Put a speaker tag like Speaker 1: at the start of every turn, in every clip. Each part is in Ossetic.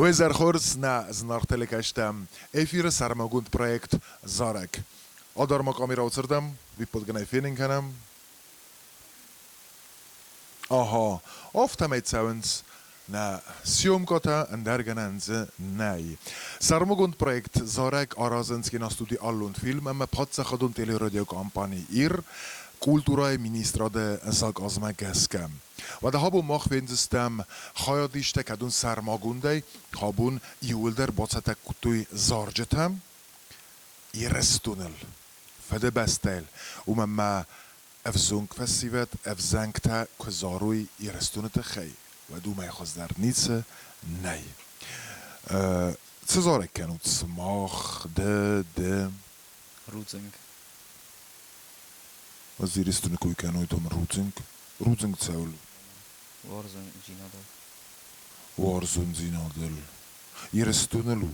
Speaker 1: Уе зӕр хорз, нӕ зынаргъ телекӕстӕ! Эфиры сӕрмагонд проект «Зарӕг». Адарма къамерӕ уыцырдӕм, випподгӕнӕй фенын кӕнӕм. Аха, афтӕмӕй цӕуынц нӕ съемкӕтӕ, ӕндӕр гӕнӕн дзы нӕй. Сӕрмагонд проект «Зарӕг» аразынц киностуди «Аллон-фильм» ӕмӕ паддзахадон телерадиокомпани «Ир» культурӕйы министрады заказмӕ гӕсгӕ. Уӕдӕ абон мах фендзыстӕм хайадистӕ кӕдон сӕрмагондӕй абон иууылдӕр бацӕттӕ кодтой зарджытӕ Ирыстоныл, Фыдыбӕстӕйыл, уымӕн ма ӕвзонг фӕсивӕд ӕвзӕнгтӕ куы зарой Ирыстоны тыххӕй, уӕд уымӕй хуыздӕр ницы нӕй. Цы зарӕг кӕнут сымах, ды, ды?
Speaker 2: Рудзынг.
Speaker 1: Ӕз Ирыстоны кой кӕной, то мын рудзынг. Рудзынг цӕуыл?
Speaker 2: Уарзондзинадыл.
Speaker 1: Уарзондзинадыл. Ирыстоныл у,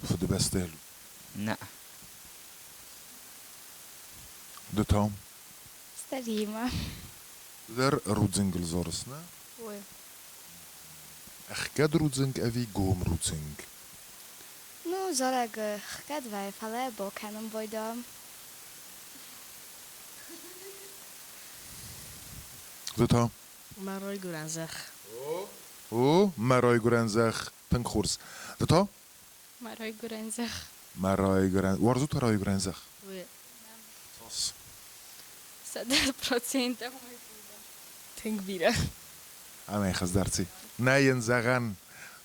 Speaker 1: Фыдыбӕстӕйыл у?
Speaker 2: Нӕ.
Speaker 1: Ды та?
Speaker 3: Старима.
Speaker 1: Ды дӕр рудзынгыл зарыс, нӕ?
Speaker 3: Ой.
Speaker 1: Ӕхгӕд рудзынг ӕви гом рудзынг?
Speaker 3: Ну, зарӕг ӕхгӕд вӕййы, фӕлӕ бакӕнын байдайӕм.
Speaker 1: Ды та?
Speaker 4: Мӕ райгуырӕн зӕхх.
Speaker 1: О, мӕ райгуырӕн зӕхх. Тынг хорз. Ды та?
Speaker 5: Мӕ райгуырӕн зӕхх.
Speaker 1: Мӕ райгуырӕн... Уарзут райгуырӕн зӕхх? Цас?
Speaker 5: 100%.
Speaker 4: Тынг бирӕ.
Speaker 1: Ӕмӕ хуыздӕр ци. Нӕ йын зӕгъӕн.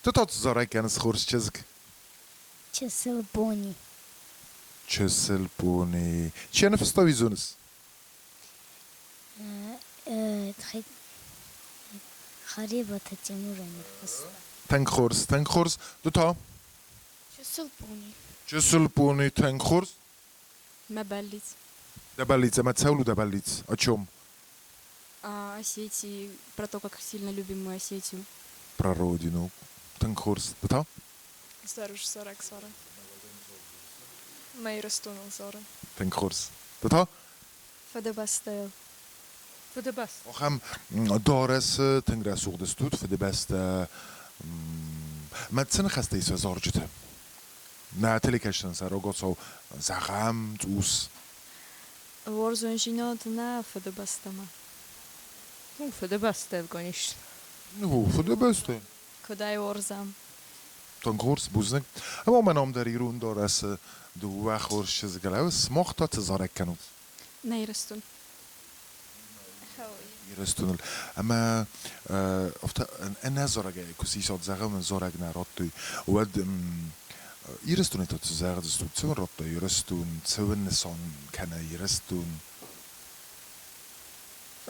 Speaker 1: Ды та цы зарӕг кӕныс, хорз чызг?
Speaker 6: Чысыл пони.
Speaker 1: Чысыл пони. Чи ныффыста, уый зоныс?
Speaker 6: Харебаты Тимурӕн ныффыста.
Speaker 1: Тынг хорз, тынг хорз. Ды та?
Speaker 5: Чысыл пони.
Speaker 1: Чысыл пони, тынг хорз.
Speaker 5: Мӕ бӕллиц.
Speaker 1: Дӕ бӕллиц ӕмӕ цӕуыл у дӕ бӕллиц? О чем?
Speaker 5: О Осетии, про то, как сильно любим мы Осетию.
Speaker 1: Про родину. Тынг хорз. Ды та?
Speaker 7: Зарыс зарӕг зары. Мӕ Ирыстоныл зары.
Speaker 1: Тынг хорз. Ды та?
Speaker 7: Фыдыбӕстӕйыл.
Speaker 4: Фыдыбӕстӕ.
Speaker 1: Ахӕм дарӕсы тынг рӕсугъд стут, Фыдыбӕстӕ. Мӕ цы ныхӕстӕ ис зарджыты? Нӕ телекӕсджытӕн сӕ рагацау зӕгъӕм, цъус.
Speaker 7: Уарзондзинад нӕ Фыдыбӕстӕмӕ.
Speaker 4: Ну, Фыдыбӕстӕ, конечно.
Speaker 1: Ну, Фыдыбӕстӕ.
Speaker 7: Куыд ӕй уарзӕм.
Speaker 1: Тынг хорз, бузныг. Ӕмӕ мӕ ном дӕр ирон дарӕсы дыууӕ хорз чызгыл. Сымах та цы зарӕг кӕнут?
Speaker 5: Нӕ Ирыстон.
Speaker 1: Ирыстоныл. Ӕмӕ афтӕ ӕнӕ зарӕгӕй куы сисат, зӕгъӕм, зарӕг нӕ радтой, уӕд Ирыстонӕй та цы зӕгъдзыстут? Цӕуын радта Ирыстон, цӕуын нысан кӕны Ирыстон?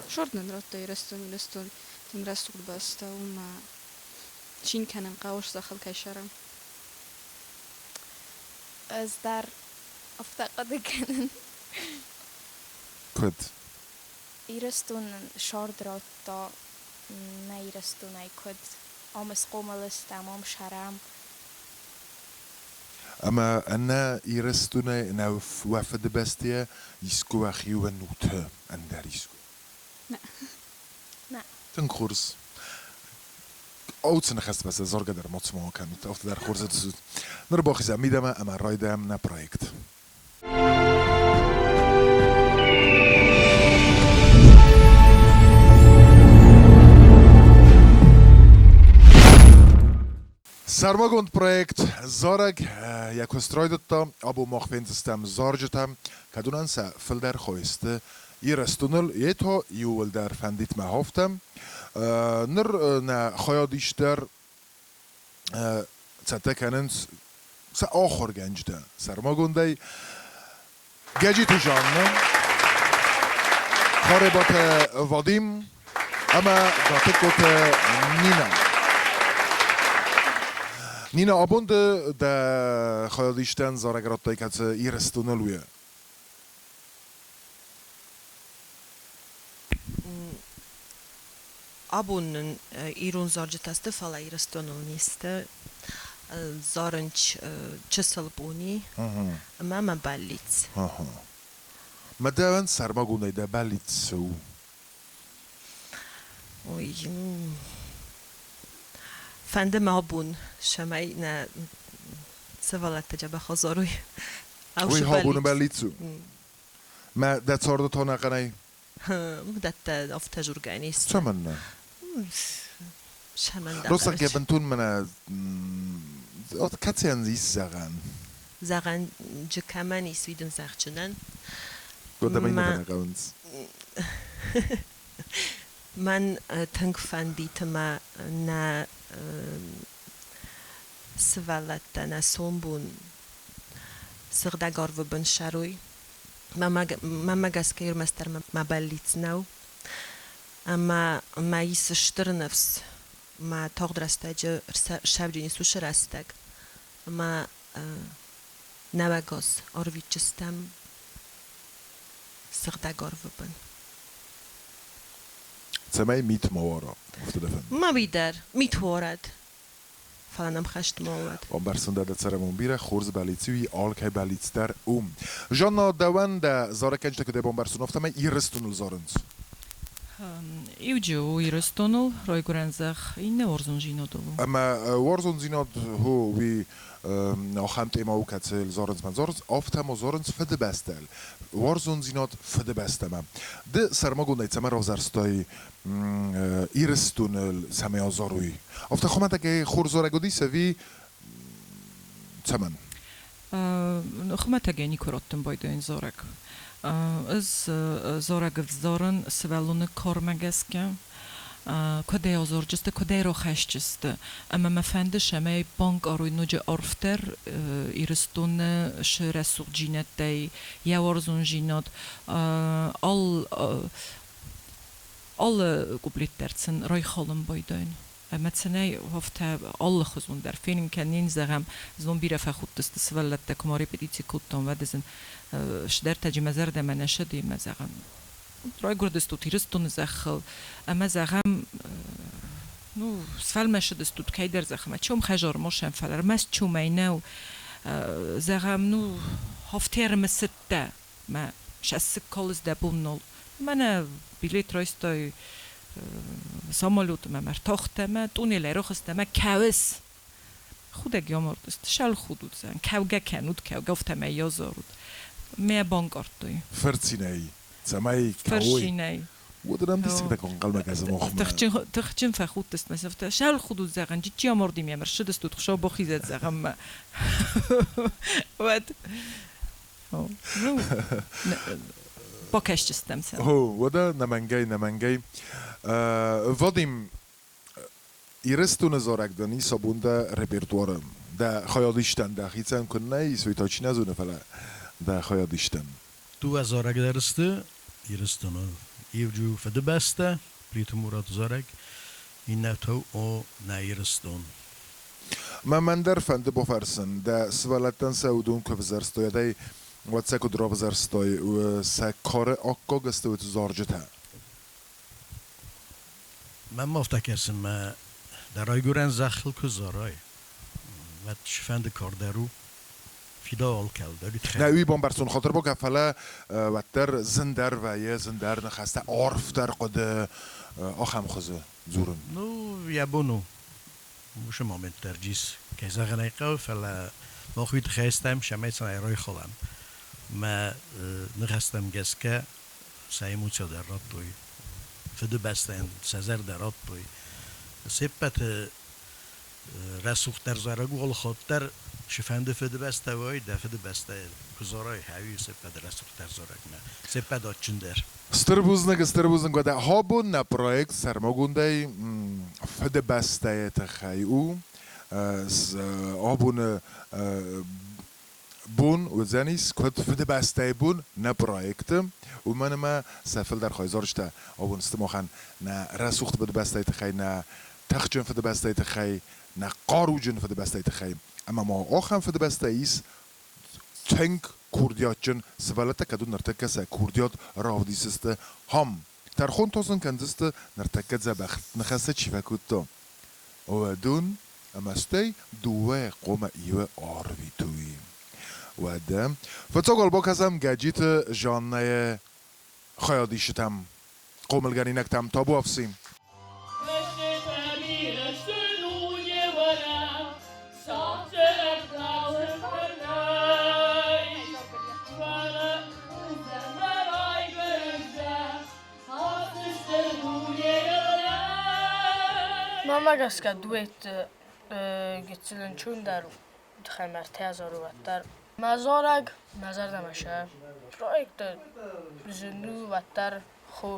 Speaker 5: Шорт нын радта Ирыстон, Ирыстон тынг рӕсугъд бӕстӕ у мӕ цин кӕнын хъӕуы зӕххыл кӕй сӕрӕм.
Speaker 3: Ӕз дӕр афтӕ хъуыды кӕнын.
Speaker 1: Куыд?
Speaker 3: Ирыстон нын сӕрд радта нӕ Ирыстонӕй куыд ам схъомыл стӕм, ам сӕрӕм.
Speaker 1: Ӕмӕ ӕнӕ Ирыстонӕй, ӕнӕ уӕ Фыдыбӕстӕйӕ искуы уӕхи уынут ӕндӕр искуы?
Speaker 5: Нӕ.
Speaker 3: Нӕ.
Speaker 1: Тынг хорз. Ауцы ныхӕстмӕ сӕ заргӕ дӕр ма цыма кӕнут, афтӕ дӕр хорз ӕрцыд. Ныр бахизӕм мидӕмӕ ӕмӕ райдайӕм нӕ проект. Сӕрмагонд проект «Зарӕг» йӕ куыст райдыдта. Абон мах фендзыстӕм зарджытӕ, кӕд уынӕн сӕ фылдӕр хай сты Ирыстоныл, йе та иууылдӕр фӕндит мӕ афтӕ. Ныр нӕ хайадист дӕр цӕттӕ кӕнынц сӕ ахуыргӕнджытӕ сӕрмагондӕй. Гӕджиты Жаннӕ, Харебаты Вадим ӕмӕ Гатыгкоты Нинӕ. Нинӕ, абон ды дӕ хайадистӕн зарӕг радтай, кӕцы Ирыстоныл у.
Speaker 8: Абон нын ирон зарджытӕ сты, фӕлӕ Ирыстоныл не сты. Зарынч чысыл бони ӕмӕ мӕ бӕллиц.
Speaker 1: Мӕ дӕуӕн сӕрмагондӕй дӕ бӕллиц цы у?
Speaker 8: Ой, Фӕнды мӕ абон, цӕмӕй нӕ сывӕллӕттӕ дзӕбӕх азарой.
Speaker 1: Уый абоны бӕллиц у. Мӕ дӕ царды та ӕнӕхъӕнӕй?
Speaker 8: Уыдӕттӕ афтӕ дзургӕ не сты.
Speaker 1: Цӕмӕннӕ?
Speaker 8: Цӕмӕн дӕ
Speaker 1: Росаггӕ бынтон мӕнӕ кӕцыйӕн ис зӕгъӕн?
Speaker 8: Зӕгъӕн джы кӕмӕн ис, уый дын зӕгъджынӕн.
Speaker 1: Уӕдӕ мӕ нӕ хъӕуынц.
Speaker 8: Мӕн тынг фӕндид ӕмӕ нӕ сывӕллӕттӕ, нӕ сомбон сыгъдӕг арвы бын ссарой. Мӕнмӕ гӕсгӕ ӕрмӕстдӕр мӕ бӕллиц нӕу. Ӕмӕ мӕ ис стыр ныфс, мӕ тагъд рӕстӕджы ссӕуджын ис уыцы рӕстӕг, ӕмӕ нӕуӕгас арвитджыстӕм сыгъдӕг арвы бын.
Speaker 1: Цӕмӕй мит ма уара, афтӕ дӕ фӕнды?
Speaker 8: Ма уый дӕр, мит уарӕд, фӕлӕ нӕм хӕст ма уӕд.
Speaker 1: Бамбӕрстон дӕ дӕ цӕрӕнбон бирӕ, хорз бӕллиц у, алкӕй бӕллиц дӕр у. Жанна, дӕуӕн дӕ зарӕггӕнджытӕ куыдӕй бамбӕрстон, афтӕмӕй Ирыстоныл зарынц.
Speaker 9: Иуджы у Ирыстоныл, райгуырӕн зӕхх, иннӕ уарзондзинадыл у.
Speaker 1: Ӕмӕ уарзондзинад хо уый ахӕм темӕ у, кӕцыйыл зарынц мӕ зарынц, афтӕ ма зарынц Фыдыбӕстӕйыл. Уарзондзинад Фыдыбӕстӕмӕ. Ды сӕрмагондӕй цӕмӕ равзӕрстай Ирыстоныл, цӕмӕй азаруй? Афтӕ хуымӕтӕгӕй хорз зарӕг уыдис ӕви цӕмӕн?
Speaker 9: Хуымӕтӕгӕй никуы раттын байдайын зарӕг. Ӕз зарӕг ӕвзарын сывӕллоны кармӕ гӕсгӕ. Куыдӕй азарджысты, куыдӕй рахӕсджысты. Ӕмӕ мӕ фӕнды, цӕмӕй банкъарой ноджы арфдӕр Ирыстоны сы рӕсугъддзинӕдтӕй, йӕ уарзондзинад. Алы куплет дӕр сын райхалын байдайын. Ӕмӕ цӕнӕй афтӕ алыхуызон дӕр фенын кӕнин, зӕгъӕм, знон бирӕ фӕхудтысты сывӕллӕттӕ, куы ма репетици кодтам, уӕд сын цыдӕртӕджы мӕ зӕрдӕмӕ нӕ сыди, ӕмӕ зӕгъӕм, райгуырдыстут Ирыстоны зӕххыл, ӕмӕ зӕгъӕм, ну, сфӕлмӕцыдыстут кӕйдӕр зӕхмӕ, чом хӕзар мосӕн, фӕлӕ ӕрмӕст чомӕй нӕу, зӕгъӕм, ну, афтӕ ӕрымысыдтӕ, мӕ сӕссыг калыс дӕ бон нал. Мӕнӕ билет райстай самолеты мӕ ӕртахтӕ мӕ тъунелӕй рахызтӕ мӕ кӕуыс. Худӕг амардысты, сӕлхуд уыдзӕн, кӕугӕ кӕнут, кӕугӕ, афтӕмӕй йӕ зарут. Мӕ банкъардтой.
Speaker 1: Фырцинӕй, цӕмӕй кӕуой.
Speaker 9: Фырцинӕй.
Speaker 1: Уӕдӕ нӕм диссӕгтӕ куы ӕнхъӕлмӕ кӕсӕм охмӕ.
Speaker 9: Тыхджын фӕхудтысты мӕ афтӕ сӕлхуд уыд зӕгъӕн, чи амарди ме рцыдыстут, Хуыцау бахизӕд зӕгъӕм мӕ. Уӕд ну, бакӕсджыстӕм сӕ.
Speaker 1: О, уӕдӕ нӕмӕнгӕй, нӕмӕнгӕй. Вадим, Ирыстоны зарӕг дын ис абон дӕ репертуары. Дӕ хайадистӕн дӕхицӕн куыннӕ ис, уый та чи нӕ зоны, фӕлӕ дӕ хайадистӕн.
Speaker 10: Дыууӕ зарӕг дӕр сты Ирыстоны. Иу Фыдыбӕстӕ, Плиты Мураты зарӕг, иннӕ та у Нӕ Ирыстон.
Speaker 1: Мӕ мӕн дӕр фӕнды бафӕрсын, дӕ сывӕллӕттӕн сӕ уыдон куы ӕвзӕрстой, ӕдӕй уӕд сӕ куыд равзӕрстай, сӕ кары аккаг сты уыцы зарджытӕ?
Speaker 10: Мӕнмӕ афтӕ кӕсы, мӕ дӕ райгуырӕн зӕххыл куы зарай, уӕд цыфӕнды кар дӕр у, фидау алкӕуыл дӕр.
Speaker 1: Нӕ, уый бамбӕрстон хатырбогӕ, фӕлӕ уӕддӕр зындӕр вӕййы, зындӕр ныхӕстӕ, арфдӕр хъуыды ахӕм хуызы дзурын.
Speaker 10: Ну, йӕ бон у. Уыцы момент дӕр дис, кӕй зӕгъын ӕй хъӕуы, фӕлӕ мах уый тыххӕй стӕм, цӕмӕй сын ӕй райхалӕм. Мӕ ныхӕстӕм гӕсгӕ сӕ эмоцийӕ дӕр радтой, Фыдыбӕстӕйӕн сӕ зӕрдӕ радтой. Се ппӕты рӕсугъддӕр зарӕг у алыхатт дӕр, цыфӕнды Фыдыбӕстӕ уай, дӕ Фыдыбӕстӕйы куы зарай, хӕуи се ппӕты рӕсугъддӕр зарӕгмӕ, се ппӕт адджындӕр.
Speaker 1: Стыр бузныг, стыр бузныг. Уӕдӕ абон нӕ проект сӕрмагондӕй Фыдыбӕстӕйы тыххӕй у. Абоны бон уыдзӕнис, куыд Фыдыбӕстӕйы бон нӕ проекты, уымӕн ӕмӕ сӕ фылдӕр хай зарджытӕ абон сты махӕн нӕ рӕсугъд Фыдыбӕстӕйы тыххӕй, нӕ тыхджын Фыдыбӕстӕйы тыххӕй, нӕ хъаруджын Фыдыбӕстӕйы тыххӕй. Ӕмӕ ма ахӕм Фыдыбӕстӕ ис тынг курдиатджын сывӕллӕттӕ, кӕд ныртӕккӕ сӕ курдиат равдисдзысты хам. Тӕрхон та сын кӕндзысты ныртӕккӕ дзӕбӕх ныхӕстӕ чи фӕкодта. Уӕдон ӕмӕ стӕй дыууӕ хъуамӕ иуы арвитой. Уӕдӕ фыццаг уал бакӕсӕм Гӕджиты Жаннӕйы хайадисджытӕм, хъомылгӕнинӕгтӕм табуафси.
Speaker 11: Мӕнмӕ гӕсгӕ дуэт гыццыл ӕнцондӕр у, тыххӕй ма ӕртӕ азары уӕддӕр. Мӕ зарӕг мӕ зӕрдӕмӕ сӕ. Проекты зын у уӕддӕр хо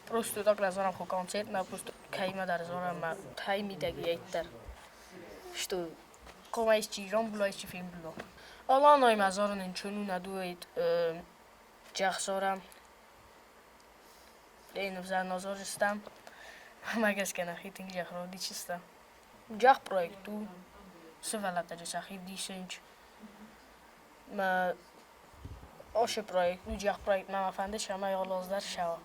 Speaker 11: просто так разорам хо концерт на просто кӕимӕдӕр зарӕм мӕ тай мидӕг йеддӕр. Что хъуамӕ исчи рамбула, исчи фембула. Аланай мӕ зарын ӕнцон у нӕ дуэт джах зарӕм. Ӕнӕвзӕр назарыстӕм. Мӕ гӕсгӕ нӕхи тынг джах равдисыстӕм. Джах проект у сывӕллӕттӕ сӕхи вдисынч. Мӕ оши проект у джах проект мӕ фӕнды цӕмӕй алаз дӕр сӕуа.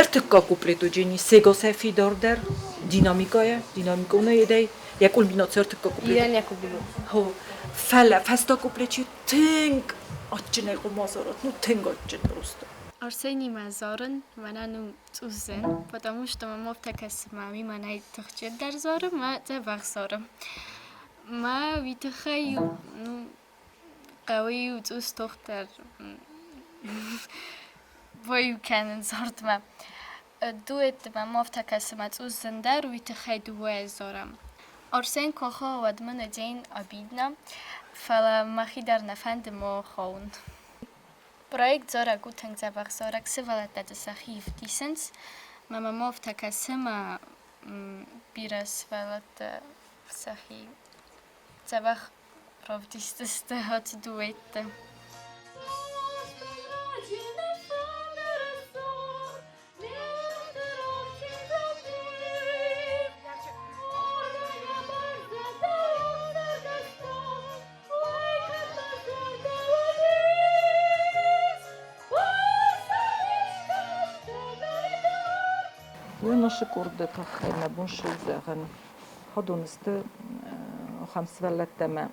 Speaker 9: Ӕртыккаг куплет уыджени сегасӕй фидардӕр динамикӕйӕ, динамиконӕй едӕй, йӕ кульминаци ӕртыккаг куплет.
Speaker 11: Ирӕн йӕ куплет.
Speaker 9: Хо, фӕлӕ фӕстаг куплет тынг адджынӕй хъуамӕ азарат, ну тынг адджын просто.
Speaker 12: Арсенимӕ зарын мӕнӕн у цъус зын, потому что мӕм афтӕ кӕсы, мӕ уый мӕнӕй тыхджындӕр зары, мӕ дзӕбӕх зары. Мӕ уый тыххӕй ну, хъӕуы иу цъус тохтӕр баиу кӕнын зардмӕ. Дуэтты мӕм афтӕ кӕсы, мӕ цъус зындӕр, уый тыххӕй дыууӕйӕ зарӕм. Арсен куы уӕд мын день обидно, фӕлӕ мӕхи дӕр нӕ фӕнды мо хауын. Проект зарӕг у тынг дзӕбӕх зарӕг, сывӕллӕттӕ дзы сӕхи ӕвдисынц. Мӕ мӕм афтӕ кӕсы, мӕ бирӕ сывӕллӕттӕ сӕхи дзӕбӕх равдисдзысты ацы дуэтты.
Speaker 9: Уый къорды тыххӕй мӕ бон цы у зӕгъын? Уыдон сты ахӕм сывӕллӕттӕ ӕмӕ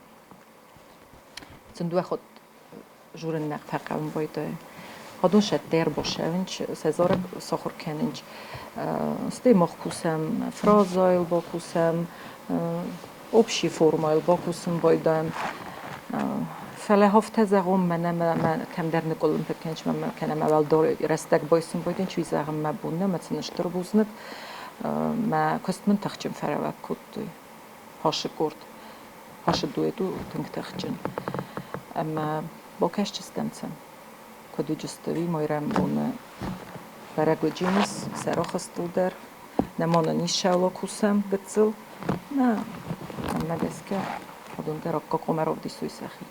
Speaker 9: сын дыууӕ хатт журын нӕ фӕхъӕуын байдайы. Уыдон сӕ ӕрбасӕвынц, сӕ зарӕг сахуыр кӕнынц. Стӕй мах кусӕм фразӕйыл бакусӕм, общий формӕйыл бакусын байдайӕм. Фӕлӕ афтӕ зӕгъон, мӕнӕ мӕ кӕмдӕр ныкъуылымпы кӕнынц, кӕнӕ мӕ уӕлдай рӕстӕг байсын байдайынц, уый зӕгъын мӕ бон нӕ, мӕ сын стыр бузныг. Мӕ куыст мын тыхджын фӕрӕвӕг кодтой. Хасы къорд, хасы дуэт у тынг тыхджын. Ӕмӕ бакӕсджыстӕм сӕм, куыд уыдысты, уый майрӕмбоны бӕрӕг уыджинис, сӕ рахызтыл дӕр. Нӕма нын ис сӕула кусӕм гыццыл. Нӕ, мӕнмӕ гӕсгӕ, уыдон дӕр аккаг хъуамӕ равдисой сӕхи.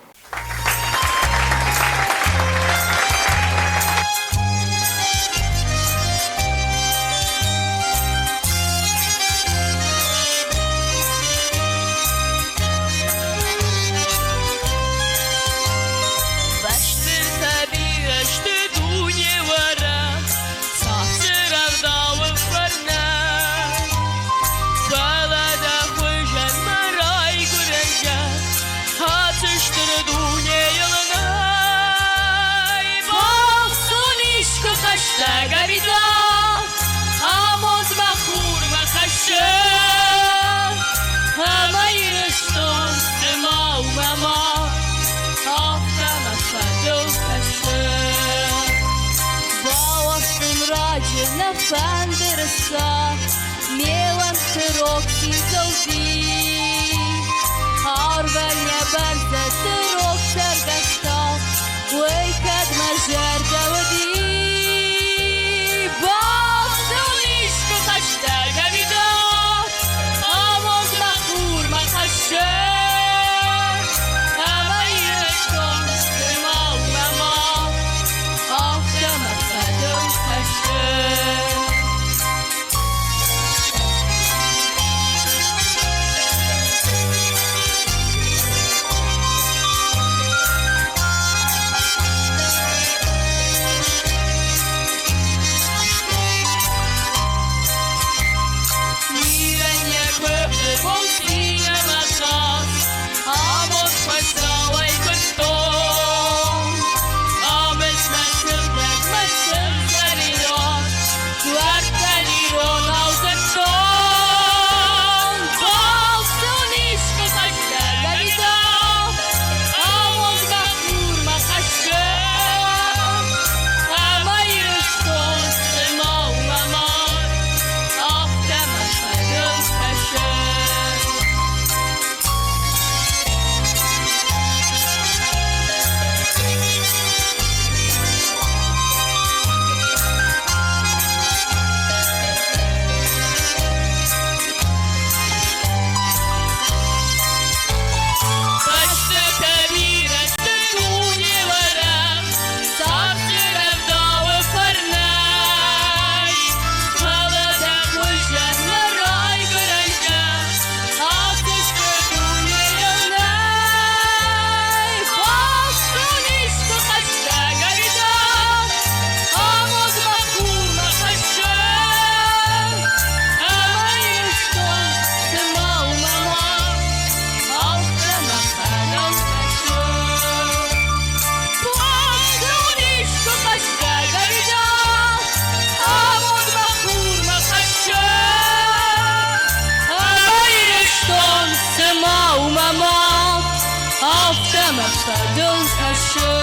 Speaker 13: фӕдыл кӕсы,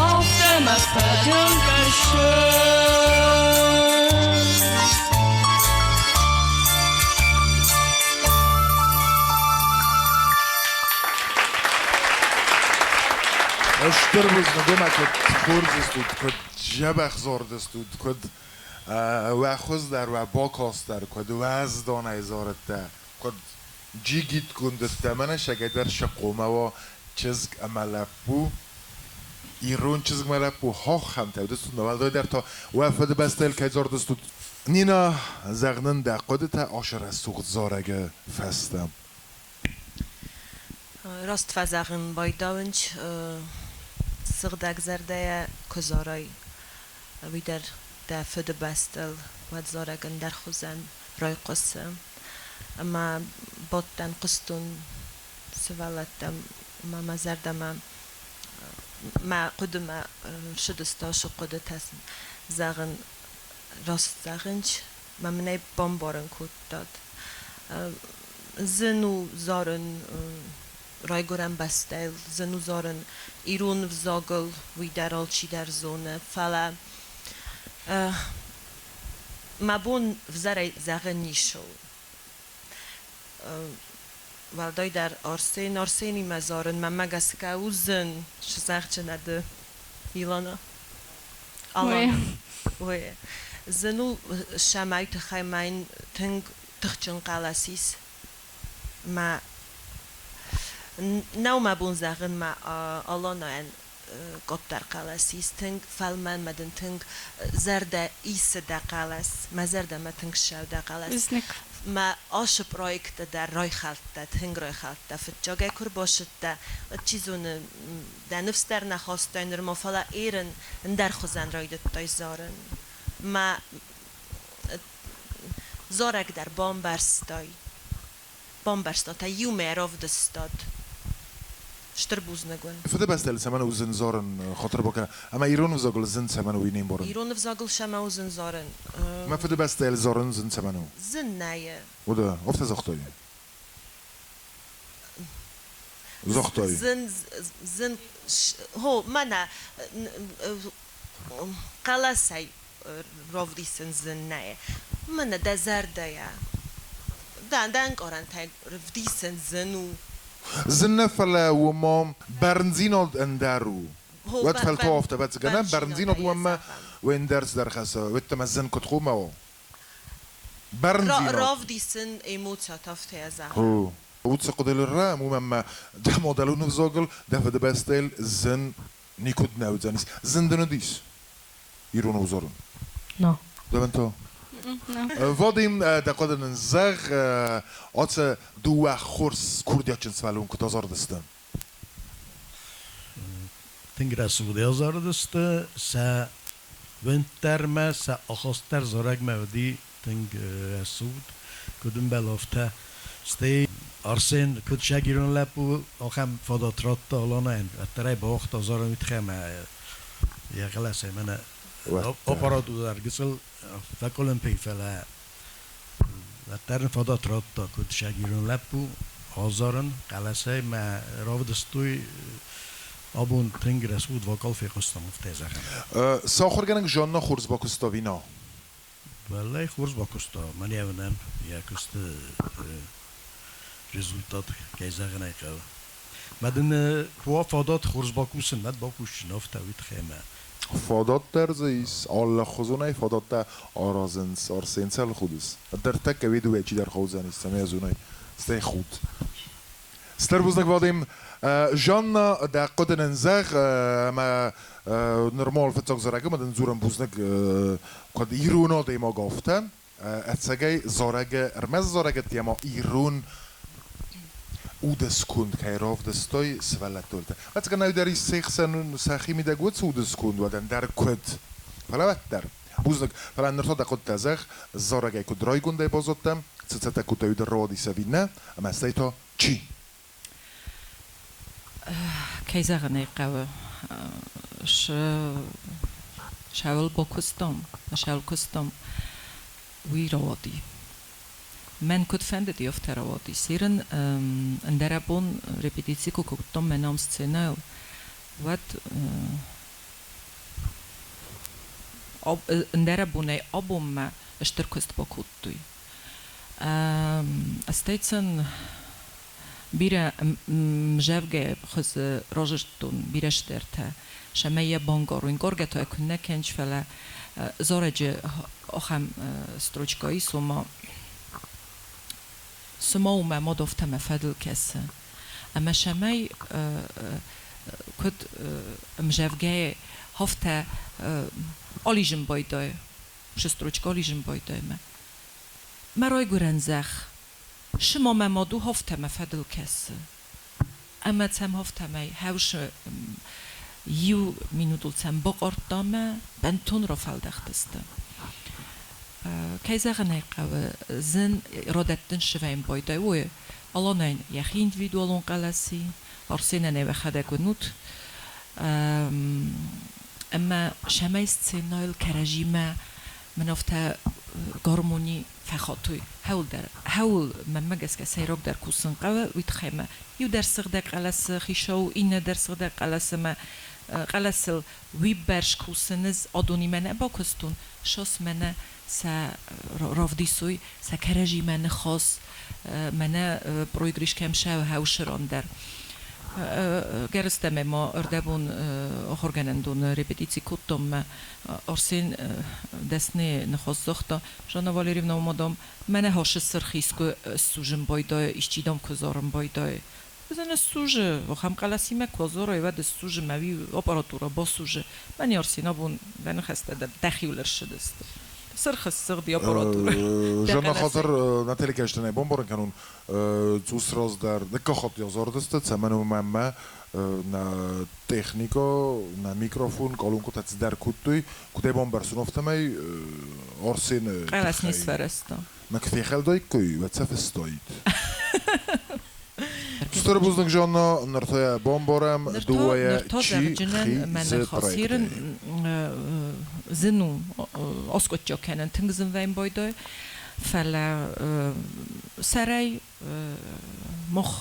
Speaker 13: афтӕ мӕ фӕдыл кӕсы.
Speaker 1: Стыр бузныг уымӕ, куыд хорз стут, куыд дзӕбӕх зарыдыстут, куыд уӕ хуыздӕр, уӕ бакастдӕр, куыд уӕзданӕй зарыдтӕ, куыд джигитгонд уыдтӕ. Мӕнӕ сӕгӕйдӕр сӕ уа чызг ӕмӕ лӕппу, ирон чызг ӕмӕ лӕппу хоххӕмтӕ уыдыстут, мӕ уӕлдайдӕр та уӕ фыдыбӕстӕйыл кӕй зарыдыстут. Нина, зӕгъ нын дӕ хъуыдытӕ ацы рӕсугъд зарӕджы фӕстӕ.
Speaker 8: Раст фӕзӕгъын байдауынч, сыгъдӕг зӕрдӕйӕ куы зарай, уый дӕр дӕ фыдыбӕстыл, уӕд зарӕг ӕндӕр хуызӕн райхъуысы. Ӕмӕ бадтӕн, хъуыстон сывӕллӕттӕм ӕмӕ мӕ зӕрдӕмӕ, мӕ хъуыдымӕ рцыдысты ацы хъуыдытӕ зӕгъын, раст зӕгъынч, мӕ мын ӕй бамбарын кодтат. Зын у зарын райгуырӕн бӕстӕйыл, зын у зарын ирон ӕвзагыл, уый дӕр алчидӕр зоны, фӕлӕ мӕ бон ӕвзӕрӕй зӕгъын ницы у. Уӕлдайдӕр Арсен, Арсенимӕ зарын мӕнмӕ гӕсгӕ у зын, зӕгъджынӕ ды, Илона? Алан. Ой. Зын у сӕмӕй тыххӕй мӕн тынг тыхджын хъӕлӕс ис. Мӕ нӕу мӕ бон зӕгъын, мӕ Аланайӕн къаддӕр хъӕлӕс ис, тынг фӕлмӕн мӕ дын тынг зӕрдӕ исы дӕ хъӕлӕс, мӕ зӕрдӕмӕ тынг ссӕуы дӕ хъӕлӕс. Мӕ ацы проекты дӕр райхӕлдта, тынг райхӕлдта. Фыццагӕй куы рбацыдтӕ, чи зоны, дӕ ныфс дӕр нӕ хастай нырма, фӕлӕ ерын ӕндӕр хуызӕн райдыдтай зарын. Мӕ зарӕг дӕр бамбӕрстай. Бамбӕрста та иумӕ равдыстад. Стыр бузныг уын.
Speaker 1: Фыдыбӕстӕйыл цӕмӕн у зын зарын, хатыр бакӕ, ӕмӕ ирон ӕвзагыл зын цӕмӕн у, уый не мбарын.
Speaker 8: Ирон ӕвзагыл цӕмӕн у зын зарын?
Speaker 1: Мӕ фыдыбӕстӕйыл зарын зын цӕмӕн у?
Speaker 8: Зын нӕй.
Speaker 1: Уӕдӕ, афтӕ загътай? Загътай.
Speaker 8: Зын, зын, хо, мӕнӕ хъӕлӕсӕй равдисын зын нӕй. Мӕнӕ дӕ зӕрдӕйӕ. Дӕ ӕнкъарӕнтӕй равдисын зын у.
Speaker 1: Зын нӕ, фӕлӕ уымӕ бӕрндзинад ӕндӕр у. Уӕд фӕлтау афтӕ ӕвӕццӕгӕн, бӕрндзинад у ӕмӕ уый ӕндӕр цыдӕр хӕсы, уӕдта зын куыд хъуамӕ уа? Бӕрндзинад.
Speaker 8: Равдисын эмоцият афтӕ зӕгъӕм.
Speaker 1: Уыцы хъуыдыйыл рӕм, уымӕн ӕмӕ дӕ мадӕлон ӕвзагыл, дӕ фыдыбӕстӕйыл зын никуыд нӕ уыдзӕнис. Зын дын уыдис ирон ӕвзарын?
Speaker 4: Нӕ.
Speaker 1: Дӕуӕн та? Вадим, дӕ хъуыды нын зӕгъ, ацы дыууӕ хорз курдиатджын сывӕллон куыд азарыдысты?
Speaker 10: Тынг рӕсугъд азарыдысты, сӕ вӕнддӕрмӕ, сӕ ахаст дӕр зарӕгмӕ уыди тынг рӕсугъд, куыд ӕмбӕлы, афтӕ. Стӕй Арсен, куыд сӕгирон лӕппу, ахӕм фадат радта Аланайӕн, уӕддӕр ӕй бауагъта зарын уый тыххӕй ӕмӕ йӕ хъӕлӕсӕй мӕнӕ аппарат уыд гыццыл фӕкъуылымпы, фӕлӕ уӕддӕр ын фадат радта, куыд сӕгирон лӕппу, азарын хъӕлӕсӕй мӕ равдыстой абон тынг рӕсугъд вокал фехъуыстам, афтӕ зӕгъӕм.
Speaker 1: Сахуыргӕнӕг Жанна хорз бакуыста ӕви нӕ?
Speaker 10: Вӕллӕй хорз бакуыста, мӕн уынӕм йӕ куысты результат, кӕй зӕгъын ӕй хъӕуы. Мӕ дын куы уа фадат хорз бакусын, уӕд бакусджын афтӕ уый тыххӕй ӕмӕ
Speaker 1: Фадат дӕр дзы ис, алыхуызонӕй фадӕттӕ аразынц Арсен Цӕлхудыс. Ӕртӕккӕ уе чидӕр хъӕудзӕнис, цӕмӕй ӕзонай, стӕй худ. Стыр бузныг, Вадим. Жанна, дӕ хъуыды нын зӕгъ, ӕмӕ нырма фыццаг зарӕг ӕмӕ дын дзурӕм бузныг, куыд ирон адӕймаг афтӕ. Ӕцӕгӕй зарӕгы, ӕрмӕст зарӕгы тема ирон удысконд кӕй равдыстой сывӕллӕттыл. Ӕцӕгӕн дӕр ис се хсӕн сӕхи мидӕг уыцы удысконд уӕд ӕндӕр куыд. Фӕлӕ уӕддӕр. Бузныг, фӕлӕ ныр та дӕ хъуыдытӕ зӕгъ, зарӕгӕй куыд райгондӕй баззадтӕ, цы цӕттӕ кодтай, уый дӕр рауадис ӕви нӕ, ӕмӕ стӕй та чи?
Speaker 9: Кӕй зӕгъын ӕй хъӕуы, сӕуыл бакуыстам, сӕуыл куыстам, уый рауади. Мӕн куыд фӕндыди, афтӕ рауадис. Ирын ӕндӕрӕбон репетици куы кодтам мӕн ам сценӕйыл, уӕд ӕндӕрӕбонӕй абонмӕ стыр куыст бакодтой. Стӕй сын бирӕ мзӕвгӕ хуызы разызтон, бирӕ стӕртӕ, сӕмӕй йӕ бангарон. Гаргӕ та куыннӕ кӕнч, фӕлӕ зарӕджы ахӕм строчка ис, ома цыма у мӕ мад, афтӕ мӕ фӕдыл кӕсы. Ӕмӕ сӕмӕй куыд ӕмзӕвгӕйы афтӕ ализын байдайы, уыцы строчка ализын байдайы мӕ. Мӕ райгуырӕн зӕхх, шыма мӕ мад у, афтӕ мӕ фӕдыл кӕсы. Ӕмӕ цӕм афтӕмӕй хӕусы иу минутыл цӕм бахъардта мӕ бынтон рафӕлдӕхтысты. Кӕй зӕгъын ӕй хъӕуы, зын радӕттын сывӕйын байдайы. Ой, Аланӕн йӕхи индивидуалон хъӕлӕс и, Арсенӕн ӕй уӕхӕдӕг уынут. Ӕмӕ сӕмӕй сценӕйыл кӕрӕдзимӕ мын афтӕ гармони фӕхатой. Хӕуыл дӕр, хӕуыл, мӕнмӕ гӕсгӕ, сӕйрагдӕр кусын хъӕуы, уый тыххӕй мӕ иу дӕр сыгъдӕг хъӕлӕсы хицау, иннӕ дӕр сыгъдӕг хъӕлӕсы мӕ хъӕлӕсыл уыйбӕрц кусыныц адонимӕ нӕ бакуыстон, сос мӕнӕ сӕ равдисой, сӕ кӕрӕдзимӕ ныхас, мӕнӕ проигрыш кӕм хӕусы ран дӕр. Гӕрыстӕмӕ ма ӕрдӕбон ахуыргӕнӕндоны репетици кодтам мӕ Арсен дӕсны ныхас загъта: Жанна Валерьевна, мадам, мӕнӕ хасы сырх искуы ссузын байдайы, исчи дам куы зарын байдайы. Ӕз ссузы, ахӕм хъӕлӕсимӕ куы азарай, уӕд ссузы мӕ уый аппаратурӕ басузы. Мӕн Арсен абон дӕ ныхӕстӕ дӕр дӕхиуыл ӕрсыдысты. Сырх ссыгъди аппаратурӕ.
Speaker 1: Жанна хатыр нӕ телекӕсджытӕн бамбарын кӕнон, цъус раздӕр дыккаг хатт азардысты, цӕмӕн уымӕ ӕмӕ нӕ техникӕ, нӕ микрофон, колонкӕтӕ цыдӕр кодтой, куыд ӕй бамбӕрстон, афтӕмӕй Арсены
Speaker 9: Хъӕлӕс не сфӕрӕзта.
Speaker 1: Мӕ куы фехӕлдаиккой, уӕд сӕ фыстаид. Стыр бузныг, Жанна, ныр та йӕ бамбарӕм, дыууӕйӕ
Speaker 9: Ныр та
Speaker 1: чи
Speaker 9: зӕгъджынӕн мӕнӕ
Speaker 1: хизы
Speaker 9: хасирын
Speaker 1: проектӕй.
Speaker 9: Зын у аскъуыддзаг кӕнын, тынг зын вӕййын байдайы, фӕлӕ сӕрӕй мах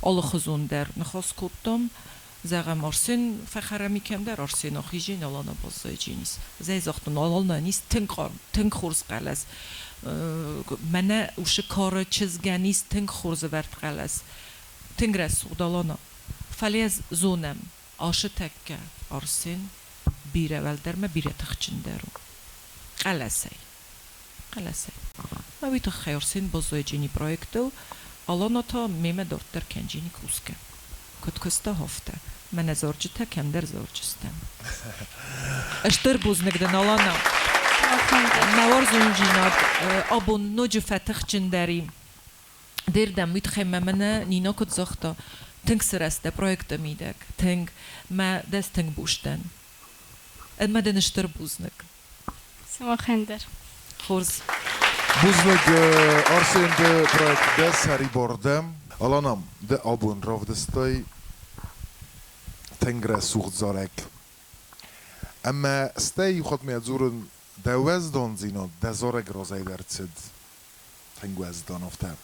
Speaker 9: алыхуызон дӕр ныхас кодтам. Зӕгъӕм, Арсен фӕхӕрами кӕмдӕр, Арсен ахизин, Алана баззайджинис. Ӕз ӕй загътон, Аланӕн ис тынг хъарм, тынг хорз хъӕлӕс. Мӕнӕ уыцы кары чызгӕн ис тынг хорз ӕвӕрд хъӕлӕс. Тынг рӕсугъд Алана. Фӕлӕ ӕз зонӕм, ашы тӕккӕ Арсен бирӕ уӕлдӕрмӕ бирӕ тыхджындӕр у. Хъӕлӕсӕй. Хъӕлӕсӕй. Мӕ уый тыххӕй Арсен баззайджини проектыл, Алана та мемӕ дарддӕр кӕнджини кусгӕ. Куыд куыста, афтӕ. Мӕнӕ зарджытӕ кӕмдӕр зарджыстӕм. Стыр бузныг дын, Алана. Мӕ уарзондзинад абон ноджы фӕтыхджындӕр и. Де рдӕм уый тыххӕй мӕ мӕнӕ Нино куыд загъта, тынг сырӕзтӕ проекты мидӕг, тынг. Мӕ дӕс тынг буз дӕн. Ӕмӕ дын стыр бузныг.
Speaker 12: Сымахӕн дӕр.
Speaker 9: Хорз.
Speaker 1: Бузныг, Арсен, ды проект дӕ сӕрибар дӕ. Алана, ды абон равдыстай тынг рӕсугъд зарӕг. Ӕмӕ стӕй иу хатт ма дзурын, дӕ уӕздандзинад дӕ зарӕг разӕй дӕр цыд. Тынг уӕздан афтӕ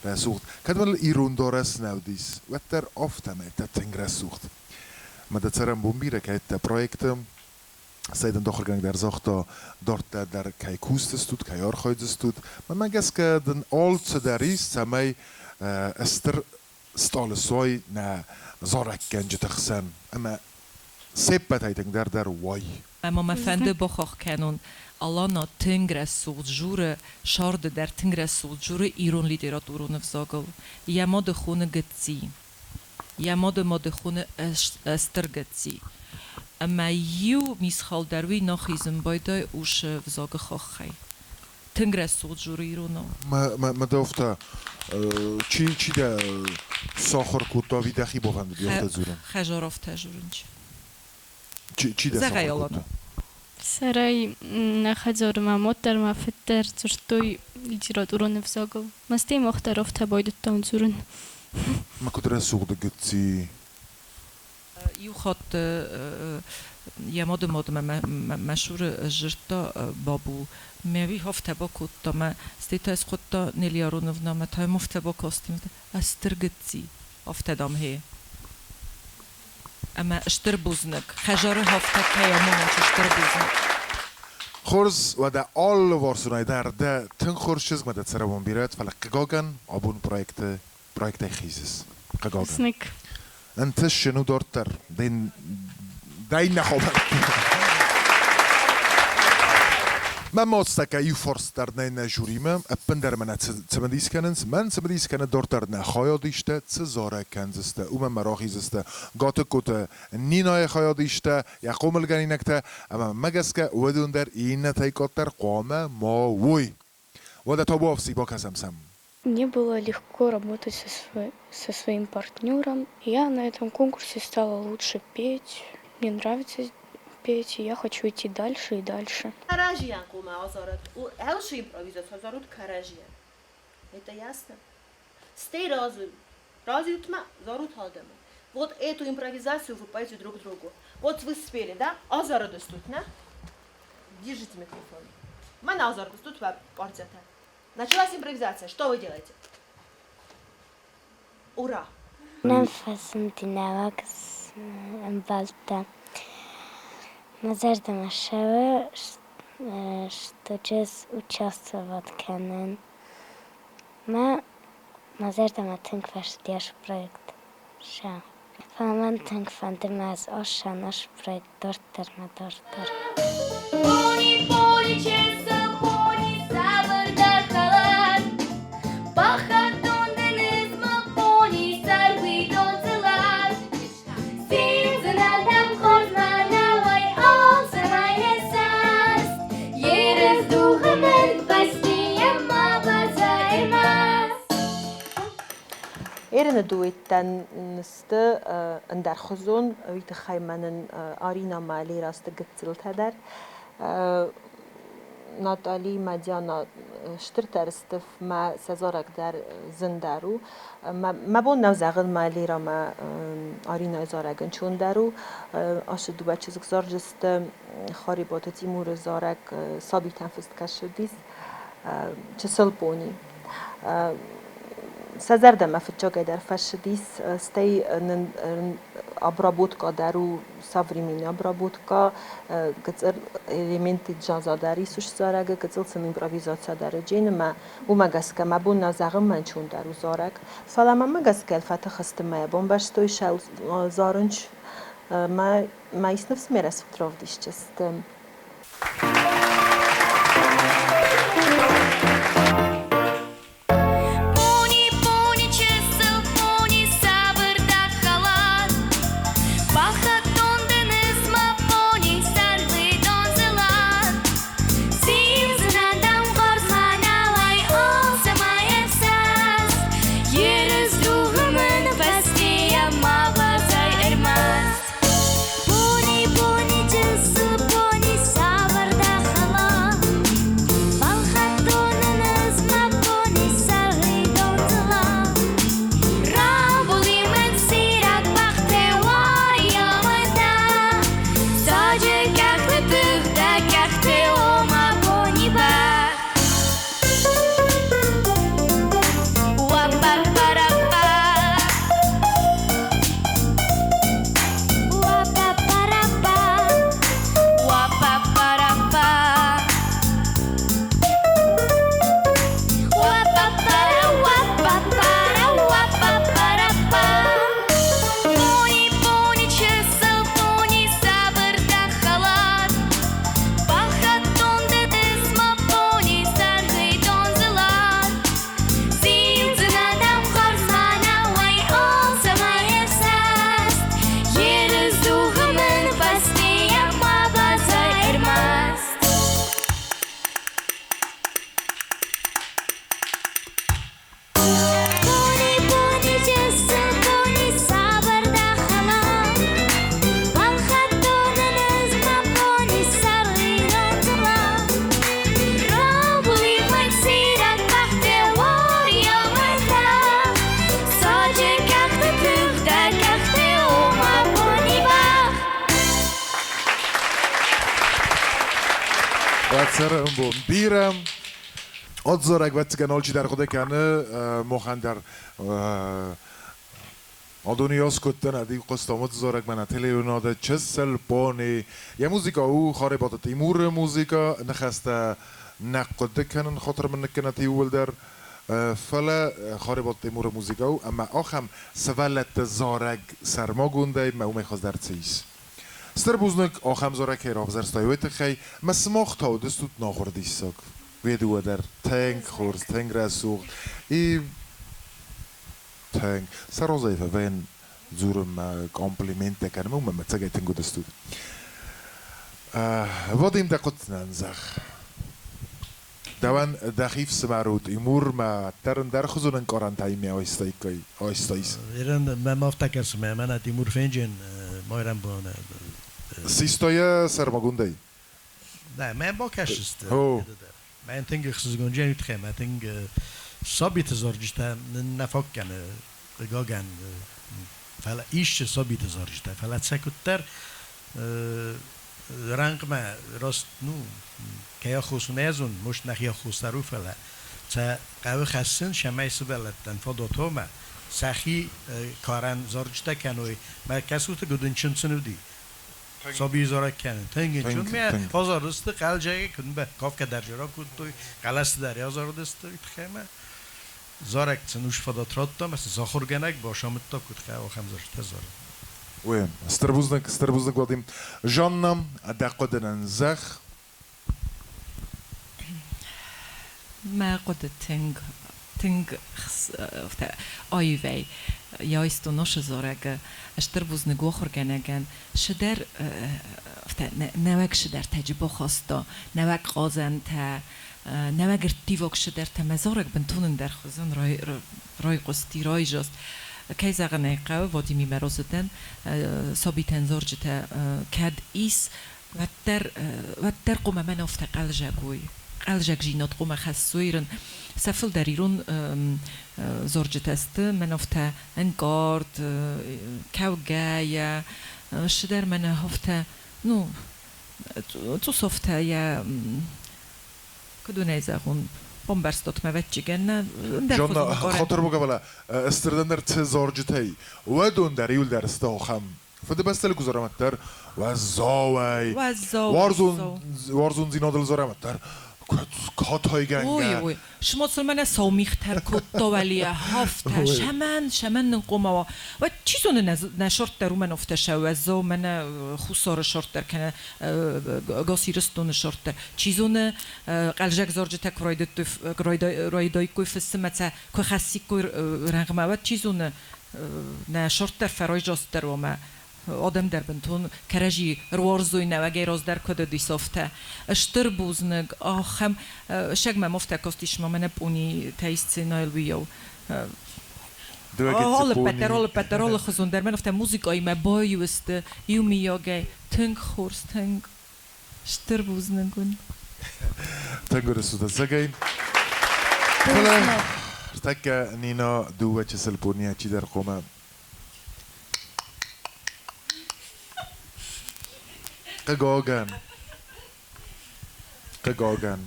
Speaker 1: рӕсугъд. Кӕд мыл ирон дарӕс нӕ уыдис, уӕддӕр афтӕмӕй та тынг рӕсугъд. Мӕ дӕ цӕрӕнбон бирӕ кӕд дӕ проекты Сайдӕн ахуыргӕнӕг дӕр загъта, дарддӕр дӕр кӕй кусдзыстут, кӕй архайдзыстут. Мӕнмӕ гӕсгӕ дын алцыдӕр ис, цӕмӕй стыр стъалы суай нӕ зарӕггӕнджыты хсӕн ӕмӕ се ппӕтӕй тынгдӕр дӕр уай.
Speaker 9: Ӕмӕ мӕ фӕнды бахахх кӕнон, Алана тынг рӕсугъд журы, сӕрды дӕр тынг рӕсугъд журы ирон литературон ӕвзагыл. Йӕ мады хоны Гыцци. Йӕ мады мады хоны Стыр Гыцци. Ӕмӕ иу мисхал дӕр уый нӕ байдайы усы взагы хаххӕй. Тынг рӕсугъд журы иронау.
Speaker 1: Мӕ дӕ афтӕ чи дӕ сахуыр кодта, ӕви дӕхи бафӕндыди афтӕ дзурын?
Speaker 9: Хӕзар афтӕ журынч.
Speaker 1: Чи дӕ
Speaker 9: Зӕгъай,
Speaker 1: сахуыр
Speaker 9: Алана.
Speaker 1: кодта?
Speaker 12: Сӕрӕй нӕ хӕдзары мӕ мад дӕр мӕ фыд дӕр дзырдтой литературон ӕвзагыл. Мастӕй мах дӕр афтӕ байдыдтам дзурын.
Speaker 1: Мӕ куыд рӕсугъд Гыцци.
Speaker 9: Иу Иу хатт йӕ мады мадмӕ мӕ цуры сдзырдта Бабу. Мӕ уый афтӕ бакодта, мӕ стӕй та схуыдта Нелли Ароновна, мӕ та йӕм афтӕ бакасти, ӕстыр гыцци, афтӕ дам гъе. Ӕмӕ стыр бузныг, хӕдзары афтӕ кӕй амонынц, стыр бузныг.
Speaker 1: Хорз, уӕдӕ алыварсонӕй дӕр дӕ тынг хорз чызг мӕ дӕ цӕрӕнбон бирӕ уӕд, фӕлӕ хъыгагӕн, абон проекты проектӕй хизыс. Хъыгагӕн.
Speaker 4: Бузныг.
Speaker 1: Ӕнтысджын у дарддӕр. Дӕ иннӕ хабӕртты. Мӕ мадстӕкӕ иу фарст дӕр нӕй нӕ жюримӕ, ӕппындӕр мӕ нӕ цымыдис кӕнынц. Мӕн цымыдис кӕны дарддӕр нӕ хайадисттӕ, цы зарӕг кӕндзысты, уымӕ мӕ рахиздзысты Гатыгкоты Нинайы хайадисттӕ, йӕ хъомылгӕнинӕгтӕ ӕмӕ мӕ гӕсгӕ уыдон дӕр иннӕтӕй къаддӕр хъуамӕ ма уой. Уӕдӕ табуафси бакӕсӕм сӕм.
Speaker 14: Мне было легко работать со своим партнером. Я на этом конкурсе стала лучше петь. Мне нравится петь, и я хочу идти дальше и дальше.
Speaker 15: Каражиян хъуамӕ азарат. Ӕлшы импровизаци азарут каражиян. Это ясно? Стей разу. Разутма, зарут алдама. Вот эту импровизацию вы поете друг другу. Вот вы спели, да? Азарыдыстут, нӕ? Держите микрофон. Мӕнӕ азарыдыстут уӕ партиятӕ. Началась импровизация. Что вы делаете? Ура!
Speaker 6: Нӕм фӕзынди нӕуӕг ӕмбӕлттӕ. Мӕ зӕрдӕмӕ цӕуы, что чыз участвовать кӕнын. Мӕ мӕ зӕрдӕмӕ тынг фӕцыди ацы проект. Сӕ. Фӕлӕ мӕн тынг фӕнды мӕ ӕз ассӕн ацы проект дарддӕр мӕ дарддӕр.
Speaker 13: Пони, пони, чысыл пони, цавӕр дӕ хӕлар? Бахатон дын ӕз мӕ пони, цӕрвитон дзылар. Циндзынӕн дӕм хорз мӕнӕуӕй, алцӕмӕй не саст. Ерыс дугъы мын фӕстийӕ ма баззай ӕрмӕст.
Speaker 8: Ерыны дуэттӕн сты ӕндӕрхуызон, уый тыххӕй ма нын Арина ӕмӕ Лера сты гыццылтӕ дӕр. Натали ӕмӕ Диана стыртӕ сты, мӕ сӕ зарӕг дӕр зындӕр у. Мӕ бон нӕу зӕгъын, мӕ Лера ӕмӕ Аринайы зарӕг ӕнцондӕр у. Ацы дыууӕ чызг зарджысты Харебаты Тимуры зарӕг сабитӕн фыст кӕсыдис чысыл пони. Сӕ зӕрдӕмӕ фыццагӕй дӕр фӕцыдис, стӕй нын обработка дӕр у современный обработка, гыццыл элементы джаза дӕр ис зарӕгы, гыццыл сын импровизаци дӕр джен ӕмӕ уымӕ гӕсгӕ мӕ бон нӕ зӕгъын мӕнчон дӕр у зарӕг. Фӕлӕ мӕмӕ гӕсгӕ фӕтых сты мӕ бамбӕрстой сӕ зарынч мӕ мӕ ис ныфс ме рӕсугъд равдисджысты.
Speaker 13: Пони, пони, чысыл пони, цавӕр дӕ хӕлар? Бахатон дын ӕз мӕ пони, цӕрвитон дзылар. Циндзынӕн дӕм хорз мӕнӕуӕй, алцӕмӕй ӕфсӕст. Ерыс дугъы мын фӕстийӕ ма баззай ӕрмӕст. Пони, пони, чысыл пони.
Speaker 1: Цӕрӕнбон бирӕ. Ӕдзӕрӕг ӕвӕццӕгӕн алчидӕр хъуыды кӕны, махӕн дӕр адони аскодтан, ӕдиг хъуыстам ӕдзӕрӕг мӕнӕ телеуынады чысыл пони. Йӕ музыкӕ у Харебаты Тимуры музыкӕ, ныхӕстӕ нӕ хъуыды кӕнын, хатыр мын ныккӕнӕт иууылдӕр. Фӕлӕ Харебаты Тимуры музыкӕ у, ӕмӕ ахӕм сывӕллӕтты зарӕг сӕрмагондӕй мӕ уымӕй хуыздӕр цы ис. Стыр бузныг, ахӕм зарӕг кӕй равзӕрстай, уый тыххӕй. Мӕ сымах та уыдыстут нахуыр диссаг. Уе дыууӕ дӕр тынг хорз, тынг рӕсугъд. И тынг. Сӕ розӕй фӕвӕййын дзурынмӕ, комплименттӕ кӕнынмӕ, уымӕн ӕмӕ ӕцӕгӕй тынг уыдыстут. Вадим, дӕ хъуыдтынӕн зӕгъ. Дӕуӕн дӕхи фсымӕр у Тимур, мӕ дӕр ӕндӕрхуызон ӕнкъарӕнтӕ имӕ айстаиккай, айстаис.
Speaker 10: Иран мӕм афтӕ кӕсы, мӕнӕ Тимур фенджын майрӕмбоны.
Speaker 1: Систа йӕ сӕрмагондӕй?
Speaker 10: Нӕ, мӕм бакӕсыс. Мӕн тынг ӕхсызгон джӕн мӕ тынг сабиты зарджытӕ нӕ фаг кӕны, хъыгагӕн, фӕлӕ исчи сабиты зарджытӕ, фӕлӕ сӕ куыддӕр рӕнхъмӕ раст, ну, кӕй аххос у, нӕ зонын, может, нӕхи аххос дӕр у, фӕлӕ сӕ хъӕуы хӕссын, цӕмӕй сывӕллӕттӕн фадат уа, сӕхи карӕн зарджытӕ кӕной. Мӕ кӕсуты гуыдын чындзын уыди. Саби зарӕг кӕнын. Тынг ын мӕ азарыдысты, хъӕлдзӕгӕй куыд кафгӕ дӕр ракодтой, хъӕлӕсы дӕр азарыдысты, уый тыххӕй мӕ зарӕг сын ус фадат радта, мӕ сын сахуыргӕнӕг бацамыдта, куыд хъӕуы ахӕм зарджытӕ зарын.
Speaker 1: Ой, стыр бузныг, стыр бузныг, Вадим. Жанна, дӕ хъуыдынӕн зӕгъ.
Speaker 9: Мӕ хъуыды тынг, тынг аивӕй айстон ашы зарӕгы. Стыр бузныг ахуыргӕнӕгӕн. Шыдӕр нӕуӕг шыдӕртӕджы бахаста, нӕуӕг хъазӕнтӕ, нӕуӕг ӕрттиваг шыдӕртӕ. Мӕ зарӕг бынтон ӕндӕрхуызон райхъуысти, райзаст. Кӕй зӕгъын ӕй хъӕуы, Вадимимӕ разы дӕн, сабитӕн зарджытӕ кӕд ис, уӕддӕр, уӕддӕр хъуамӕ мӕн афтӕ хъӕлдзӕг уой. Хъӕлдзӕгдзинад хъуамӕ хӕссой ирын. Сӕ фылдӕр ирон зарджытӕ сты, мӕн афтӕ ӕнкъард, кӕугӕйӕ, шыдӕр мӕнӕ афтӕ, ну, цъус афтӕ йӕ, куыд уын ӕй зӕгъон, бамбӕрстат мӕ ӕвӕццӕгӕн, нӕ,
Speaker 1: Жанна, хатыр бакӕ, стырдӕр цы зарджытӕй, уыдон дӕр иуылдӕр сты ахӕм. Фыдыбӕстӕйы куы зарӕм, уӕддӕр уӕззауӕй,
Speaker 9: Уӕззау,
Speaker 1: уарзон,
Speaker 9: уӕззау.
Speaker 1: уарзондзинадыл зарӕм, уӕддӕр катайгӕнгӕ.
Speaker 9: Ой, ой, шымоцыл мӕнӕ сау мигътӕ ркодта уӕлейӕ, хафтӕ, шӕмӕн, шӕмӕн нын хъуамӕ уа. Уӕд чи зоны, нӕ, нӕ сӕрд дӕр уымӕн афтӕ сӕуӕззау, мӕнӕ Хуссары сӕрд дӕр кӕнӕ ӕгас Ирыстоны сӕрд дӕр. Чи зоны, хъӕлдзӕг зарджытӕ куы райдыдтой, райдаиккой фыссын ӕмӕ сӕ куы хӕссиккой рӕгъмӕ, уӕд чи зоны, нӕ сӕрд дӕр фӕрайзастдӕр уа ӕмӕ адӕм дӕр бынтон кӕрӕдзи руарзой, нӕуӕгӕй раздӕр куыд уыдис, афтӕ. Стыр бузныг, ахӕм сӕг мӕм афтӕ кастис, ма мӕнӕ пъонитӕ сценӕйыл уыйау. Алы ппӕт дӕр, алы ппӕт дӕр, алыхуызон дӕр мӕн афтӕ музыкӕимӕ баиу сты иумийагӕй. Тынг хорз, тынг стыр бузныг уын.
Speaker 1: Тынг уырысут ӕцӕгӕй. Фӕлӕ ӕртӕккӕ Нина дыууӕ чысыл пъонийӕ чидӕр хъуамӕ Хъыгагӕн. Хъыгагӕн.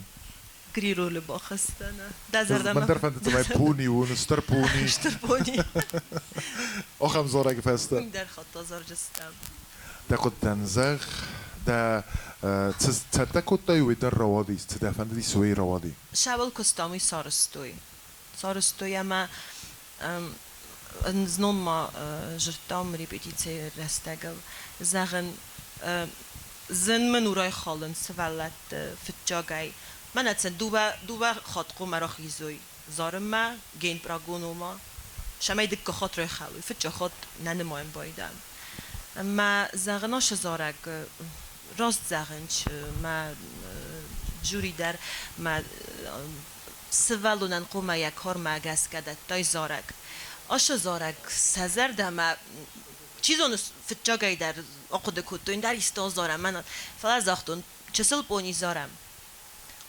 Speaker 8: Гриролы бахӕсдзӕнӕ. Дӕ зӕрдӕмӕ.
Speaker 1: Мӕн дӕр фӕнды, цӕмӕй пони уон, стыр пони.
Speaker 8: Стыр пони.
Speaker 1: Ахӕм зарӕг фӕстӕ.
Speaker 8: Дӕр хатт азарджыстӕм.
Speaker 1: Дӕ хъуыдтӕн зӕгъ, дӕ цы цӕттӕ кодтай, уый дӕр рауадис, цы дӕ фӕндыдис, уый рауади.
Speaker 8: Цӕуыл куыстам, уый сарӕзтой. Сарӕзтой ӕмӕ знон ма зырдтам репетицийы рӕстӕгыл. Зӕгъын, зын мын у райхалын сывӕллӕтты фыццагӕй. Мӕнӕ сын дыууӕ хатт хъуамӕ рахизой зарынмӕ, генпрогонома, цӕмӕй дыккаг хатт райхӕлой. Фыццаг хатт нӕ нымайын байдайӕм. Ӕмӕ зӕгъын, ацы зарӕг раст зӕгъын, мӕ жюри дӕр мӕ сывӕллонӕн хъуамӕ йӕ кармӕ гӕсгӕ дӕттай зарӕг. Ацы зарӕг сӕ зӕрдӕмӕ чи зоны, фыццагӕй дӕр ахъуыды кодтой, ӕндӕр исты азарӕм, мӕнӕ. Фӕлӕ загътон, чысыл пони зарӕм.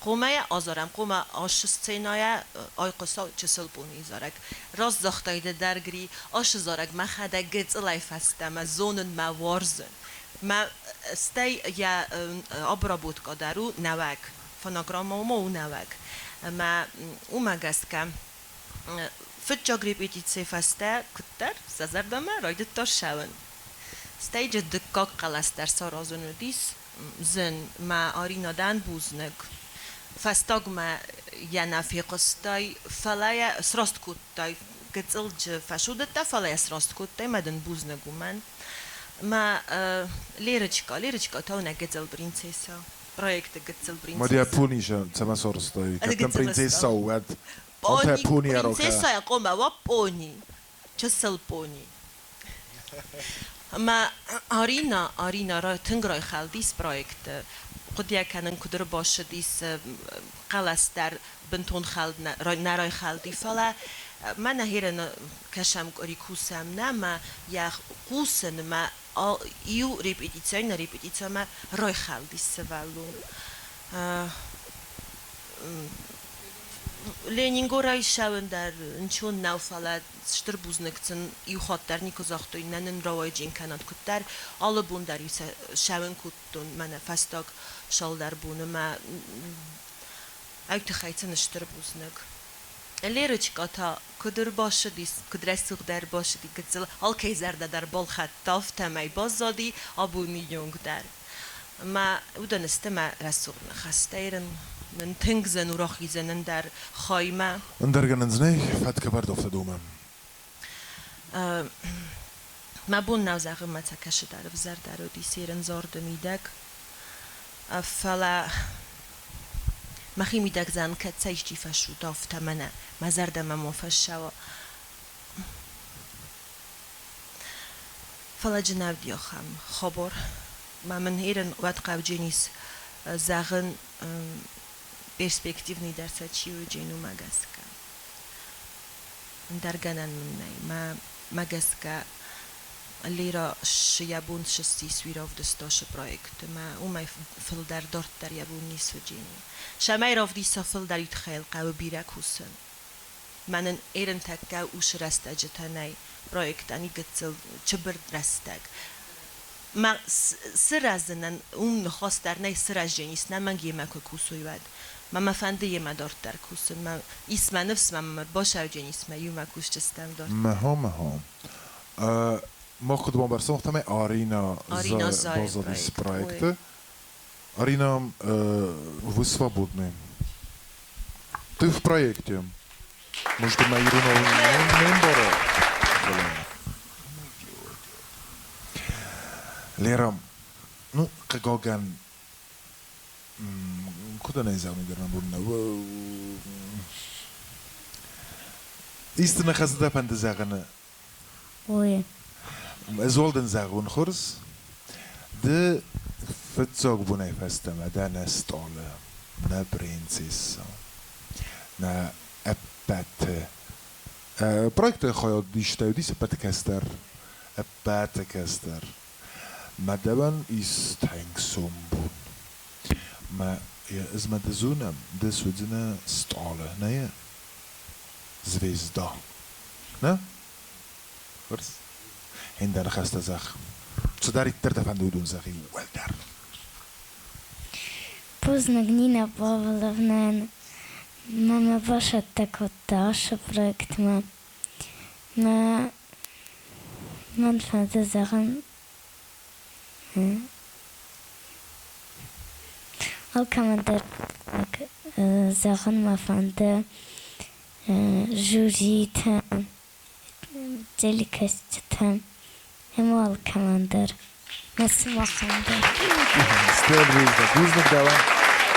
Speaker 8: Хъуамӕ йӕ азарӕм, хъуамӕ ацы сценӕйӕ айхъуыса чысыл понийы зарӕг. Раст загътай ды дӕр, Гри, ацы зарӕг мӕхӕдӕг гыццылӕй фӕстӕмӕ зонын мӕ уарзын. Мӕ стӕй йӕ обработка дӕр у нӕуӕг. Фонограммӕ уымӕ у нӕуӕг. Ӕмӕ уымӕ гӕсгӕ фыццаг репетицийы фӕстӕ куыддӕр сӕ зӕрдӕмӕ райдыдта ссӕуын. Стӕй джы дыккаг хъӕлӕс дӕр саразын уыдис зын, мӕ Арина дӕн бузныг. Фӕстагмӕ йӕ нӕ фехъуыстай, фӕлӕ йӕ сраст кодтай. Гыццыл джы фӕсудыдта, фӕлӕ йӕ сраст кодтай, мӕ дын бузныг уымӕн. Мӕ Лерочка, Лерочка та у нӕ гыццыл принцесса. Проекты гыццыл принцесса.
Speaker 1: Мадя пони цӕмӕ сарӕзтай? Кӕд принцесса у, уӕд
Speaker 8: Пони, принцессайӕ хъуамӕ уа пони, чысыл пони. Ӕмӕ Арина, Арина тынг райхӕлдис проекты. Хъуыдыйӕ кӕнын куыд ӕрбацыдис, хъӕлӕс дӕр бынтон хӕлд нӕ райхӕлди, фӕлӕ мӕнӕ херӕн кӕсӕм къуыри кусӕм нӕ мӕ йӕ хъусын мӕ иу репетицийӕ иннӕ репетицимӕ райхӕлдис сывӕллон. Ленингорӕй ссӕуын дӕр ӕнцон нӕу, фӕлӕ стыр бузныг сын иу хатт дӕр никуы загътой, нӕ нын рауайджын кӕнӕд куыддӕр. Алы бон дӕр-иу сӕ ссӕуын кодтон мӕнӕ фӕстаг цалдӕр боны мӕ ай тыххӕй сын стыр бузныг. Лерочка та куыд ӕрбацыдис, куыд рӕсугъд ӕрбацыди гыццыл, алкӕй зӕрдӕ дӕр балхӕдта, афтӕмӕй баззади абоны онг дӕр. Мӕ уыдон сты мӕ рӕсугъд ныхӕстӕ ерын мын тынг зын у рахизын ӕндӕр хаймӕ.
Speaker 1: Ӕндӕр гӕнӕн дзы нӕй, фӕткӕвӕрд афтӕ домы.
Speaker 8: Мӕ бон нӕу зӕгъын, мӕ цӕкӕсыдӕр ӕвзӕрдӕр уыдис ерын зарды мидӕг, фӕлӕ мӕхи мидӕг зӕгъын, кӕд сӕ исчи фӕсуда, афтӕ мӕнӕ мӕ зӕрдӕмӕ ма фӕссӕуа. Фӕлӕ джы нӕ уыди ахӕм хабар. Мӕ мын ерын уӕд хъауджын ис зӕгъын перспективный дӕр сӕ чи уыджын, уымӕ гӕсгӕ. Ӕндӕр гӕнӕн мын нӕй. Мӕ гӕсгӕ Лера шы йӕ бон сыстис уый равдыста шы проекты мӕ уымӕй фылдӕр дарддӕр йӕ бон ницы уыджени. Цӕмӕй равдиса фылдӕр уый тыххӕй хъӕуы бирӕ кусын. Мӕнӕн ерын тӕккӕ уыцы рӕстӕджытӕ нӕй проектӕн и гыццыл чыбыр рӕстӕг. Мӕ сырӕзынӕн уым ныхас дӕр нӕй сырӕздженис, нӕмӕнг йемӕ куы кусой, уӕд. Мӕ мӕ фӕнды йемӕ дарддӕр кусын. Мӕ ис мӕ ныфс, мӕ мӕ ӕрбацӕудженис, мӕ иумӕ кусджыстӕм дарддӕр.
Speaker 1: Мӕхо, мӕхо. Мах куыд бамбӕрстон, афтӕмӕй Арина
Speaker 8: Арина зайы
Speaker 1: баззадис
Speaker 8: проекты.
Speaker 1: проекты. Арина, вы свободны. Ты в проекте. Может, мӕ иронау не мбары? Лера, ну, хъыгагӕн, куыд ӕнӕ зӕгъын дӕр мӕ бон нӕу. Исты ныхасы дӕ фӕнды зӕгъыны?
Speaker 6: Ой.
Speaker 1: Ӕз уал дын зӕгъон хорз. Ды фыццаг бонӕй фӕстӕмӕ дӕ нӕ стъалы, нӕ принцесса, нӕ ӕппӕты проекты хайад истӕй уыдис ӕппӕты кӕстӕр, ӕппӕты кӕстӕр. Мӕ дӕуӕн ис тынг сомбон. Мӕ ӕз ма дӕ зонӕм, ды суыдзынӕ стъалы, нӕ? Звезда. Нӕ? Хорз. Ӕндӕр ныхӕстӕ зӕгъ. Цыдӕриддӕр дӕ фӕнды, уыдон зӕгъ иууылдӕр.
Speaker 6: Бузныг Нина Павловнӕн, мӕ мӕ бацӕттӕ кодта ацы проектмӕ. Мӕ мӕн фӕнды зӕгъын, алкӕмӕн дӕр зӕгъын мӕ фӕнды жюритӕн, телекӕсджытӕн ӕмӕ алкӕмӕн дӕр. Мӕ сымахӕн дӕр.
Speaker 1: Стыр бузныг. Бузныг дӕуӕн.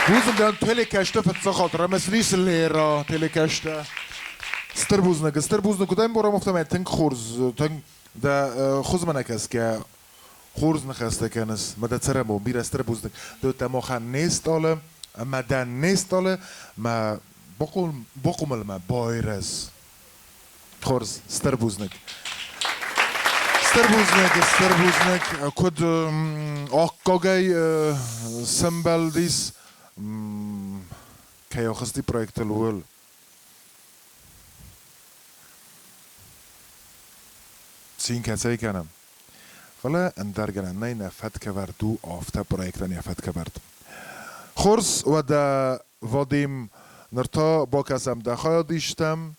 Speaker 1: Бузныг дӕуӕн телекӕсты фыццаг хатт ӕмӕ Лера телекӕстӕ. Стыр бузныг. Стыр бузныг. Куыд ӕмбарӕм, афтӕмӕй тынг хорз, тынг дӕ хуызмӕ нӕ кӕсгӕ хорз ныхӕстӕ кӕныс. Мӕ дӕ цӕрӕнбон бирӕ стыр бузныг. Ды дӕ махӕн не стъалы, ӕмӕ дӕ не стъалы, мӕ бахъомыл мӕ байрӕз. Хорз, стыр бузныг. Стыр бузныг, стыр бузныг. Куыд аккагӕй сӕмбӕлдис, кӕй ахызти проектыл, ууыл. Цин кӕцӕй кӕнӕм. Фӕлӕ ӕндӕр гӕнӕн нӕй, нӕ фӕткӕвӕрд у афтӕ проектӕн йӕ фӕткӕвӕрд. Хорз, уӕдӕ, Вадим, ныр та бакӕсӕм дӕ хайадистӕм.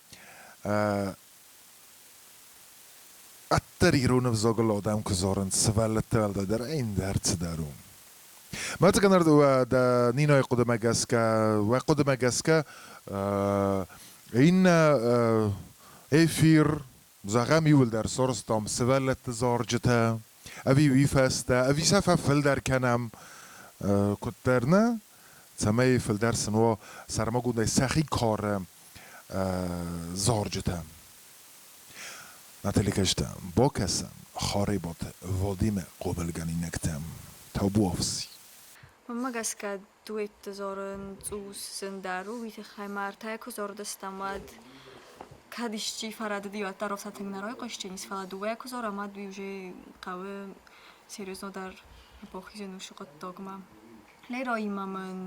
Speaker 1: Ӕддӕр ирон ӕвзагыл адӕм куы зарынц, сывӕллӕттӕ уӕлдайдӕр ӕндӕр цыдӕр у. Мӕцӕгӕн уӕдӕ Нинайы хъуыдымӕ гӕсгӕ, уӕ хъуыдымӕ гӕсгӕ иннӕ эфир, зӕгъӕм, иууылдӕр сарӕзтам сывӕллӕтты зарджытӕ, ӕви уый фӕстӕ, ӕви сӕ фӕфылдӕр кӕнӕм, куыддӕр нӕ, цӕмӕй фылдӕр сын уа сӕрмагондӕй сӕхи кары зарджытӕ. Натали кӕстӕ, бакӕсӕм Харебаты Вадимы хъомылгӕнинӕгтӕм. Табуафси.
Speaker 7: Мӕнмӕ гӕсгӕ дуэтты зарын цъус зындӕр у, уый тыххӕй ма ӕртӕйӕ куы зардыстӕм, уӕд кӕд исчи фӕрӕдыди, уӕддӕр афтӕ тынг нӕ райхъуыстис, фӕлӕ дыууӕйӕ куы зарӕм, уӕд уый уже хъӕуы серьезнодӕр бахизын уыцы хъуыддагмӕ. Лероимӕ мын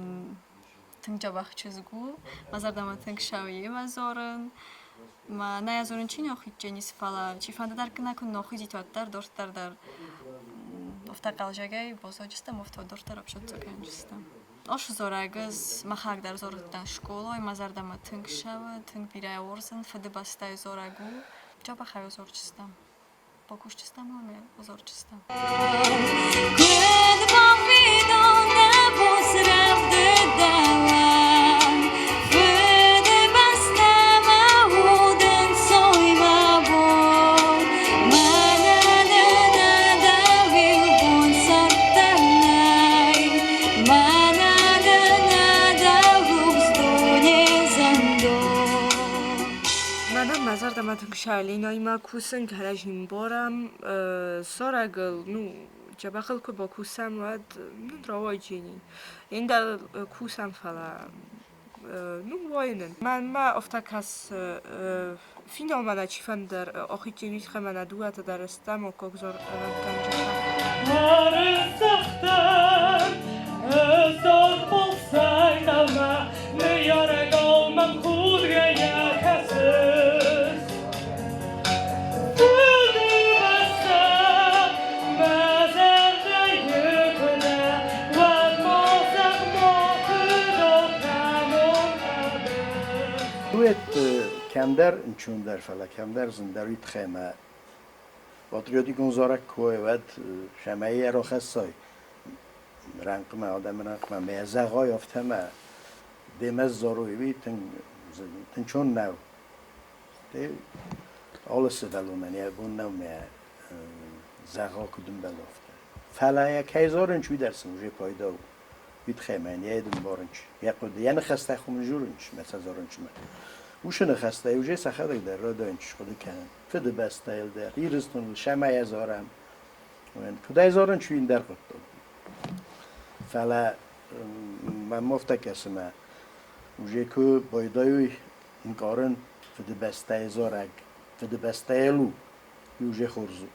Speaker 7: тынг дзӕбӕх чызг у, мӕ зӕрдӕмӕ тынг цӕуы йемӕ зарын. Мӕ нӕ зонын чи нӕ фӕлӕ чифӕнды дӕр кӕнӕ куы нӕхуидзит, уӕддӕр дарддӕр дӕр афтӕ хъӕлдзӕгӕй баззадыстӕм, афтӕ дарддӕр ӕфсӕддзӕгӕнджыстӕм. Ас зарӕг ӕз мӕхӕдӕг дӕр зарыдтӕн скъолайы, мӕ зӕрдӕмӕ тынг цӕуы, тынг бирӕ уарзын, Фыдыбӕстӕйы зарӕг у. Дзӕбӕхӕй зарджыстӕм. Бакусджыстӕм ӕмӕ зарджыстӕм.
Speaker 13: Куыд бафидон нӕ буц рӕвдыдӕуӕн, Фыдыбӕстӕмӕ удӕнцой мӕ бон. Мӕнӕн ӕнӕ дӕу иу бон царддӕр нӕй, Мӕнӕн ӕнӕ дӕу рухс дуне зӕндон.
Speaker 16: Мӕнӕн мӕ зӕрдӕмӕ тынг цӕуы Ленӕимӕ кусын, кӕрӕдзи ӕмбарӕм. Зарӕгыл, ну, дзӕбӕхыл куы бакусӕм, уӕд ну, рауайдзӕни. Ӕндӕр кусӕм, фӕлӕ ну, уайы нын. Мӕнмӕ афтӕ кӕсы, финалмӕ нӕ чифӕндӕр ахицӕн уый мӕнӕ дыууӕтӕ дӕр стӕм аккаг зарӕггӕнджытӕ.
Speaker 17: Ӕрыздӕхтӕн ӕз балцӕй дӕумӕ, ныййарӕгау мӕм худгӕйӕ кӕсыс. Фыдыбӕстӕ, мӕ зӕрдӕйы куы дӕ, уӕд ма зӕгъ, макуы кӕнон ӕдых.
Speaker 18: Дуэт кӕмдӕр ӕнцондӕр, фӕлӕ кӕмдӕр зындӕр уый тыххӕй ӕмӕ патриотикон зарӕг куы уой, уӕд сӕмӕй ӕрахӕссай рӕнхъмӕ, адӕмы рӕнхъмӕ, мӕ зӕгъай афтӕ ӕмӕ демӕ сзарой, уый тынг ӕнцон нӕу. Алы сывӕллонӕн йӕ бон нӕу мӕ зӕгъа, куыд ӕмбӕлы, афтӕ. Фӕлӕ йӕ кӕй зарынч, уый дӕр сын уже пайда у. Уый тыххӕй мӕн йӕ ӕмбарынч, йӕ хъуыды, йӕ ныхӕстӕ хуымы журынч, мӕ сӕ зарынчмӕ. Уыцы ныхӕстӕй уже сӕхӕдӕг дӕр райдайынч хъуыды кӕнын. Фыдыбӕстӕйыл дӕр, Ирыстоныл сӕмӕ зарӕм. Куыдӕй зарынч, уый ӕндӕр хъуыддаг. Фӕлӕ мӕм афтӕ кӕсы мӕ, уже куы байдайой ӕнкъарын Фыдыбӕстӕйы зарӕг, Фыдыбӕстӕйыл у, уый уже хорз у.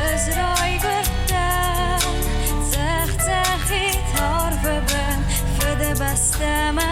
Speaker 13: Ӕз райгуырдтӕн цъӕх-цъӕхид арвы бын, Фыдыбӕстӕмӕ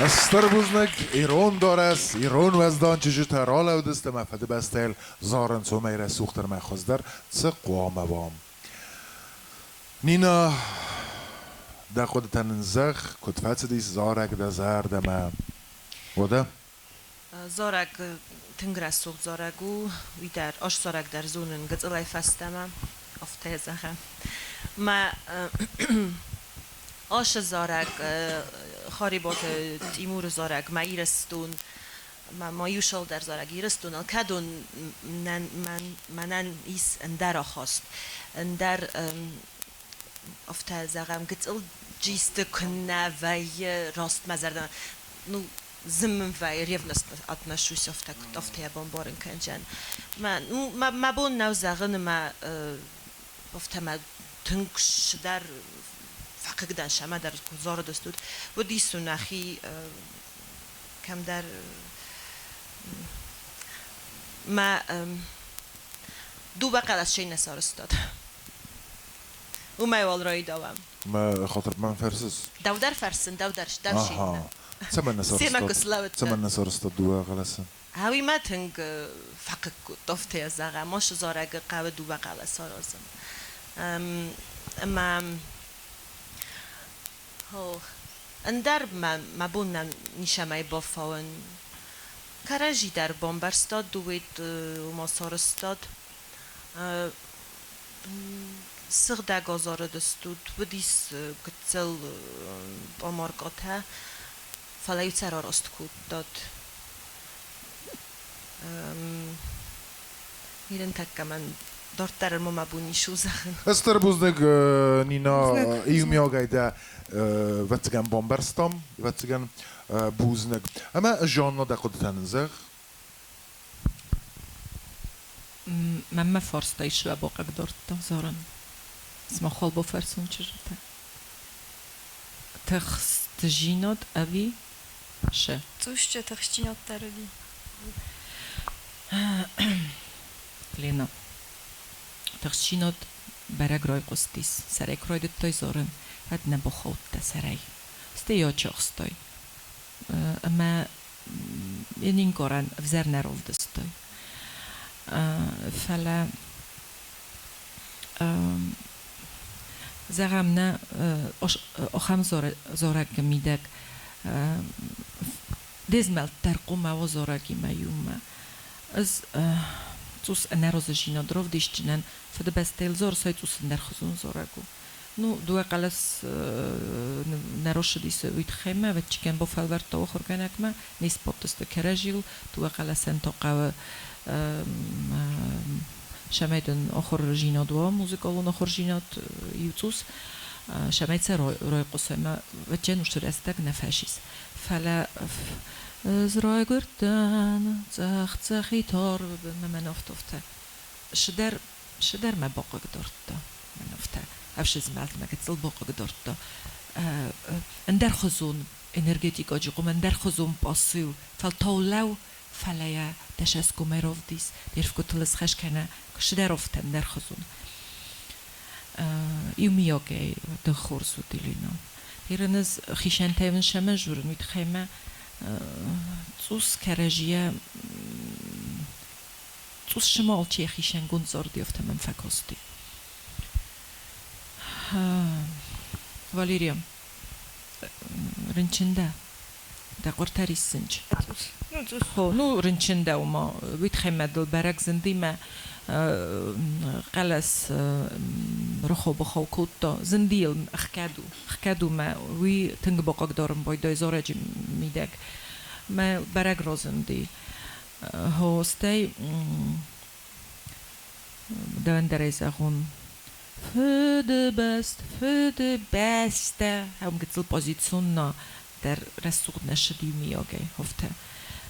Speaker 1: Стыр бузныг, ирон дарӕс, ирон уӕздан чызджытӕ ралӕудысты ӕмӕ Фыдыбӕстӕйыл зарынц уымӕй рӕсугъддӕр ӕмӕ хуыздӕр цы хъуамӕ уа. Нина, дӕ хъуыдытӕ нын зӕгъ, куыд фӕцыдис зарӕг дӕ зӕрдӕмӕ? Уӕдӕ?
Speaker 8: Зарӕг тынг рӕсугъд зарӕг у, уый дӕр, ӕз зарӕг дӕр зонын гыццылӕй фӕстӕмӕ, афтӕ зӕгъӕм. Мӕ ашы зарӕг, Харебаты Тимуры зарӕг «Мӕ Ирыстон», мӕ ма иу цалдӕр зарӕг Ирыстоныл, кӕдон мӕнӕн ис ӕндӕр ахаст, ӕндӕр, афтӕ зӕгъӕм, гыццыл джисты куыннӕ вӕййы раст мӕ зӕрдӕмӕ. Ну, зын мын вӕййы, ревностно отношусь, афтӕ афтӕ йӕ бамбарын кӕнджӕн. Мӕ, ну, мӕ бон нӕу зӕгъын, ӕмӕ афтӕ мӕ тынг цыдӕр фӕхъыг дӕн сӕмӕдӕр куы зарыдыстут, уыдис уын нӕхи кӕмдӕр мӕ дыууӕ хъӕлӕсӕй нӕ сарӕзтат. Уымӕй уал райдауӕм.
Speaker 1: Мӕ хатыр мӕм фӕрсыс?
Speaker 8: Дӕу дӕр фӕрсын, дӕу дӕр, дӕу
Speaker 1: Аха. Цӕмӕн нӕ
Speaker 8: Семӕ
Speaker 1: сарӕзтат?
Speaker 8: куы слӕудтӕ.
Speaker 1: Цӕмӕн нӕ сарӕзтат дыууӕ хъӕлӕсы?
Speaker 8: Ӕви мӕ тынг фӕхъыг кодта, афтӕ зӕгъӕм, ашы зарӕгы хъӕуы дыууӕ хъӕлӕсы аразын. Ӕмӕ ӕндӕр мӕ бон нӕ ницӕмӕй бафауын. Кӕрӕдзи дӕр бамбӕрстат, дыууӕ ома сарӕзтат. Сыгъдӕг азарыдыстут, уыдис гыццыл пъамаркъатӕ, фӕлӕ-иу сӕ рараст кодтат. Ныртӕккӕ мӕн дарддӕр ма мӕ бон ис у зӕгъын.
Speaker 1: Стыр бузныг, Нина, иумиагӕй дӕ ӕвӕццӕгӕн бамбӕрстам, ӕвӕццӕгӕн бузныг. Ӕмӕ Жанна дӕ хъуыдытӕ нын зӕгъ.
Speaker 9: Мӕнмӕ фарста ис бахъыгдардта зарын. Сымах уал бафӕрсон чызджытӕ. Тыхстдзинад ӕви шы?
Speaker 7: Цъусджы тыхстдзинад дӕр уыди.
Speaker 9: Лена, тыхстдзинад бӕрӕг райхъуыстис, сӕрӕй куы райдыдтай зарын, уӕд нӕ бахаудтӕ сӕрӕй. Стӕй ачахстай. Ӕмӕ йын инкъарӕн ӕвзӕр нӕ равдыстай. Фӕлӕ зӕгъӕм, нӕ ахӕм зарӕгы мидӕг де змӕлд дӕр хъуамӕ уа зарӕгимӕ иумӕ. Ӕз цъус ӕнӕразыдзинад равдисдзынӕн, Фыдыбӕстӕйыл зарсай цъус ӕндӕрхуызон зарӕг у. Ну, дыууӕ хъӕлӕс нӕ рацыдис уый тыххӕй мӕ, ӕвӕццӕгӕн бафӕлвӕрдта ахуыргӕнӕгмӕ, не сбадтысты кӕрӕдзийыл, дыууӕ хъӕлӕсӕн та хъӕуы цӕмӕй дын ахуырдзинад уа, музыкалон ахуырдзинад иу цъус, цӕмӕй сӕ райхъуса ӕмӕ ӕвӕццӕгӕн уыцы рӕстӕг нӕ фӕцис. Фӕлӕ ӕз райгуырдтӕн цъӕх-цъӕхид арвы бын ӕмӕ мӕн афтӕ цыдӕр цыдӕр мӕ бахъыгдардта мӕн афтӕ ӕфсызмӕлд мӕ гыццыл бахъыгдардта. Ӕндӕрхуызон энергетикаджы къуым, ӕндӕрхуызон посыл, фӕлтау лӕу, фӕлӕ йӕ дӕ цӕсгомӕй равдис, де рфгуытыл ысхӕс кӕнӕ цыдӕр афтӕ ӕндӕрхуызон. Иумиагӕй тынг хорз уыд Елена. Ирын ӕз хицӕнтӕй уын цӕмӕн дзурын, уый тыххӕй мӕ цъус кӕрӕдзийӕ цъус сымӕ алчи йӕхицӕнгонд царди, афтӕ мӕм фӕкасти. Валерия, рынчын дӕ? Дӕ хъуыртӕ риссынч? Ну, рынчын дӕ, ома, уый тыххӕй мӕ дыл бӕрӕг зынди мӕ хъӕлӕс рахау-бахау кодта. Зынди йыл ӕхгӕд у, ӕхгӕд у мӕ уый тынг бахъыгдарын байдайы зарӕджы мидӕг. Мӕ бӕрӕг разынди. Гъо, стӕй дӕуӕн дӕр ӕй зӕгъон, Фыдыбӕст, Фыдыбӕстӕ, ам гыццыл позицион дӕр рӕсугъд нӕ ссыд иумиагӕй, афтӕ.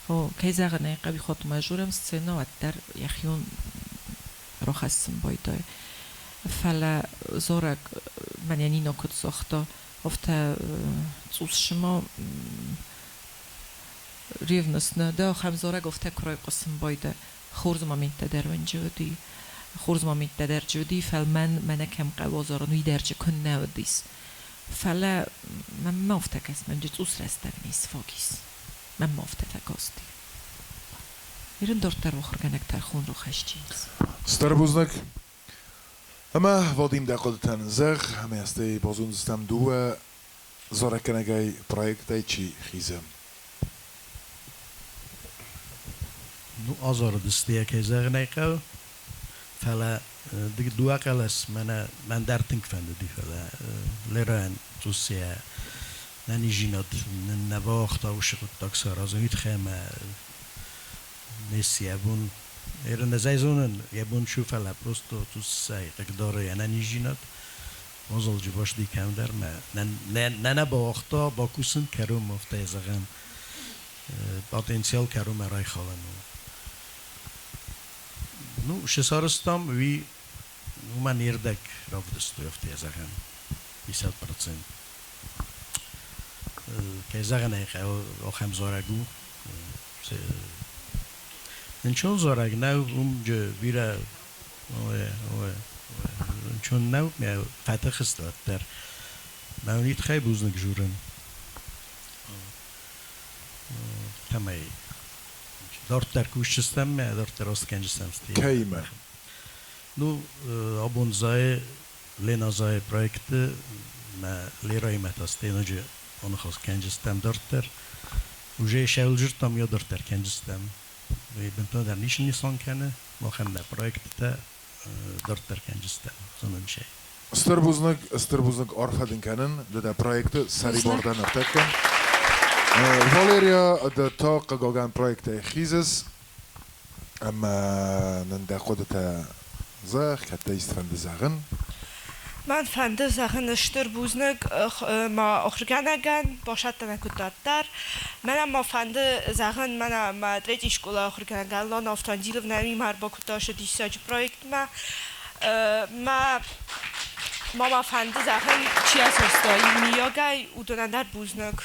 Speaker 9: Гъо, кӕй зӕгъын ӕй хъӕуы, хатт ма журӕм сценӕ, уӕддӕр йӕхион рахӕссын байдайы. Фӕлӕ зарӕг мӕнӕ Нино куыд загъта, афтӕ цъус сыма ревностно, дӕ ахӕм зарӕг афтӕ куы райхъуысын байдайы. Хорз моменттӕ дӕр уынджы уыди, хорз моменттӕ дӕр уыди, фӕлмӕн мӕнӕ кӕм хъӕуы азарын, уый дӕр куыннӕ уыдис. Фӕлӕ мӕнмӕ афтӕ кӕсы, мӕнджы цъус рӕстӕг не сфаг ис. Мӕнмӕ афтӕ фӕкасти. Ирын дарддӕр ахуыргӕнӕг тӕрхон рахӕсджынц.
Speaker 1: Стыр бузныг. Ӕмӕ Вадим дӕ хъуыдытӕн зӕгъ, ӕмӕ стӕй базондзыстӕм дыууӕ зарӕггӕнӕгӕй проектӕй чи хизы.
Speaker 10: Ну, азарыдысты йӕ, кӕй зӕгъын ӕй хъӕуы, фӕлӕ дыууӕ хъӕлӕс мӕнӕ мӕн дӕр тынг фӕндыди, фӕлӕ Лерӕйӕн цъус йӕ ӕнӕниздзинад нын нӕ бауагъта уыцы хъуыддаг саразын, уый тыххӕй ӕмӕ не сси йӕ бон. Ерын ӕз ӕй зонын, йӕ бон чи у, фӕлӕ просто цъус ӕй хъыгдары йӕ ӕнӕниздзинад. Мозолджы басти кӕмдӕр мӕ нӕ нӕ бауагъта бакусын кӕронмӕ, афтӕ зӕгъӕм, потенциал кӕронмӕ райхалын у. Ну, шы сарӕзтам, уый уымӕн йе рдӕг равдыстой, афтӕ зӕгъӕм, 50%. Кӕй зӕгъын ӕй хъӕуы, ахӕм зарӕг у. Нчон зарӕг нӕу, уым бирӕ ой, ой, нчон нӕу, мӕ фӕтыхст уӕддӕр. Мӕ уый тыххӕй бузныг журын. Цӕмӕй дарддӕр кусджыстӕм мӕ дарддӕр раст кӕнджыстӕм.
Speaker 1: Кӕимӕ?
Speaker 10: Ну, абон зайы Лена зайы проекты мӕ Лераимӕ та стӕй аныхас кӕнджыстӕм дарддӕр. Уже сӕвзӕрдтам йӕ дарддӕр кӕнджыстӕм. Уый бынтондӕр ницы нысан кӕны, махӕн нӕ проекттӕ дарддӕр кӕнджыстӕм, зонын сӕ.
Speaker 1: Стыр бузныг, стыр бузныг арфӕ дын кӕнын, ды дӕ проекты сӕрибар дӕ ныртӕккӕ. Валерия, ды та хъыгагӕн проектӕй хизыс ӕмӕ нын дӕ хъуыдытӕ зӕгъ, кӕд дӕ исты фӕнды зӕгъын.
Speaker 16: Мӕн фӕнды зӕгъын стыр бузныг мӕ ахуыргӕнӕгӕн, басӕттӕн куыд дарддӕр. Мӕнӕн ма фӕнды зӕгъын, мӕнӕ мӕ третий скъолайы ахуыргӕнӕгӕн Лана Автандиловна уый ма ӕрбакодта сӕ диссаджы проектмӕ. Мӕ ма мӕ фӕнды зӕгъын, чи асӕрста иумийагӕй, уыдонӕн дӕр бузныг.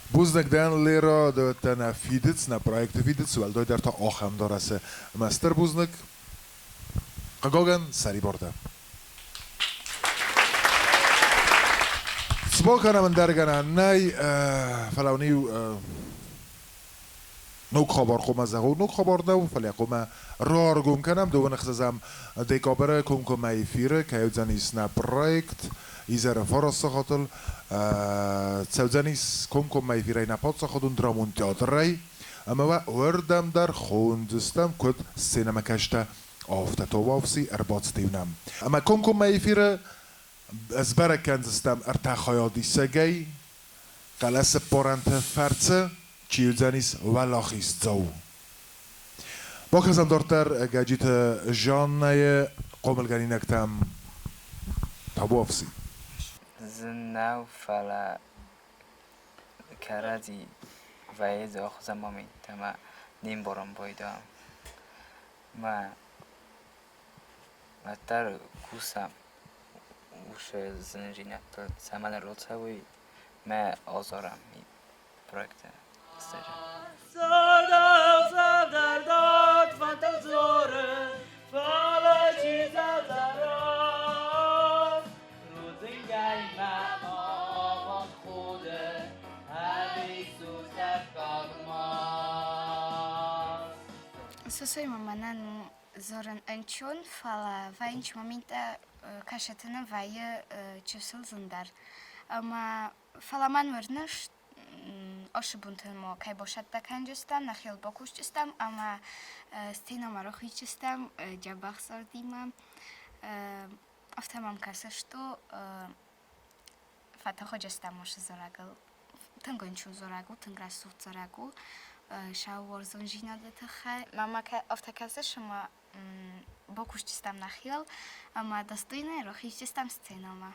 Speaker 1: Бузныг дӕн, Лера, ды уыдтӕ нӕ фидыц, нӕ проекты фидыц, уӕлдайдӕр та ахӕм дарӕсы. Ӕмӕ стыр бузныг. Хъыгагӕн, сӕрибар дӕ. Цы бакӕнӕм ӕндӕр гӕнӕн нӕй, фӕлӕ уын иу ног хабар хъуамӕ зӕгъон. Ног хабар нӕу, фӕлӕ хъуамӕ раргом кӕнӕм дыууын ӕхсӕзӕм декабры комкоммӕ эфиры кӕй уыдзӕнис нӕ проект изӕры фараст сахатыл. Цӕудзӕнис комкоммӕ эфирӕй нӕ паддзахадон драмон театрӕй ӕмӕ уӕ уырдӕм дӕр хондзыстӕм, куыд сценӕмӕкӕсджытӕ, афтӕ Товавси ӕрбацыд-иу нӕм. Ӕмӕ комкоммӕ эфиры сбӕрӕг кӕндзыстӕм ӕртӕ хайадисӕгӕй, хъӕлӕсы ппарӕнты фӕрцы чи уыдзӕнис уӕлахиздзау. Бакӕсӕм дарддӕр Гӕджиты Жаннӕйы хъомылгӕнинӕгтӕм Табуафси.
Speaker 19: Зын нӕу, фӕлӕ кӕрӕдзи вӕййы ӕхсӕз момент ӕмӕ не мбарӕм пайда. Мӕ уӕддӕр кусӕм уыцы зындзинӕдтыл, цӕмӕн ӕрцӕуой мӕ азарӕм проекты рӕстӕджы.
Speaker 12: Сосойма мӕнӕн у дзурын ӕнцон, фӕлӕ вӕййынц моменттӕ кӕсӕтыны вӕййы чысыл зындӕр. Ӕмӕ фӕлӕ мӕн уырны, осы бонты ма кӕй басӕттӕ кӕндзыстӕм, нӕхиуыл бакусдзыстӕм ӕмӕ сценӕмӕ рахиздзыстӕм дзӕбӕх цардимӕ. Афтӕ мӕм кӕсы, что фӕтӕхуыджыстӕм уыцы зарӕгыл. Тынг ӕнцон зарӕг у, тынг рӕсугъд зарӕг у сӕ уарзондзинады тыххӕй. Мӕнмӕ афтӕ кӕсы, ӕмӕ бакусдзыстӕм нӕхиуыл ӕмӕ достойнӕй рахиздзыстӕм сценӕмӕ.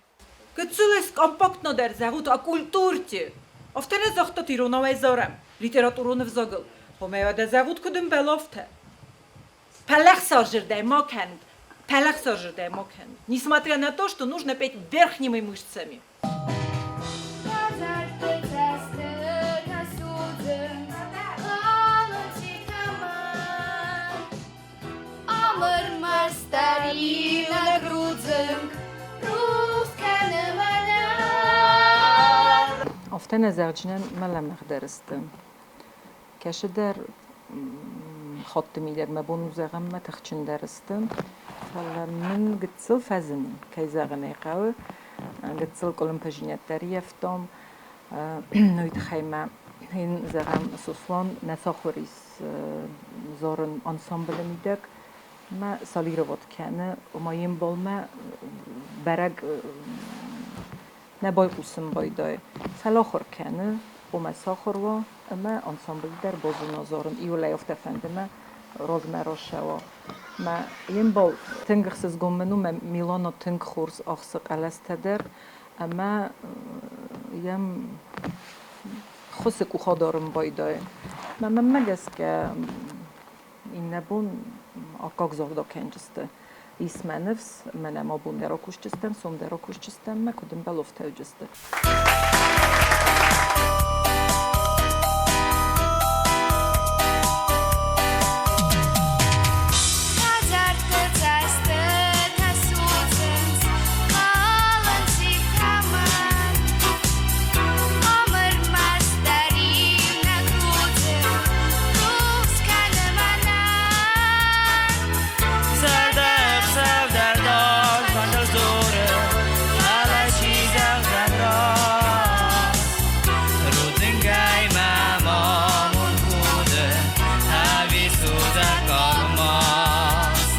Speaker 20: Гыццыл ес компактнодӕр зӕгъут о культурте. Афтӕ нӕ загътат иронау ӕй зарӕм, литературон ӕвзагыл. Хомӕ уӕдӕ зӕгъут, куыд ӕмбӕлы, афтӕ. Пӕлӕхсарзӕрдӕ ма кӕнут, пӕлӕхсарзӕрдӕ ма кӕнут. Несмотря на то, что нужно петь верхними мышцами. Афтӕ нӕ зӕгъджынӕн мӕ лӕмӕгъдӕр сты. Кӕсыдӕр хатты мидӕг мӕ бон у зӕгъӕм, мӕ тыхджындӕр сты. Фӕлӕ мын гыццыл фӕзын, кӕй зӕгъын ӕй хъӕуы, гыццыл къуылымпыдзинӕдтӕ ӕрыййӕфтам. Уый тыххӕй мӕ йын зӕгъӕм, Сослан нӕ сахуыр ис зарын ансамблы мидӕг. Мӕ солировать кӕны, ома йе мбалмӕ бӕрӕг нӕ байхъусын байдайы. Фӕлӕ ахуыр кӕны, ома сахуыр уа ӕмӕ ансамбль дӕр базона зарын. Иуылӕй афтӕ фӕнды мӕ размӕ рацӕуа. Мӕ йе мбал тынг ӕхсызгон мын у, мӕ Милана тынг хорз ахсы къӕлӕстӕ дӕр ӕмӕ йӕм хуысы къухадарын байдайы. Мӕ мӕнмӕ гӕсгӕ иннӕ бон аккаг загъд акӕнджысты. Ис мӕ ныфс, мӕнӕ ма бон дӕр акусджыстӕм, сом дӕр акусджыстӕм, мӕ куыд ӕмбӕлы ӕфтауджысты.
Speaker 13: Хӕдзӕртты цӕстытӕ судзынц, калынц их тӕмӕн. Ӕмырмӕстдӕр иунӕг рудзынг рухс кӕны мӕнӕн.
Speaker 17: Зӕрдӕ ӕхсӕв дӕр дард фӕндыл дзуры, фӕлӕ чи зӕгъдзӕн раст? Рудзынгӕй мӕм амонд худы, ӕви судзаггаг маст?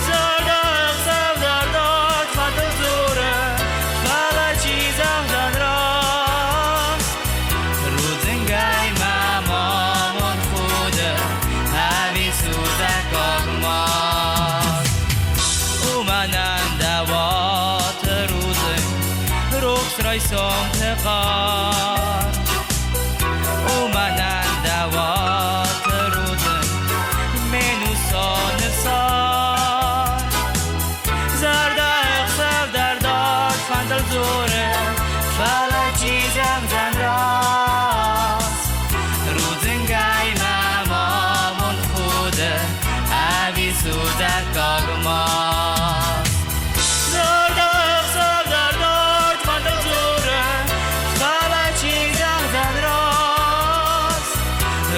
Speaker 17: Зӕрдӕ ӕхсӕв дӕр дард фӕндыл дзуры, фӕлӕ чи зӕгъдзӕн раст? Рудзынгӕй мӕм амонд худы, ӕви судзаггаг маст? Уымӕн дӕ уаты рудзынг рухс райсомты хъӕр. Уымӕн дӕ уаты рудзынг ме нусоны цард. Зӕрдӕ ӕхсӕв дӕр дард фӕндыл дзуры, фӕлӕ чи зӕгъдзӕн раст? Рудзынгӕй мӕм амонд худы, ӕви судзаггаг маст? Зӕрдӕ ӕхсӕв дӕр дард фӕндыл дзуры, фӕлӕ чи зӕгъдзӕн раст?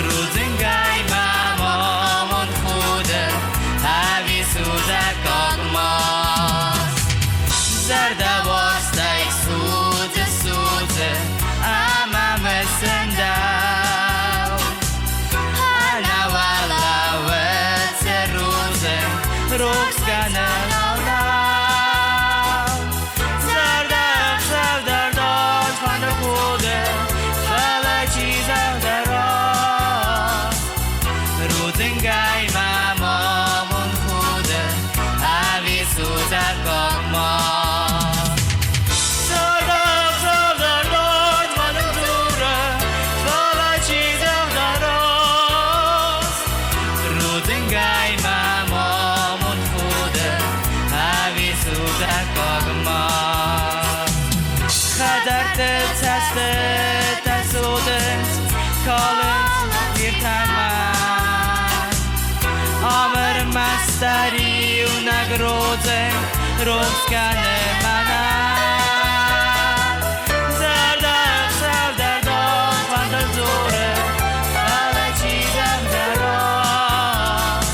Speaker 17: Рудзынгӕй мӕм амонд худы, ӕви судзаггаг маст? Зӕрдӕ уарзтӕй судзы, судзы, ӕмӕ мысын дӕу. Ӕнӕуӕлӕуыцы рудзынг рухс кӕны лӕу. Зӕрдӕ ӕхсӕв дӕр дард фӕндыр худы, фӕлӕ чи зӕгъдӕ раст? Рудзынгӕй мӕм амонд худы, ӕви судзаггаг маст? Зӕрдӕ ӕхсӕв дӕр дард фӕндыр дзуры, фӕлӕ чи зӕгъдӕ раст? Рудзынгӕй мӕм амонд худы, ӕви судзаггаг маст? Хӕдзӕртты цӕстытӕ судзынц, калынц ирд тӕмӕн. Ӕмырмӕстдӕр иунӕг рудзынг рухс кӕны мӕнӕн. Зӕрдӕ ӕхсӕв дӕр дард фӕндыл дзуры, фӕлӕ чи зӕгъдзӕн раст?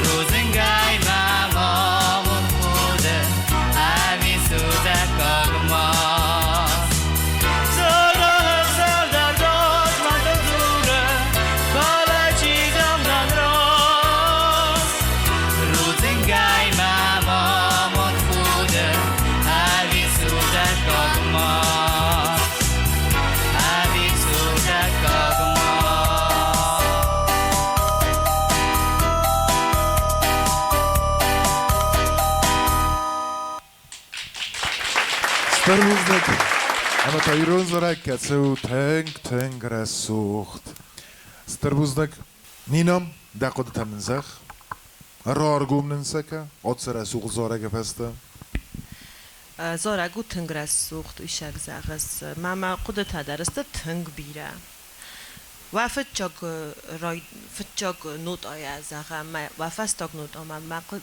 Speaker 17: Рудзынгӕй мӕм амонд худы, ӕви судзаггаг маст? Зӕрдӕ ӕхсӕв дӕр дард фӕндыл дзуры, фӕлӕ чи зӕгъдзӕн раст? Рудзынгӕй мӕм амонд худы, ӕви судзаггаг маст? Ӕви судзаггаг маст?
Speaker 1: Стыр бузныг! Ӕмӕ та ирон зарӕг, кӕцы у тынг, тынг рӕсугъд. Стыр бузныг! Нина, дӕ хъуыдытӕ мын зӕгъ. Раргом нын сӕ кӕ, ацы рӕсугъд зарӕгы фӕстӕ.
Speaker 8: Зарӕг у тынг рӕсугъд, уисӕг зӕгъыс. Мӕ мӕ хъуыдытӕ дӕр сты тынг бирӕ. Уӕ фыццаг фыццаг нотӕйӕ зӕгъӕм, уӕ фӕстаг нотӕмӕ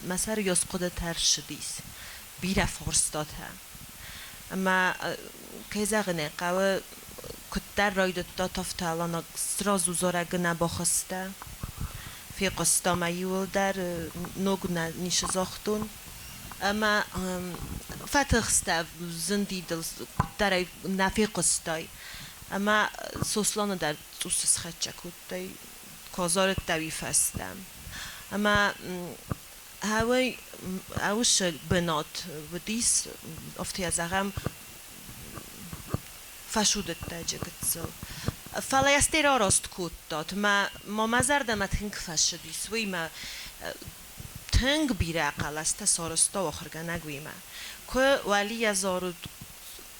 Speaker 8: мӕ сӕр ёс хъуыдытӕ ссыдис. Бирӕ фарстатӕ. Ӕмӕ, кӕй зӕгъын ӕй хъӕуы, Куыддӕр райдыдта афтӕ Алана сразу зарӕгы нӕ бахызтӕ. Фехъуыста мӕ иуылдӕр, ног нӕ ницы загътон. Ӕмӕ фӕтыхстӕ, зынди дыл, куыддӕр ӕй нӕ фехъуыстай. Ӕмӕ Сосланы дӕр цъус схӕццӕ кодтай, куы азарыдтӕ уый фӕстӕ. Ӕмӕ хӕуӕй ӕусы бынат уыдис, афтӕ йӕ зӕгъӕм, фӕсудыдтаджы гыццыл. Фӕлӕ йӕ стӕй рараст кодтат. Мӕ ма мӕ зӕрдӕмӕ тынг фӕцыдис, уый мӕ тынг бирӕ хъӕлӕстӕ сарӕзта ахуыргӕнӕг уыимӕ. Куы уӕлийӕ зарыд,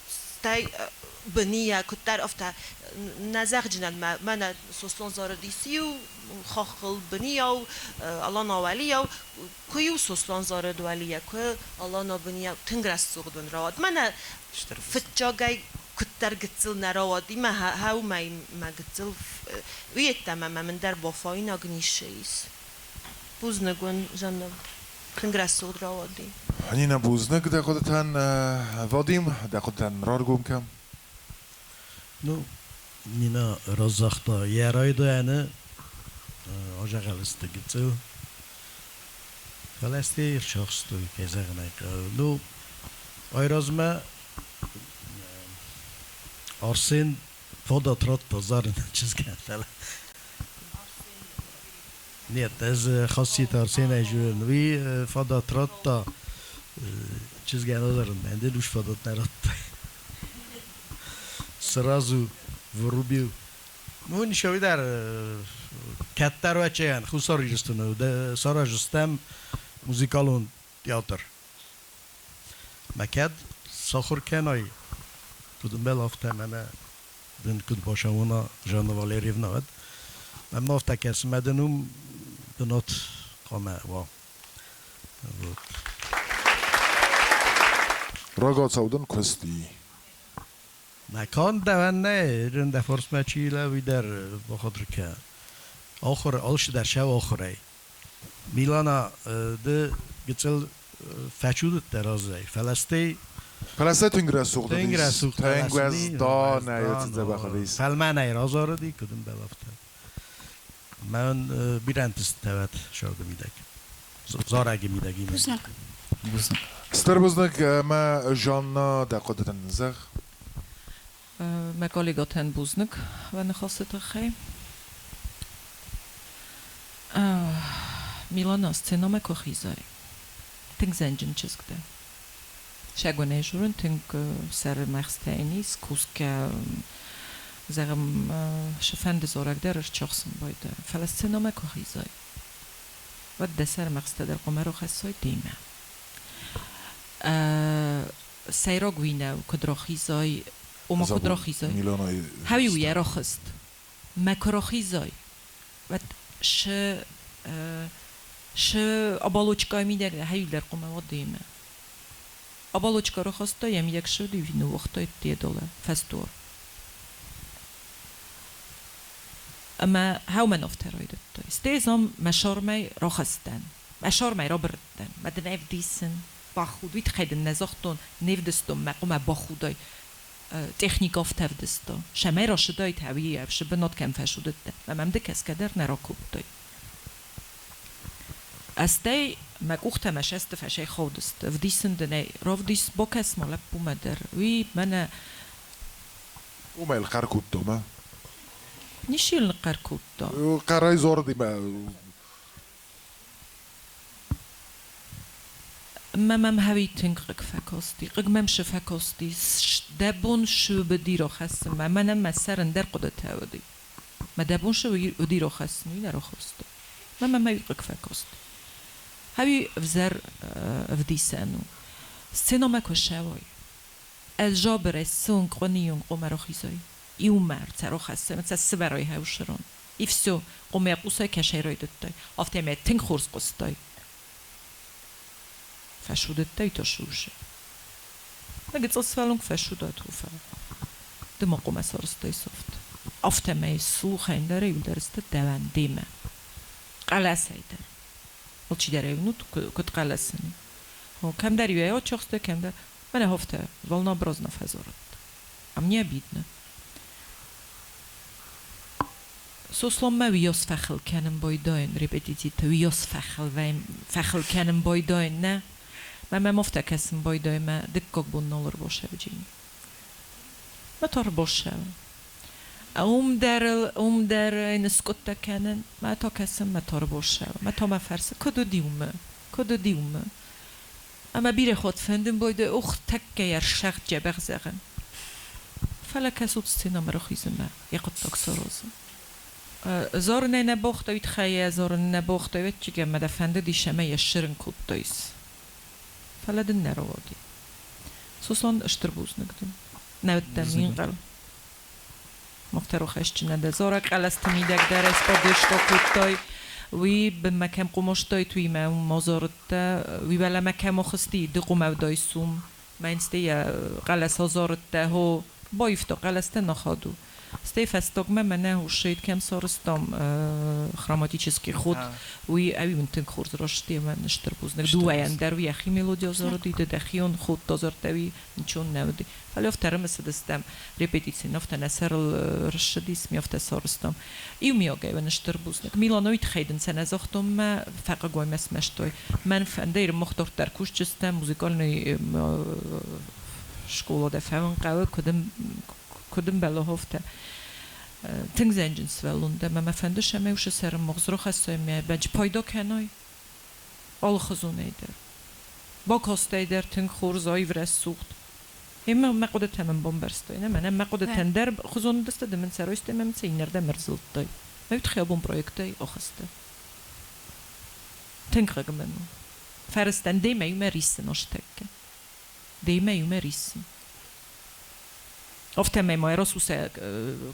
Speaker 8: стӕй бынийӕ куыддӕр афтӕ нӕ зӕгъджынӕн мӕнӕ Сослан зарыдис иу хаххыл бынийау, Алана уӕлийау, куы-иу Сослан зарыд уӕлийӕ, куы Алана бынийау, тынг рӕсугъд уын рауад. Мӕнӕ фыццагӕй куыддӕр гыццыл нӕ рауади, мӕ хӕумӕй мӕ гыццыл уый йеддӕмӕ мӕм ӕндӕр бафауинаг ницы ис. Бузныг уын, Жанна, тынг рӕсугъд рауади.
Speaker 1: Нина, бузныг дӕ хъуыдытӕн. Вадим, дӕ хъуыдытӕн раргом кӕн.
Speaker 10: Ну, Нина разагъта йӕ райдайӕны азӕгъӕлысты гыццыл. Фӕлӕ стӕй ӕрцахстой, кӕй зӕгъын ӕй хъӕуы. Ну, айразмӕ Арсен фадат радта зарыны чызгӕн, фӕлӕ Нет, ӕз Хасситы Арсенӕй зонын. Уый фадат радта чызгӕн азарынмӕ, ӕндӕр ус фадат нӕ радта. Сразу вырубил. Ну, ничего дӕр кӕддӕр вӕччӕгӕн Хуссар Ирыстоны сараздзыстӕм музыкалон театр. Мӕ кӕд сахуыр кӕнай, куыд ӕмбӕлы, афтӕ мӕнӕ дын куыд бацамона Жанна Валерьевна, уӕд мӕм афтӕ кӕсы, мӕ дын уым бынат хъуамӕ уа. Вот.
Speaker 1: Рагацау дын куыст и.
Speaker 10: Мӕ канд дӕуӕн нӕ, рын дӕ фарсмӕ чи лӕууй дӕр бахатыр кӕ. Ахуыр, алчидӕр сӕ ахуырӕй. Милана, ды гыццыл фӕчудыдтӕ разӕй, фӕлӕ стӕй
Speaker 1: Фӕлӕ сӕ тынг рӕсугъд
Speaker 10: Тынг рӕсугъд
Speaker 1: Тынг уӕзданӕй дзӕбӕх уыдис.
Speaker 10: Фӕлмӕнӕй разарыди, куыд ӕмбӕлы, афтӕ. Мӕн бирӕ ӕнтыстытӕ уӕд сӕрды мидӕг. Зарӕги мидӕг имӕ.
Speaker 12: Бузныг.
Speaker 2: Бузныг.
Speaker 1: Стыр бузныг ӕмӕ Жанна, дӕ хъуыдытӕн зӕгъ.
Speaker 9: Мӕ коллегатӕн бузныг уӕ ныхасы тыххӕй. Милана, сценӕмӕ куы хизай, тынг зӕнджын чызг дӕ. Сӕгуынӕй журын тынг сӕры мӕхстӕ ис, кусгӕ, зӕгъӕм, сыфӕнды зарӕг дӕр ӕрчахсын байдайы. Фӕлӕ сценӕмӕ куы хизай, уӕд дӕ сӕры мӕхстӕ дӕр хъуамӕ рахӕссай демӕ. Сӕйраг уый нӕу, куыд рахизай, ома куыд рахизай. Хӕуи уый ӕрахызт. Мӕ куы рахизай, уӕд шы шы оболочкайы мидӕг хӕуилдӕр хъуамӕ уа демӕ. Оболочка рахаста, йӕ мидӕг ссыди, ныууагъта дедолы фӕсдуар. Ӕмӕ хӕумӕ афтӕ райдыдтай. Стӕй зам мӕ сӕрмӕй рахызтӕн, мӕ сӕрмӕй рабырыдтӕн, мӕ дын ӕвдисын, бахуд, уый тыххӕй дын нӕ загътон, не вдыстон мӕ хъуамӕ бахудай. Техник афтӕ ӕвдыста. Сӕмӕй рашыдаид хӕуи ӕфсы бынат кӕм фӕсудыдтӕ. Мӕ мӕм ды кӕсгӕ дӕр нӕ ракодтай. Ӕстӕй мӕ къухтӕ мӕ сӕсты фӕсӕй хаудысты. Ӕвдисын дын ӕй, равдис, бакӕс-ма лӕппумӕ дӕр. Уый мӕнӕ
Speaker 1: Уымӕй хъӕр кодта ма?
Speaker 9: Ничи йыл ныхъхъӕр кодта.
Speaker 1: Хъӕрӕй зарыди мӕ.
Speaker 9: Мӕ мӕм хӕуи тынг хъыг фӕкасти. Хъыг мӕм шы фӕкасти. Дӕ бон шы уыди рахӕссын? Мӕнӕн мӕ сӕр ӕндӕр хъуыдытӕ уыди. Мӕ дӕ бон шы уыди рахӕссын, уый нӕ рахаста. Мӕ мӕм хӕуи хъыг фӕкасти. Хӕуи ӕвзӕр ӕвдисӕн у. Сценӕмӕ куы ссӕуай, ӕз жабырӕй ссонг къуынийон къуымӕ рахизай. Иумӕ ӕрцӕ рахӕссӕм, цӕ сывӕрай хӕусырон. И все, къуымӕ хъусай кӕсай райдыдтай. Афтӕ мӕ тынг хорз хъуыстай. Фӕсудыдтай та сусӕг. Мӕ гыццыл сывӕллон куы фӕсудат, у фӕлӕ ды ма хъуамӕ сарӕзтай софт. Афтӕмӕй слухӕн дӕр иуылдӕр сты дӕуӕн демӕ. Хъӕлӕсӕй дӕр. Алчидӕр ӕй уынут, куыд хъӕлӕсын и. Кӕмдӕр иу ӕй ачахста, кӕмдӕр. Мӕнӕ афтӕ волнообразно фӕзарыдта. А мне обидно. Сосланмӕ уыйас фӕхыл кӕнын байдайын репетициты, уыйас фӕхыл фӕхыл кӕнын байдайын, нӕ? Мӕ мӕм афтӕ кӕсын байдайы, мӕ дыккаг бон нал ӕрбасӕвджин. Мӕ та ӕрбасӕвын. Уым дӕр ыл, уым дӕр ӕй ныскъуыдтӕ кӕнын, мӕ та кӕсын, мӕ та ӕрбасӕвын. Мӕ та мӕ фӕрсы, куыд уыди уымы, куыд уыди уымы? Ӕмӕ бирӕ хатт фӕндын байдайы, ох, тӕккӕ йӕ рсӕгъд дзӕбӕх зӕгъын. Фӕлӕ кӕсут сценӕмӕ рахизынмӕ, йӕ хъуыддаг саразын. Зарынӕй нӕ бахта, уый тыххӕй йӕ зарын нӕ бахта, ӕвӕццӕгӕн мӕ дӕ фӕндыдис ӕмӕ йӕ ссырын кодтаис. Фӕлӕ дын нӕ рауади. Сослан, стыр бузныг дын. Нӕ уыдтӕн минкъӕл. Мохтӕрохӕсджын нӕ дӕ зарӕг къӕлӕсты мидӕг дӕр ӕспадежка кодтай. Уый бынмӕ кӕм къумостайт, уый мӕ уым ма зарыдтӕ. Уый уӕлӕмӕ кӕм ахызти, ды къумӕвдай сум. Мӕнсте йӕ хъӕлӕс азарыдтӕ, хо, баивта хъӕлӕстӕ на ходу. Стӕй фӕстагмӕ мӕнӕ хъусӕйт кӕм сарӕзтам хроматический ход, уый ӕви мын тынг хорз растти ӕмӕ стыр бузныг. Дыууӕйӕн дӕр уый йӕхи мелоди азарыди, ды дӕхион ход азардтай, уый ничон нӕ уыди. Фӕлӕ афтӕ ӕрымысыдыстӕм репетицийы, афтӕ нӕ сӕрыл рыссыдис, ми афтӕ сарӕзтам. Иумиагӕй уын стыр бузныг. Милан, уый тыххӕй дын сӕ нӕ загътон мӕ фӕхъыг мӕ смӕстой. Мӕн фӕнды Ирмох дарддӕр кусджытӕ музыкальный скъола дӕ фӕуын хъӕуы, куыд ӕмбӕлы афтӕ. Тынг зӕнджын сывӕллон дӕ, ӕмӕ мӕ фӕнды сӕмӕй усы сӕры магъз рахӕссай мӕ бӕджы пайда кӕнай алыхуызонӕй дӕр. Бакастӕй дӕр тынг хорз, аив, рӕсугъд. Ӕмӕ мӕ хъуыдытӕ мын бамбӕрстай, нӕ мӕнӕ мӕ хъуыдытӕн дӕр хуызон уыдысты, ды мын сӕ райстай ӕмӕ мын сӕ иннӕрдӕм ӕрзылдтай. Мӕ уый тыххӕй абон проектӕй ахызтӕ. Тынг хъыг мын у. Фӕрыстӕн демӕ иумӕ риссын астӕккӕ. Демӕ иумӕ риссын. Афтӕмӕй ма расусӕг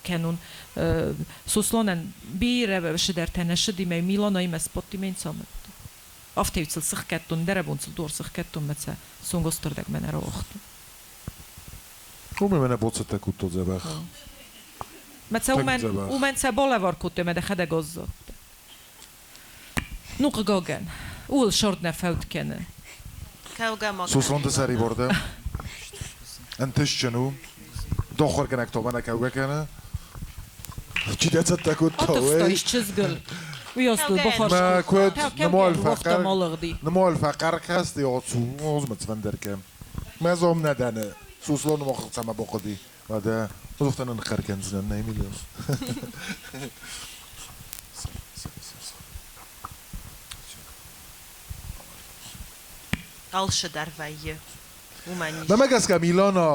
Speaker 9: кӕнун Сосланӕн бирӕ цыдӕртӕ нӕ ссыди, мӕ Миланаимӕ сбадти мӕ ницамадта. Афтӕ сыл сыхгӕдтон, дӕрӕбон сыл дуар сыхгӕдтон, мӕ сӕ цонгостырдӕгмӕ нӕ рауагътон.
Speaker 1: Уымӕ мӕнӕ боцӕттӕ кодта дзӕбӕх.
Speaker 9: Мӕ сӕ уымӕн сӕ балӕвар кодтой, мӕ дӕхӕдӕг аззадтӕ. Ну, хъыгагӕн, ууыл сӕрд нӕ фӕуд кӕны.
Speaker 8: Кӕугӕ ма
Speaker 1: Сослан, ды сӕрибар дӕ? Ӕнтыстджын у. Дохуыргӕнӕг тобӕ нӕ кӕугӕ кӕны. Чи дӕ цӕттӕ кодта,
Speaker 9: Атыхста ис чызгыл. Уый астыл бахарз
Speaker 1: Мӕ куыд
Speaker 9: кӕугӕ уагъта малыгъди.
Speaker 1: Нымуал фӕхъӕр касти, оцу, озмӕ цвӕндӕркӕ. Мӕ зом нӕ дӕны. Суслоны мохы цӕмӕ бахъуыди. Уӕдӕ уыдон ныхъхъӕр кӕндзынӕн, нӕ миллион.
Speaker 8: Алцы дӕр вӕййы. Уымӕн ис.
Speaker 1: Мӕнмӕ гӕсгӕ Милана,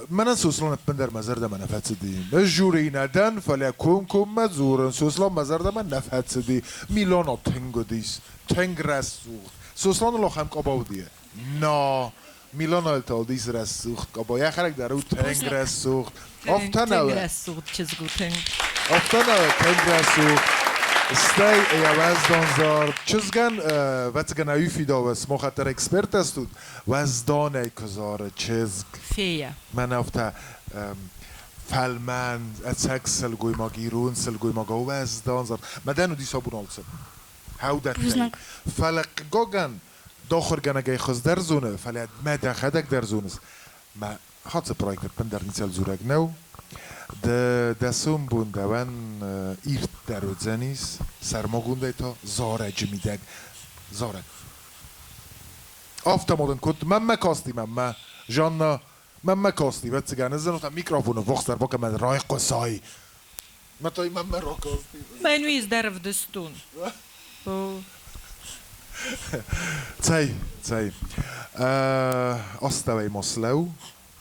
Speaker 1: мӕнӕн Сослан ӕппындӕр мӕ зӕрдӕмӕ нӕ фӕцыди. Ӕз жюрийы нӕ дӕн, фӕлӕ комкоммӕ дзурын, Сослан мӕ зӕрдӕмӕ нӕ фӕцыди. Милана тынг уыдис, тынг рӕсугъд. Сосланыл ахӕм къаба уыди? На! Миланайыл та уыдис рӕсугъд къаба. Йӕхӕдӕг дӕр у тынг рӕсугъд. Афтӕ нӕ
Speaker 9: Тынг рӕсугъд чызг у, тынг.
Speaker 1: Афтӕ нӕ тынг рӕсугъд. Стӕй йӕ уӕздан зард. Чызгӕн, ӕвӕццӕгӕн, ӕви фидауы, сымахӕт дӕр эксперттӕ стут, уӕзданӕй куы зары чызг.
Speaker 9: Фея.
Speaker 1: Мӕн афтӕ фӕлмӕн, ӕцӕг сылгоймаг, ирон сылгоймагау уӕздан зард. Мадӕн уыдис абон алцы. Хӕудӕттӕй. Фӕлӕ хъыгагӕн, дохуыргӕнӕгӕй хуыздӕр зоны, фӕлӕ мӕ дӕхӕдӕг дӕр зоныс, мӕ хацы проект ӕппындӕр ницӕуыл дзурӕг нӕу. Ды дӕ сомбон дӕуӕн ирддӕр уыдзӕнис, сӕрмагондӕй та зарӕджы мидӕг зарӕг. Афтӕ ма дын куыд мӕнмӕ касти мӕнмӕ, Жанна, мӕнмӕ касти, ӕвӕццӕгӕн, ӕз ын микрофоны ввахсдӕр бакӕ мӕ райхъуысай. Мӕ та мӕнмӕ ракасти.
Speaker 9: Мӕн уый дӕр ӕвдыстон.
Speaker 1: Цӕй, цӕй. Астӕуӕй ма слӕуу,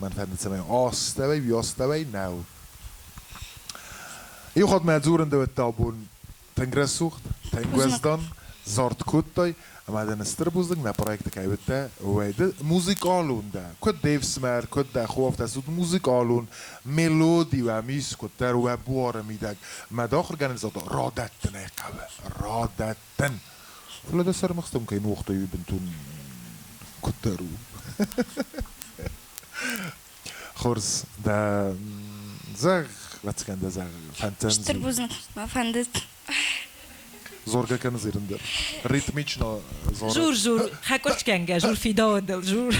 Speaker 1: мӕн фӕнды, цӕмӕй астӕуӕй, уый астӕуӕй нӕу. Иу хатт мӕ дзурын дӕуӕттӕ абон тынг рӕсугъд, тынг уӕздан, зард кодтай, ӕмӕ дын стыр бузныг нӕ проекты кӕй уыдтӕ, уӕд музыкалон дӕ. Куыд де фсымӕр, куыд дӕ хо, афтӕ суд музыкалон, мелоди уӕм ис, куыддӕр уӕ буары мидӕг. Мӕ ахуыргӕнӕг загъта, радӕттын ӕй хъӕуы, радӕттын. Фӕлӕ дӕ сӕрмӕгъзтӕм кӕй ныууагътай, уый бынтон куыддӕр у. Хорз, дӕ зӕгъ, ӕвӕццӕгӕн дӕ зӕгъ, фӕнддзӕн.
Speaker 6: Стыр бузныг, мӕ фӕндыд.
Speaker 1: Зоргӕ кӕны зерын дӕр. Ритмично зора.
Speaker 9: Жур, жур, хӕкъуырцгӕнгӕ, жур фидауӕдыл, жур.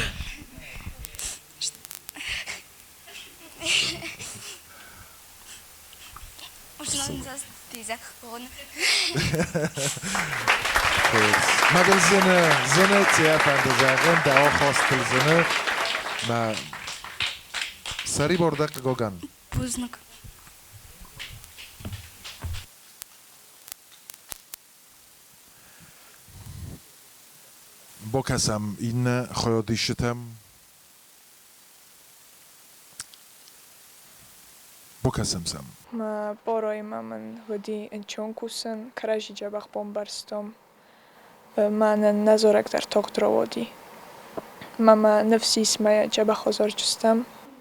Speaker 21: Ди зӕххон.
Speaker 1: Хорз. Мӕ дыл зыны, зыны, цӕфӕнды зӕгъын, дӕ ахастыл зыны. Мӕ сӕрибар дӕ хъыгагӕн.
Speaker 21: Бузныг.
Speaker 1: Бакӕсӕм иннӕ хайадисджытӕм. Бакӕсӕм сӕм.
Speaker 22: Мӕ пъӕроимӕ мын уыди ӕнцон кусын, кӕрӕдзи дзӕбӕх бамбӕрстам. Мӕнӕн нӕ зарӕг дӕр тагъд рауади. Мӕ мӕ ныфс ис, мӕ дзӕбӕх азарджыстӕм.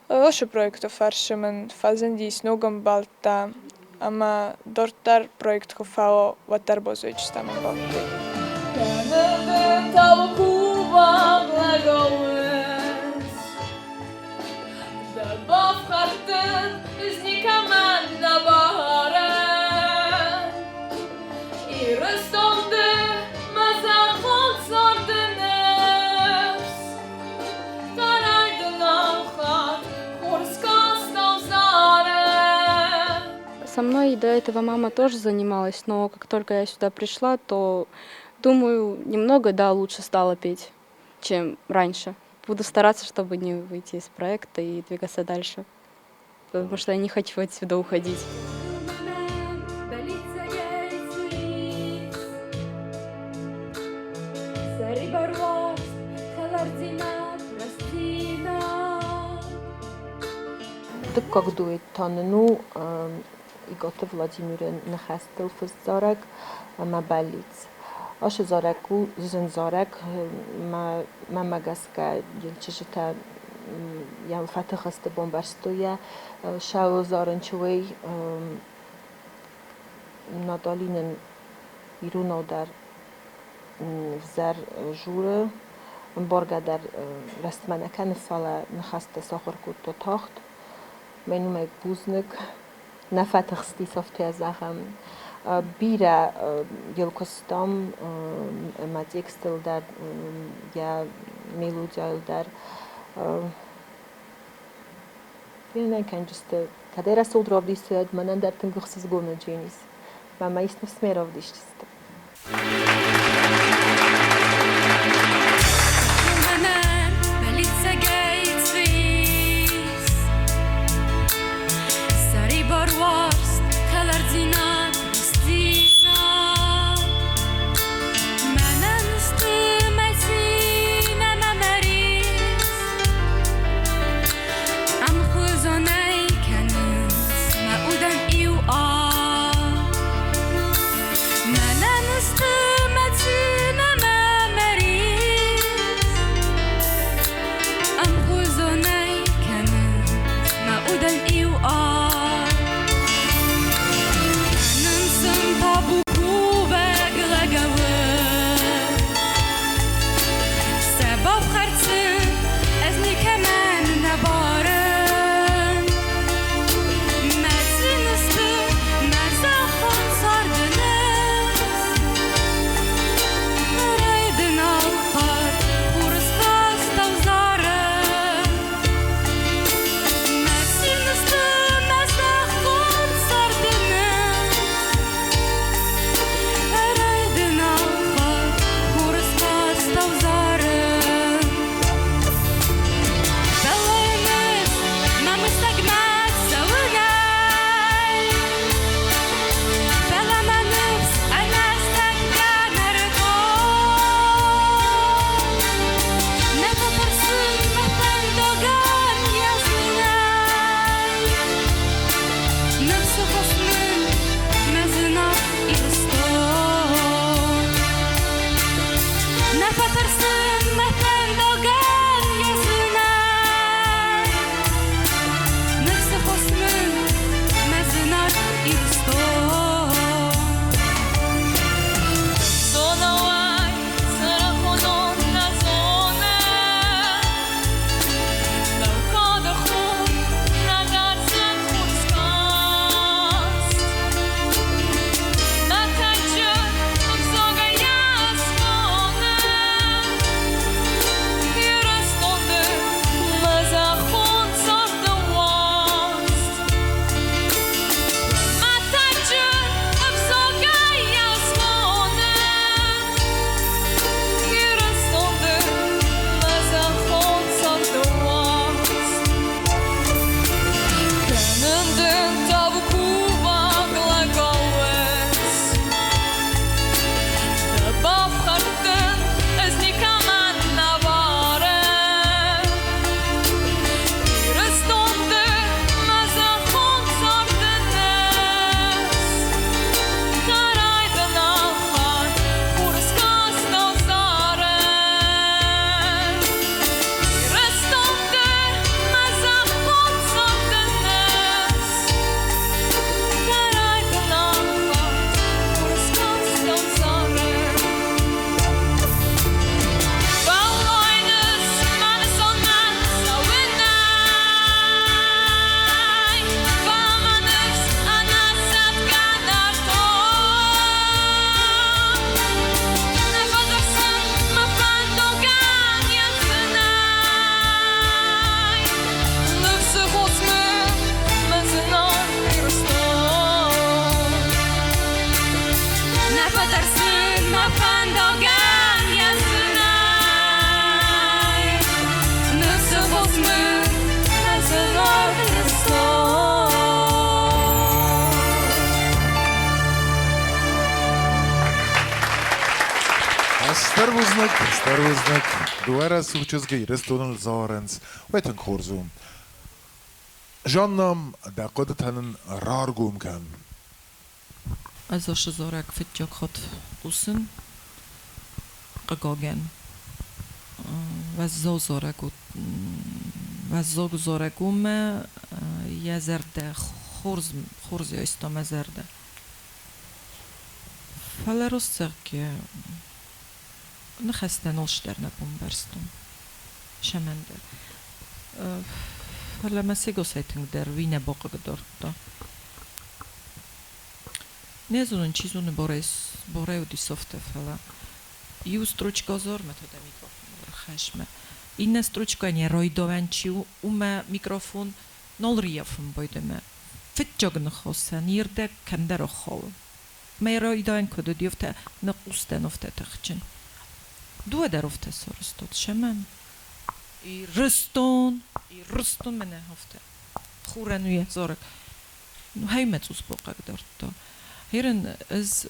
Speaker 22: Ацы проекты фӕрцы мын фӕзындис ног ӕмбӕлттӕ ӕмӕ дарддӕр проект куы фӕуа, уӕддӕр баззайдзыстӕм ӕмбӕлттӕй.
Speaker 23: Кӕны дын табу кувӕг лӕгауыз. Дӕ бафхӕрд дын ыз никӕмӕн нӕ баарӕн. Ирыстон ды мӕ зӕххон царды ныфс. Хъӕрӕй дын ӕлхӕд хорз кастау зарӕг.
Speaker 14: Со мной до этого мама тоже занималась, но как только я сюда пришла, то, думаю, немного, да, лучше стала петь, чем раньше. Буду стараться, чтобы не выйти из проекта и двигаться дальше, потому что я не хочу отсюда уходить.
Speaker 23: Сӕрибар уарзт, хӕлардзинад, рӕстдзинад.
Speaker 8: Дыккаг дуэт та нын у Икъаты Владимиры ныхӕстыл фыст зарӕг Мӕ бӕллиц. Ацы зарӕг у зын зарӕг, мӕнмӕ гӕсгӕ йыл чызджытӕ йӕм фӕтых сты, бамбӕрстой йӕ. Сӕ зарын чуей Натали нын иронау дӕр взӕр журы, ӕмбаргӕ дӕр рӕстмӕ нӕ кӕны, фӕлӕ ныхӕстӕ сахуыр кодта тагъд. Мӕн уымӕй бузныг. Нӕ фӕтыхстис, афтӕ зӕгъӕм. Бирӕ йыл куыстам мӕ текстыл дӕр, йӕ мелодияйыл дӕр. Фенӕн кӕнджысты, кӕдӕй рӕсугъд равдисуӕд, мӕнӕн дӕр тынг ӕхсызгон уыдзӕнис. Мӕ мӕ ис ныфс мӕ равдисдзысты.
Speaker 13: Мӕнӕн бӕллиццагӕй цы ис? Сӕрибар уарзт, хӕлардзинад, рӕстдзинад. Мӕнӕн сты мӕ цин ӕмӕ мӕ рис. Ӕмхуызонӕй кӕнынц мӕ удӕн иу ад. Мӕнӕн сты
Speaker 1: Бузныг, стыр бузныг. Дыууӕ рӕсугъд чызгы Ирыстоныл зарынц. Уый тынг хорз у. Жанна, дӕ хъуыдытӕ нын раргом кӕн.
Speaker 9: Ӕз ацы зарӕг фыццаг хатт хъусын, хъыгагӕн. Уӕззау зарӕг у, уӕззау зарӕг у мӕ йӕ зӕрдӕ хорз, хорз айста мӕ зӕрдӕ. Фӕлӕ раст зӕгъгӕ, ныхӕстӕ налчидӕр нӕ бамбӕрстон. Цӕмӕндӕр. Фӕлӕ мӕ сегасӕй тынгдӕр уый нӕ бахъыгдардта. Не зонын, чи зоны, барӕй уыдис афтӕ, фӕлӕ иу строчка азар, мӕ та дӕ микрофон ӕрхӕсс-мӕ. Иннӕ строчкӕйӕн йӕ райдауӕн чи у, уымӕ микрофон нал рййафын байдӕмӕ. Фыццаг ныхасӕн йе рдӕг кӕмдӕр ахауы. Мӕ райдайӕн куыд уыди, афтӕ ныхъхъус дӕн афтӕ тыхджын. Дыууӕ дӕр афтӕ сарӕзтат. Цӕмӕн? Ирыстон, Ирыстон мӕнӕ афтӕ. Хурӕн у йӕ зарӕг. Ну, хӕймӕ цъус бахъыгдардта. Херын ӕз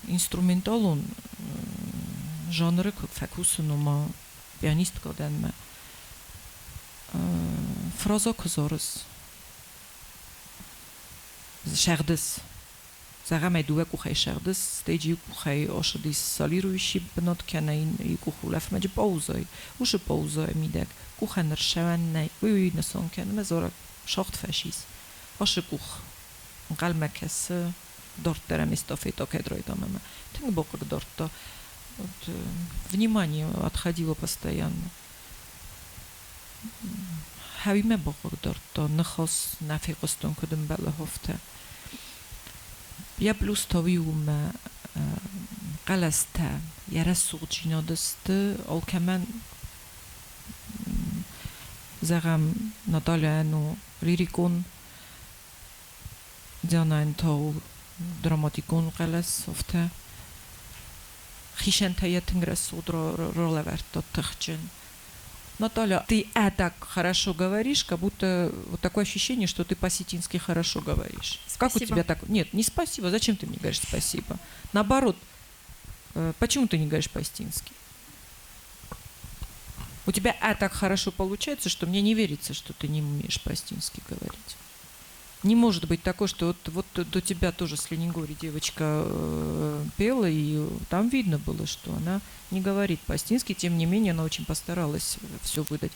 Speaker 9: инструменталон жанры куы фӕкусын, ома пианисткӕ дӕн мӕ. Фраза куы зарыс, сӕгъдыс, зӕгъӕм ӕй дыууӕ къухӕй сӕгъдыс, стӕй иу къухӕй ашыдис солирующий бынат кӕнӕ иу къух улӕфмӕджы паузӕйы, уыцы паузӕйы мидӕг къухӕн ӕрсӕуӕн нӕй, уый уый нысан кӕны, мӕ зарӕг сагъд фӕсис. Ашы къух ӕнхъӕлмӕ кӕсы, дарддӕр ӕм эстафетӕ кӕд райдам ӕмӕ тынг бахъыгдардта. Вот, внимание отходило постоянно. Хӕуимӕ бахъыгдардта, ныхас нӕ фехъуыстон, куыд ӕмбӕлы, афтӕ. Йӕ плюс та уый у мӕ хъӕлӕстӕ, йӕ рӕсугъддзинад сты алкӕмӕн, зӕгъӕм, Натальяйӕн у лирикон, Дианӕйӕн та у драматикон хъӕлӕс, афтӕ. Хицӕнтӕ йӕ тынг рӕсугъд ралӕвӕрдта тыхджын. Наталья, ты так хорошо говоришь, как будто вот такое ощущение, что ты по-осетински хорошо говоришь. Как у
Speaker 3: Спасибо.
Speaker 9: тебя так? Нет, не спасибо. Зачем ты мне говоришь спасибо? Наоборот, почему ты не говоришь по-осетински? У тебя так хорошо получается, что мне не верится, что ты не умеешь по-осетински говорить. Не может быть такое, что вот до тебя тоже с Ленингори девочка пела, и там видно было, что она не говорит по-осетински, тем не менее она очень постаралась все выдать.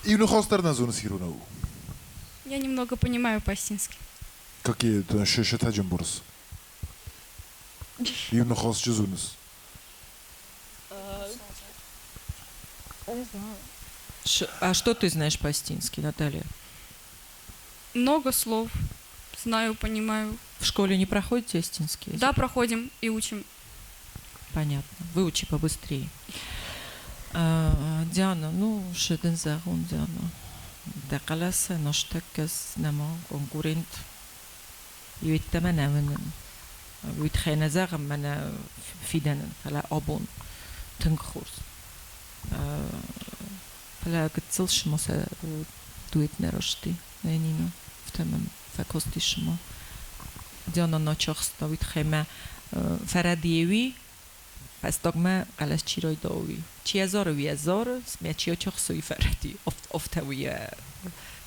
Speaker 1: Иу ныхас дӕр нӕ зоныс иронау?
Speaker 3: Я немного понимаю по-осетински.
Speaker 1: Какие шетаджын борс? Иу ныхас чи зоныс?
Speaker 3: Не знаю.
Speaker 9: А что ты знаешь по-осетински, Наталья?
Speaker 3: Много слов знаю, понимаю.
Speaker 9: В школе не проходите осетинский язык?
Speaker 3: Да, проходим и учим.
Speaker 9: Понятно. Выучи побыстрее. Диана, ну, шы дын зӕгъон, Диана. Дӕ хъӕлӕсы нӕстӕккӕ нӕма конкурент йеддӕмӕ нӕ уынын. Уый тыххӕй нӕ зӕгъӕм мӕнӕ фидӕнӕн, фӕлӕ абон тынг хорз. Фӕлӕ гыццыл шыма сӕ дуэт нӕ рӕзти, нӕ Нина. Афтӕ мӕм фӕкасти шыма. Диана начахста, уый тыххӕй мӕ фӕрӕдиеуи, фӕстагмӕ хъӕлӕс чи райдауи. Чи ӕзары, уый ӕзары, мӕ чи ачахсы, уый фӕрӕди. Афтӕ уый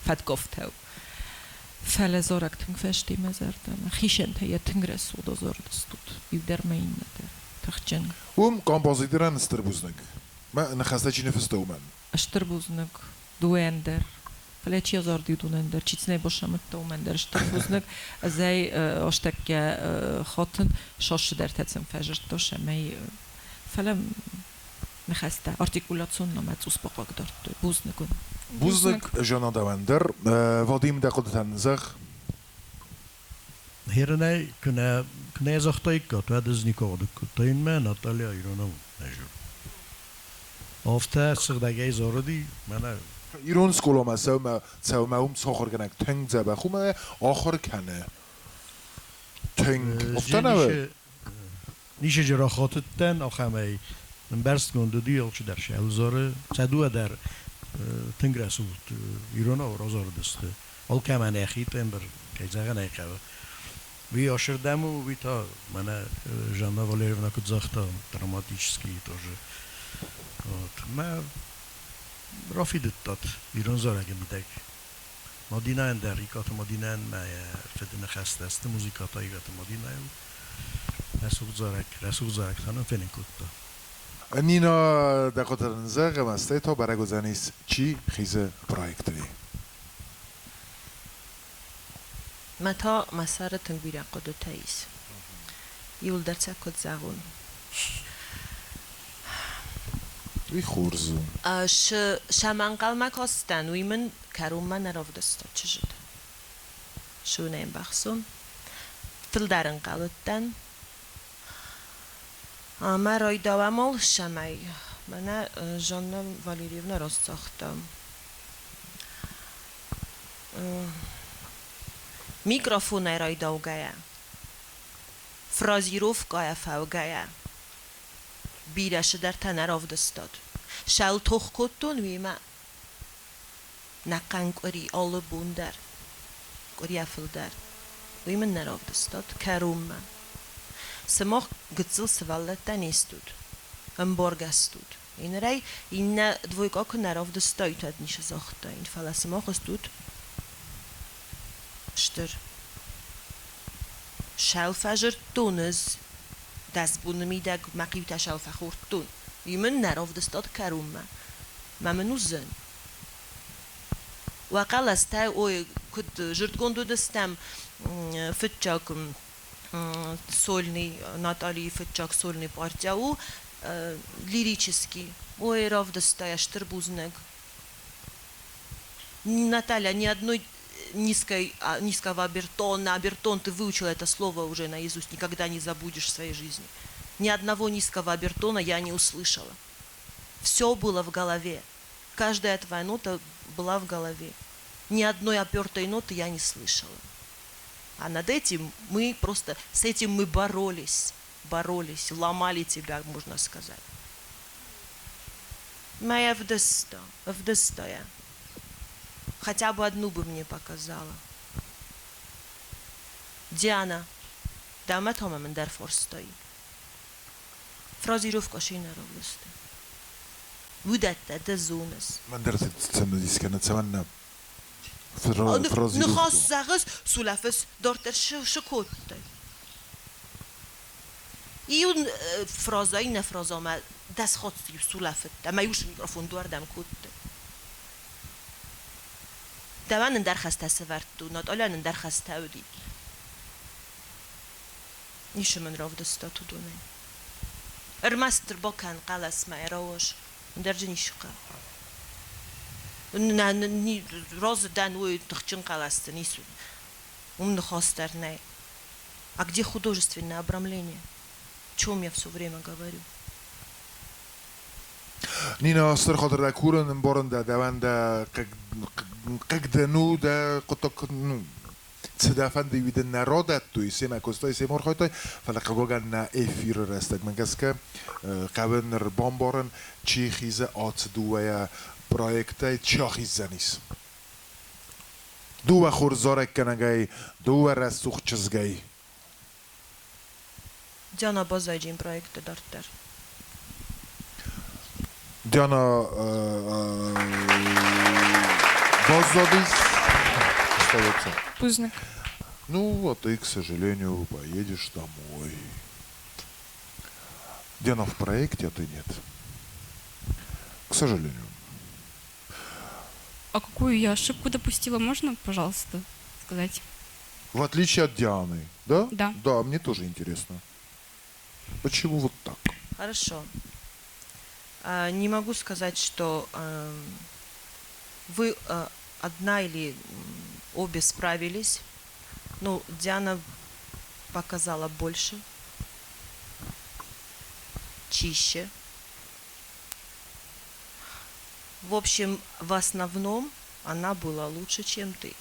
Speaker 9: фӕткафтӕ у. Фӕлӕ зарӕг тынг фӕсти мӕ зӕрдӕмӕ. Хицӕнтӕ йӕ тынг рӕсугъд азарыдыстут. Иу дӕр мӕ иннӕ дӕр. Тыхджын.
Speaker 1: Уым композиторӕн стыр бузныг. Мӕ ныхӕстӕ чи ныффыста, уымӕн.
Speaker 9: Стыр бузныг дыууӕйӕн дӕр. Фӕлӕ чи азарди, уыдонӕн дӕр, чи цынӕй басамыдта, уымӕн дӕр стыр бузныг. Ӕз ӕй астӕккӕ хатын, сассыдӕртӕ сын фӕзырдта, цӕмӕй фӕлӕ ныхӕстӕ артикуляцион ӕмӕ цъус бахъыгдардтой. Бузныг уын.
Speaker 1: Бузныг Жанна дӕуӕн дӕр. Вадим, дӕ хъуыдытӕн зӕгъ.
Speaker 10: Херынӕй куынӕ куынӕ загътаиккат, уӕд ӕз никуы ахъуыды кодтаин мӕ Наталья иронау нӕ зоны. Афтӕ сыгъдӕгӕй зарыди, мӕнӕ
Speaker 1: Ирон скъоламӕ цӕумӕ цӕумӕ уым сахуыргӕнӕг тынг дзӕбӕх у мӕ ахуыр кӕны. Тынг. Афтӕ нӕ
Speaker 10: Нисӕджы рахатыдтӕн, ахӕмӕй ӕмбӕрстгонд уыди алчидӕр сӕ ӕвзары. Сӕ дыууӕ дӕр тынг рӕсугъд иронау разарыдысты. Алкӕмӕн йӕхи тембр, кӕй зӕгъын ӕй хъӕуы. Уый асырдӕм у, уый та мӕнӕ Жанна Валерьевна куыд загъта, драматический тоже. Вот. Мӕ рафидыдтат ирон зарӕгы мидӕг. Мадинӕйӕн дӕр, Икъаты Мадинӕйӕн мӕ йӕ фыды ныхӕстӕ сты музыкӕтӕ Икъаты Мадинӕйыл. Рӕсугъд зарӕг, рӕсугъд зарӕг та нын фенын кодта.
Speaker 1: Нина дӕ хъуыды зӕгъ, ӕмӕ стӕй та бӕрӕг уыдзӕнис, чи хизы проектӕй.
Speaker 8: Мӕ та мӕ сӕры тынг бирӕ хъуыдытӕ ис. Иуылдӕр сӕ куыд зӕгъон.
Speaker 1: Уый хорз у.
Speaker 8: Сӕм ӕнхъӕлмӕ кастӕн, уый мын кӕронмӕ нӕ равдыста чызджыты. Суынӕй ӕмбӕхсон. Фылдӕр ӕнхъӕл уыдтӕн. Ӕмӕ райдауӕм цӕмӕй. Мӕнӕ Жанна Валерьевна раст загъта. Микрофонӕй райдаугӕйӕ, фразировкӕйӕ фӕугӕйӕ, бирӕ цыдӕртӕ нӕ равдыстат. Сӕл тох кодтон уемӕ нӕхъӕн къуыри алы бон дӕр, къуырийӕ фылдӕр. Уый мын нӕ равдыстат кӕронмӕ. Сымах гыццыл сывӕллӕттӕ не стут, ӕмбаргӕ стут. Иннӕрӕй иннӕ двойка куы нӕ равдыстаид, уӕд ницы загътаин, фӕлӕ сымах стут стыр. Сӕл фӕзырдтон ӕз, дӕс боны мидӕг мӕ хъиутӕ сӕл фӕхордтон. Уый мын нӕ равдыстат кӕронмӕ. Мӕ мын у зын. Уӕ хъӕлӕстӕ, ой, куыд зындгонд уыдыстӕм фыццаг сольный, Наталийы фыццаг сольный партия у лирический. Ой, равдыста йӕ стыр бузныг. Наталья, ни одной низкой, низкого обертона, обертон, ты выучила это слово уже наизусть, никогда не забудешь в своей жизни. Ни одного низкого обертона я не услышала. Все было в голове. Каждая твоя нота была в голове. Ни одной опертой ноты я не слышала. А над этим мы просто, с этим мы боролись, боролись, ломали тебя, можно сказать. Моя вдоста, вдостая. Хотя бы одну бы мне показала. Диана, дӕумӕ та мӕм ӕндӕр фарста и. Фразировка ще нӕ равдыста. Уыдӕттӕ ды зоныс.
Speaker 1: Мӕн дӕр цымыдис кӕны, цӕмӕннӕ фразировка.
Speaker 8: Ныхас зӕгъыс, сулӕфыс, дарддӕр шы кодтай. Иу фраза иннӕ фразамӕ дӕс хатты сулӕфыдтӕ, ӕмӕ иу микрофон дыууӕрдӕм кодтай. Дӕуӕн ӕндӕр хӕстӕ сӕвӕрдтон, Наталийӕн ӕндӕр хӕстӕ уыди. Ницы мын равдыстат уыдонӕй. Ӕрмӕстдӕр бакӕн хъӕлӕсмӕ рауаз, ӕндӕр дзы ницы хъӕуы. Разы дӕн уый тыхджын хъӕлӕсты ницы. Уым ныхас дӕр нӕй. А где художественное обрамление? О чем я все время говорю?
Speaker 1: Нина, стыр хатыр дӕ курын, ӕмбарын дӕ, дӕуӕн дӕ хъыг дын у дӕ хъуыддаг, ну, цы дӕ фӕнды, уый дын нӕ радӕттой, семӕ куыстай, семӕ архайдтай, фӕлӕ хъыгагӕн нӕ эфиры рӕстӕгмӕ гӕсгӕ хъӕуы ныр бамбарын, чи хизы ацы дыууӕйӕ проектӕй, чи ахиздзӕнис. Дыууӕ хорз зарӕггӕнӕгӕй, дыууӕ рӕсугъд чызгӕй.
Speaker 8: Диана баззайджын проекты дарддӕр.
Speaker 1: Диана баззадис, остается.
Speaker 22: Бузныг.
Speaker 1: Ну, а ты, к сожалению, поедешь домой. Диана в проекте, а ты нет. К сожалению.
Speaker 3: А какую я ошибку допустила, можно, пожалуйста, сказать?
Speaker 1: В отличие от Дианы, да?
Speaker 3: Да.
Speaker 1: Да, мне тоже интересно. Почему вот так?
Speaker 8: Хорошо. Не могу сказать, что вы одна или обе справились. Ну, Диана показала больше, чище. В общем, в основном она была лучше, чем ты.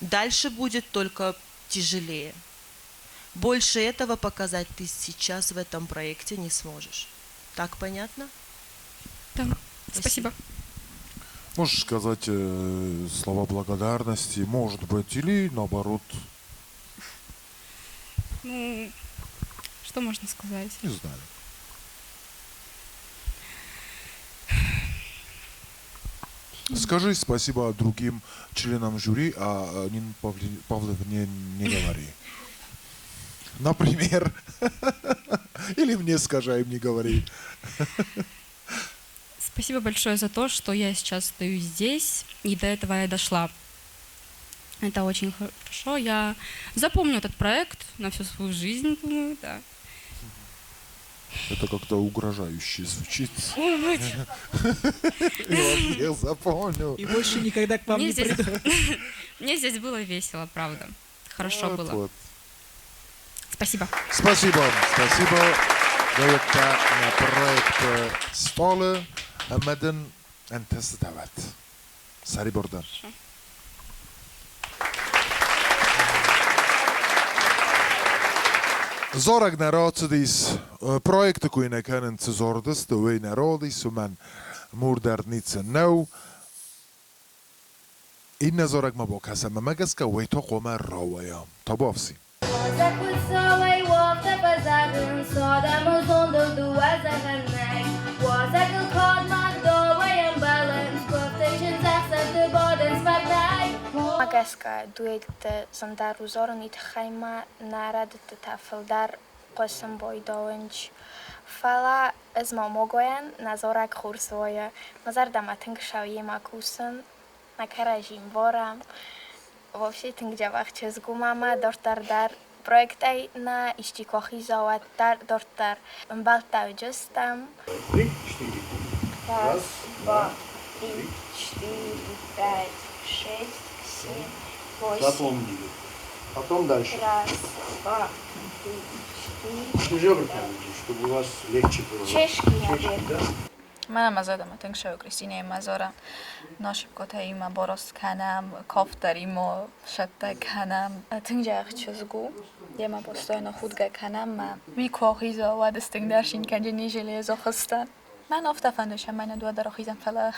Speaker 8: Дальше будет только тяжелее. Больше этого показать ты сейчас в этом проекте не сможешь. Так понятно?
Speaker 3: Да. Спасибо.
Speaker 1: Можешь сказать слова благодарности, может быть, или наоборот.
Speaker 3: Ну, что можно сказать?
Speaker 1: Не знаю. Скажи спасибо другим членам жюри, а Нин Павловне не говори. Например. Или мне скажи, а им не говори.
Speaker 3: Спасибо большое за то, что я сейчас стою здесь, и до этого я дошла. Это очень хорошо. Я запомню этот проект на всю свою жизнь, думаю, да.
Speaker 1: Это как-то угрожающе звучит. Я запомню.
Speaker 9: И больше никогда к вам не приду.
Speaker 3: Мне здесь было весело, правда. Хорошо было. Спасибо.
Speaker 1: Спасибо, спасибо. Дается на проект столы ӕмӕ дын ӕнтыстытӕ уӕд. Сӕрибар дӕн. Зарӕг нӕ рацыдис, проекты кой нӕ кӕнын, цы зардысты, уый нӕ радис, уымӕн мур дӕр ницы нӕу. Иннӕ зарӕгмӕ бакӕсӕм, мӕнмӕ гӕсгӕ уый та хъуамӕ рауайа. Табуафси.
Speaker 5: Уазӕг уӕфтӕ фӕзӕгъынц, адӕмы зондыл дыууӕ зӕгъӕн нӕй. Уазӕгыл кад магдауӕй ӕмбӕлынц, куывты чындзӕхсӕвты бадынц фӕрнӕй.
Speaker 12: Уымӕ гӕсгӕ дуэтты зындӕр у зарын, уый тыххӕй ма нӕ рӕдыдтытӕ фылдӕр хъуысын байдайынц. Фӕлӕ ӕз ма могойӕн нӕ зарӕг хорз уайы, мӕ зӕрдӕмӕ тынг цӕуы йемӕ кусын, нӕ кӕрӕдзи ӕмбарӕм. Вообще тынг дзӕбӕх чызг у мамӕ, дарддӕр дӕр проектӕй нӕ исчи куы ахиза, уӕддӕр дарддӕр ӕмбӕлттӕ уыдзыстӕм.
Speaker 18: Три, четыре.
Speaker 12: Раз, два, три, четыре, пять, шесть, семь, восемь.
Speaker 18: Запомнили. Потом дальше.
Speaker 12: Раз, два, три, четыре.
Speaker 18: Уже чтобы у вас легче было.
Speaker 12: Чешки,
Speaker 18: Чешки, да?
Speaker 7: Мӕнӕ мӕ зӕрдӕмӕ тынг цӕуы Кристинӕйы мазора. Нашипкотӕ имӕ бараст кӕнӕм, кафт дӕр имӕ сӕттӕ кӕнӕм. Тынг дзӕбӕх чызг у, йемӕ постоянно худгӕ кӕнӕм мӕ. Уый куы ахиза, уӕд ӕз тынгдӕр цин кӕнджын нежели ӕз ахызтӕн. Мӕн афтӕ фӕнды, цӕмӕй нӕ дыууӕ дӕр ахизӕм, фӕлӕ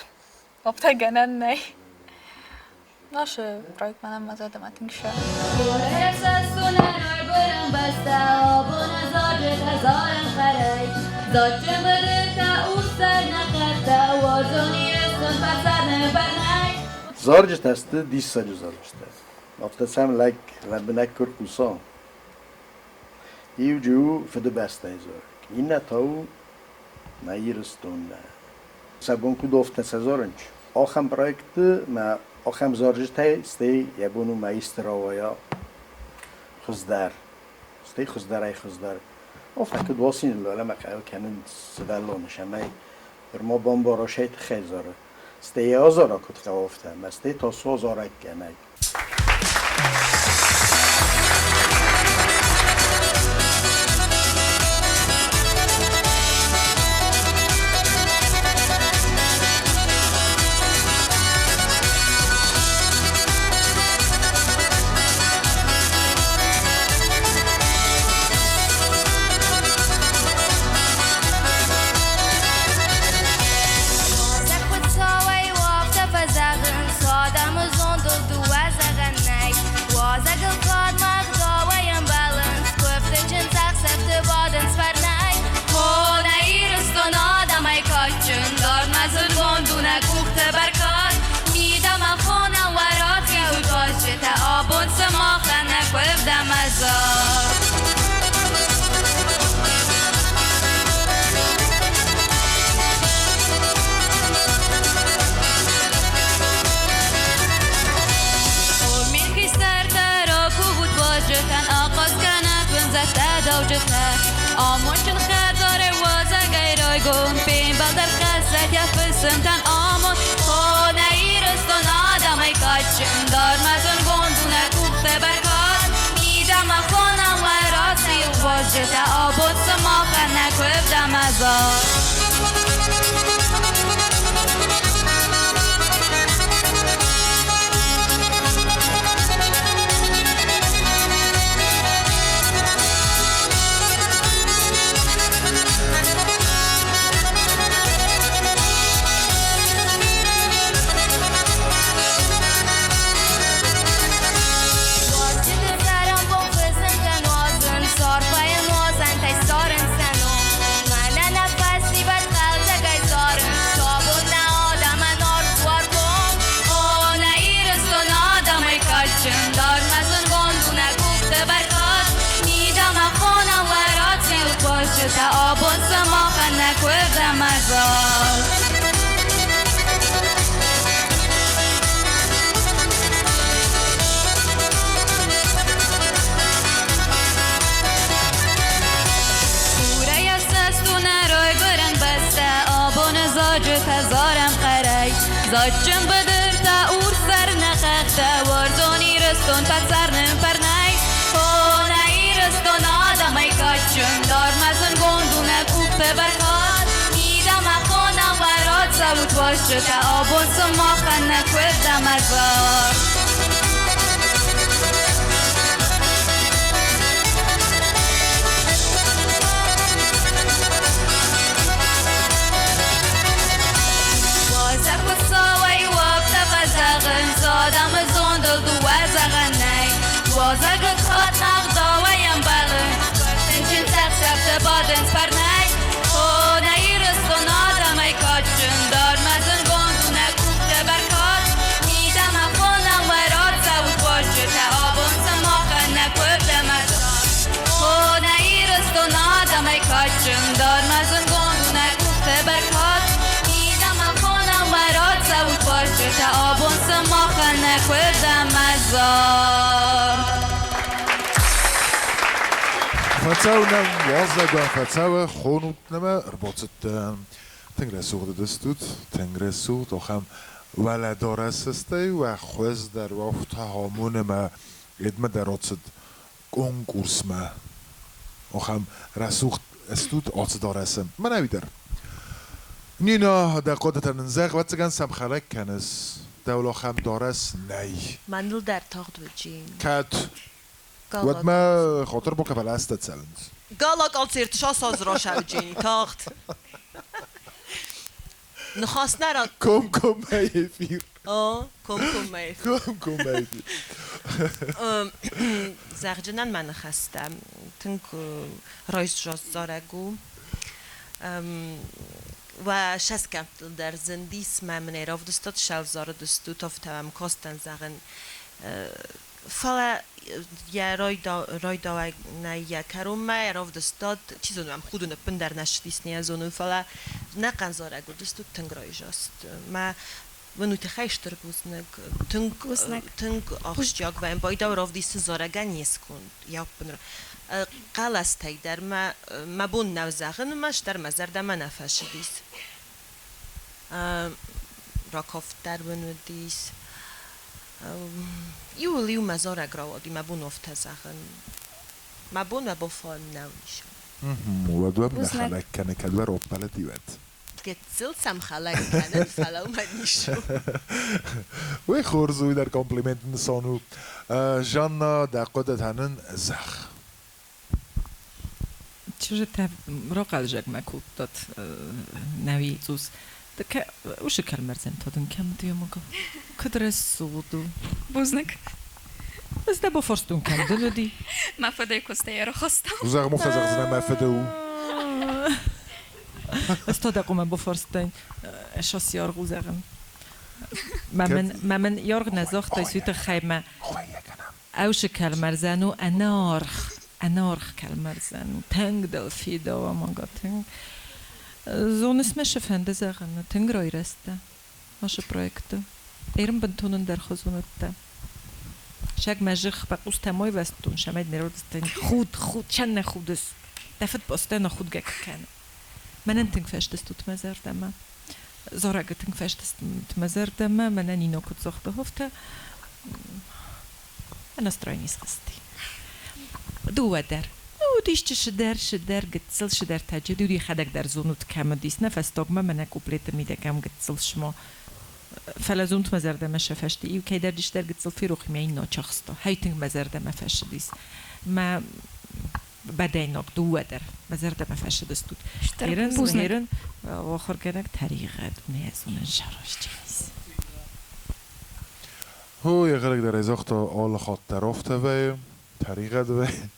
Speaker 7: афтӕ гӕнӕн нӕй. Нашы проект мӕнӕн мӕ зӕрдӕмӕ тынг цӕуы.
Speaker 18: Зарджытӕ сты диссаджы зарджытӕ. Афтӕ сӕм лӕг лӕмбынӕг куы рхъуса. Иу джы у Фыдыбӕстӕйы зарӕг, иннӕ та у Мӕ Ирыстонмӕ. Сӕ бон куыд афтӕ сӕ зарынч. Ахӕм проектты мӕ ахӕм зарджытӕй стӕй йӕ бон у мӕ исты рауайа хуыздӕр. Стӕй хуыздӕрӕй хуыздӕр. Афтӕ куыд уасин уӕлӕмӕ кӕнын сывӕллоны, цӕмӕй нырма бамбара сӕй тыххӕй зары. Стӕй йӕ азара куыд хъӕуы афтӕ, ӕмӕ стӕй та суазарӕггӕнӕг.
Speaker 5: Уазӕг Хуыцауӕй у, афтӕ фӕзӕгъынц, адӕмы зондыл дыууӕ зӕгъӕн нӕй. Уазӕгыл кад мӕ ӕгъдауӕй ӕмбӕлынц, куывты чындзӕхсӕвты бадынц фӕрнӕй. О, нӕ Ирыстон адӕмӕй кадджын, дардмӕ зындгонд у нӕ къухты бӕркад. Мидӕмӕ хонӕм уӕ рахизут уазджытӕ, абон сымахӕн нӕ куывд ӕмӕ зард. Min хистӕртӕ ракувут уазджытӕн, ахъаз кӕнӕт уын зӕдтӕ, дауджытӕ. Амондджын хӕдзарӕй уазӕгӕй райгонд, фембӕлд ӕрхӕссӕд йӕ фысымтӕн амонд. О, нӕ Ирыстон адӕмӕй кадджын, дардмӕ зындгонд у нӕ къухты бӕркад. Мидӕмӕ хонӕм уӕ раци уазджытӕ, абон сымахӕн нӕ куывд ӕмӕ зард. Уазджыты цӕрӕнбон фысымтӕ нуазынц, Абон сымахӕн нӕ куывд ӕмӕ зар. Хурӕй ӕфсӕст у нӕ райгуырӕн бӕстӕ, Абоны зарджытӕ зарӕм хъӕрӕй. Дзаджджын быдыртӕ, урссӕр нӕ хӕхтӕ, Уарзон Ирыстон фӕцӕр нын фӕрнӕй. О, нӕ Ирыстон адӕмӕй кадджын, Дардмӕ зындгонд у нӕ къухты бӕркад. Мидӕмӕ хонӕм уӕ рацӕут уазджытӕ, Абон сымахӕн нӕ куывд ӕмӕ зар. Уазӕг Хуыцауӕй уӕфтӕ фӕзӕгъынц, Адӕмы зондыл дыууӕ зӕгъӕн нӕй. Уазӕгы кад ӕгъдауӕй ӕмбӕлы, Тынчын цӕхсӕвты бадынц фӕрнӕй. О, нӕ Ирыстон адӕмӕй кадджын, Дардмӕ зындгонд у нӕ къухты бӕркад. Мидӕмӕ хонӕм уӕ рацӕут уазджытӕ, Абон сымахӕн нӕ куывд ӕмӕ зар. О, нӕ Ирыстон адӕмӕй кадджын, Дардмӕ зындгонд у нӕ къухты бӕркад. Мидӕмӕ хонӕм уӕ рацӕут уазджытӕ, Абон сымахӕн нӕ куывд ӕмӕ зар.
Speaker 1: Фӕцӕуы нӕм уалдзӕгон фӕцӕуы, хонут нӕмӕ ӕрбацыдтӕн. Тынг рӕсугъд уыдыстут, тынг рӕсугъд, ахӕм уӕлӕдарӕсы стӕй уӕ хуыздӕр уӕфтӕ амоны ӕмӕ йедмӕ дӕр ацыд конкурсмӕ. Ахӕм рӕсугъд стут ацы дарӕсы. Мӕнӕуи дӕр. Нина, дӕ хъуыдытӕ нын зӕгъ, ӕвӕццӕгӕн сӕм хӕлӕг кӕныс. Дӕуыл ахӕм дарӕс нӕй.
Speaker 8: Мӕныл дӕр тагъд уыди.
Speaker 1: Кӕд? Уӕдмӕ хатыр бакӕвӕлӕстӕ цӕуынц.
Speaker 15: Гала-концерт сасазрашауджини тагъд. Ныхас нӕ рад...
Speaker 1: Комкоммӕ эфир.
Speaker 15: О, комкоммӕ эфир.
Speaker 1: Комкоммӕ эфир.
Speaker 8: Зӕгъджынӕн мӕ ныхӕстӕ тынг райсзарӕг у. Уӕ сӕсгӕмттыл дӕр зындис мӕ мын ӕй равдыстат, сӕвзарыдыстут, афтӕ мӕм кастӕн, зӕгъын. Фӕлӕ йӕ райдауӕнӕй йӕ кӕронмӕ равдыстат, чи зоны, мӕм худын ӕппындӕр нӕ ссыдис, не зонын, фӕлӕ нӕхъӕн зарӕг уыдыстут тынг райзаст. Мӕ мын уый тыххӕй стыр бузныг. Тынг, тынг ахсджиаг вӕййы байдау равдисы зарӕгӕн не сконд, йӕ ӕппын хъӕлӕстӕй дӕр мӕ мӕ бон нӕу зӕгъын, ӕрмӕстдӕр мӕ зӕрдӕмӕ нӕ фӕцыдис. Ракафт дӕр мын уыдис. Иуыл-иу мӕ зарӕг рауади, мӕ бон афтӕ зӕгъын. Мӕ бон мӕ бафӕн нӕу ис.
Speaker 1: Уӕд уӕм нӕ хӕлӕг кӕны, кӕд уӕ раппӕлыди, уӕд?
Speaker 8: Гыццыл сӕм хӕлӕг кӕнын, фӕлӕ уымӕн ис.
Speaker 1: Уый хорз у, уый дӕр комплимент нысан у. Жанна, дӕ хъуыдытӕ нын зӕгъ.
Speaker 9: Чызджытӕ рахъӕлзӕгмӕ кодтат нӕуи цъус. Уышы кӕлмӕрзӕн та дын кӕм уыди ӕмӕ куыд рӕсугъд у.
Speaker 7: Бузныг.
Speaker 9: Ӕз дӕ бафарстон, кӕм дын уыди?
Speaker 7: Мӕ фыдӕй куыстӕй ӕрхастам.
Speaker 1: Зӕгъ, мухтӕ зӕгъдзынӕ мӕ фыды у.
Speaker 9: Ӕз та дӕ хъуамӕ бафарстаин, шасси аргъ у зӕгъын. Мӕ мын аргъ нӕ загътай, уый тыххӕй мӕ Ӕвшы кӕлмӕрзӕн у ӕнӕаргъ, ӕнӕаргъ кӕлмӕрзӕн у. Тынг дыл фидауа, мага, тынг. Зоныс мӕ цы фӕнды зӕгъын, тынг райрӕзтӕ ашы проекты. Эрм бынтон ӕндӕрхуызон уыдтӕ. Сӕг мӕ зых бакъустӕ мой вӕстон, сӕмӕй не родыстӕн худ, худ, чӕннӕ худыс. Дӕ фыд постоянно худгӕ кӕны. Мӕнӕн тынг фӕстыстут мӕ зӕрдӕмӕ. Зарӕгы тынг фӕстыстут мӕ зӕрдӕмӕ, мӕнӕ Нино куыд загъта, афтӕ настроени схызти. Дыууӕ дӕр. Уыдис чысыдӕр, сыдӕр, гыццыл сыдӕр таджы, йӕхӕдӕг дӕр зонут кӕм уыдис, нӕ фӕстагмӕ мӕнӕ куплеты мидӕг ӕм гыццыл сма. Фӕлӕ зонут мӕ зӕрдӕмӕ сӕ фӕсте, иу кӕйдӕр дисдӕр гыццыл ферох мӕ иннӕ чахста. Хай тынг мӕ зӕрдӕмӕ фӕсыдис. Мӕ бӕдӕйнаг дыууӕ дӕр мӕ зӕрдӕмӕ фӕсыдыстут. Ерын, ерын, ахуыргӕнӕг тӕригъӕд нӕ зонын сарӕзтис.
Speaker 1: Хо, йӕхӕдӕг дӕр ӕй загъта, алы хатт дӕр афтӕ вӕййы, тӕригъӕд вӕййы.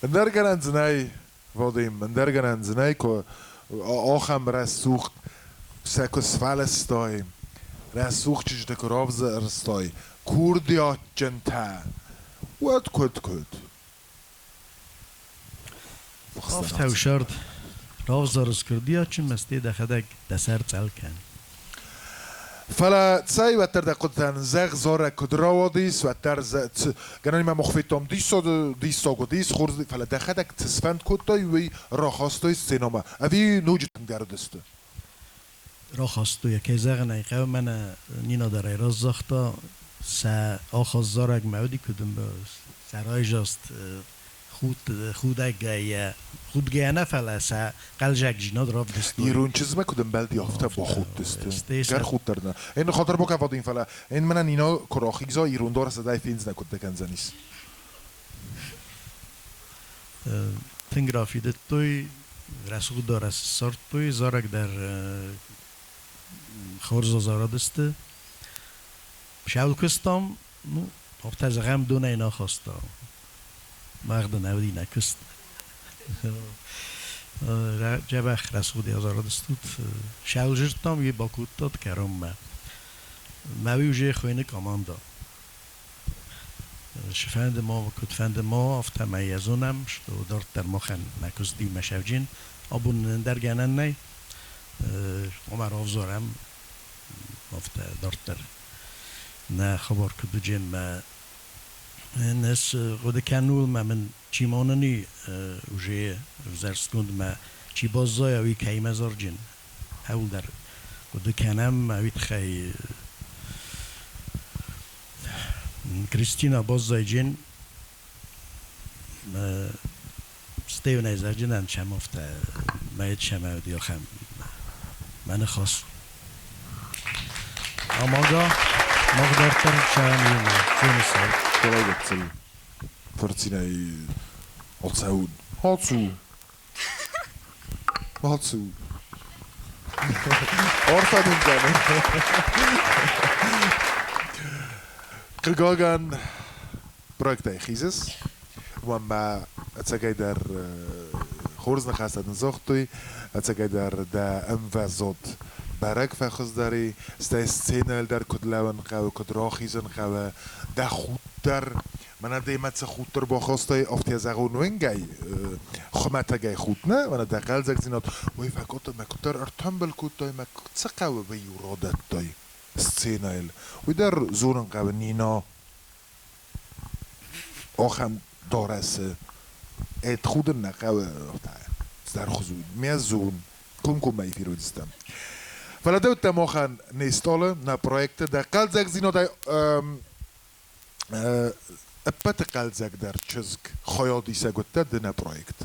Speaker 1: Ӕндӕр гӕнӕн дзы нӕй, Вадим, ӕндӕр гӕнӕн дзы нӕй, куы ахӕм рӕсугъд сӕ куы сфӕлыстай, рӕсугъд чызджыты куы равзӕрстай, курдиатджынтӕ, уӕд куыд куыд?
Speaker 10: Афтӕ у сӕрд. Равзарыс курдиатджын мӕстӕй дӕхӕдӕг дӕ сӕр цъӕл кӕн.
Speaker 1: Фӕлӕ цӕй, уӕддӕр дӕ хъуыдытӕн зӕгъ, зарӕг куыд рауадис, уӕддӕр гӕнӕнимӕ мах федтам диссаг уыдис, хорз, фӕлӕ дӕхӕдӕг цы сфӕнд кодтай, уый рахастай сценӕмӕ ӕви ноджы тынгдӕр уыдысты?
Speaker 10: Рахастой, кӕй зӕгъын ӕй хъӕуы, мӕнӕ Нина дӕр ӕй разагъта, сӕ ахӕм зарӕг мӕ уыди, куыд сӕ райзаст худӕгӕй, худгӕйӕ нӕ, фӕлӕ сӕ хъӕлдзӕгдзинад равдыстой.
Speaker 1: Ирон чызгмӕ куыд ӕмбӕлди, афтӕ бахудтысты. Гӕр худт дӕр нӕ. Эн хатыр бакӕвадин, фӕлӕ эн мӕнӕ Нина куы рахиза, ирон дарӕсы дӕй фендзынӕ, куыд дӕ кӕндзӕнис.
Speaker 10: Тынг рафидыдтой, рӕсугъд дарӕс ссардтой, зарӕг дӕр хорз азарыдысты. Сӕуыл куыстам, ну, афтӕ зӕгъӕм, донӕй нӕ хаста. Мах дын ӕвди нӕ куыст. Дзӕбӕх рӕсугъд азарыдыстут. Сӕуыл зырдтам, уый бакодтат кӕронмӕ. Мӕ уый уже хуыйны команда. Цы ма, куыдфӕнды ма, афтӕмӕй йӕ зонӕм, что дарддӕр махӕн нӕ куыст иумӕ сӕвджын. Абон нын ӕндӕр гӕнӕн нӕй. Ома равзарӕм, афтӕ дарддӕр нӕ хабар куыд уыджен мӕ ӕз хъуыды кӕнул мӕ мын чи моныни уже ӕвзӕрстгонд мӕ чи баззайа, уый кӕимӕ зарджын. Ӕуылдӕр хъуыды кӕнӕм, уый тыххӕй Кристина баззайджын Стивенӕй зарджынӕн сӕм афтӕ мӕйт сӕм уыди ахӕм мӕ ныхас. Амага мах дарддӕр сӕм иумӕ зоны цард.
Speaker 1: Колайгӕццыл фырцинӕй ацӕун. Ацу. Ацу. Арфӕ дын кӕнын. Хъыгагӕн, проектӕй хизыс, уымӕн ма ӕцӕгӕйдӕр хорз ныхӕстӕ дын загътой, ӕцӕгӕйдӕр дӕ ӕмвӕзад бӕрӕг фӕхуыздӕр и, стӕй сценӕйыл дӕр куыд лӕууын хъӕуы, куыд рахизын хъӕуы, дӕ худт дӕр мӕнӕ демӕ цы худт ӕрбахастай, афтӕ зӕгъон уӕнгӕй, хуымӕтӕгӕй худт нӕ, мӕнӕ дӕ хъӕлдзӕгдзинад, уый фӕкодтай мӕ куыддӕр ӕртӕмбыл кодтай мӕ цы хъӕуы, уый-иу радӕттай сценӕйыл. Уый дӕр зонын хъӕуы Нина ахӕм дарӕсы ӕд худын нӕ хъӕуы цыдӕр хуыз у. Ме зон, комкоммӕ эфир уыдыстӕм. Фӕлӕ дӕуттӕ махӕн не стъалы, нӕ проекты дӕ хъӕлдзӕгдзинадӕй ӕппӕты хъӕлдзӕгдӕр чызг хайадисӕг уыдтӕ ды нӕ проект.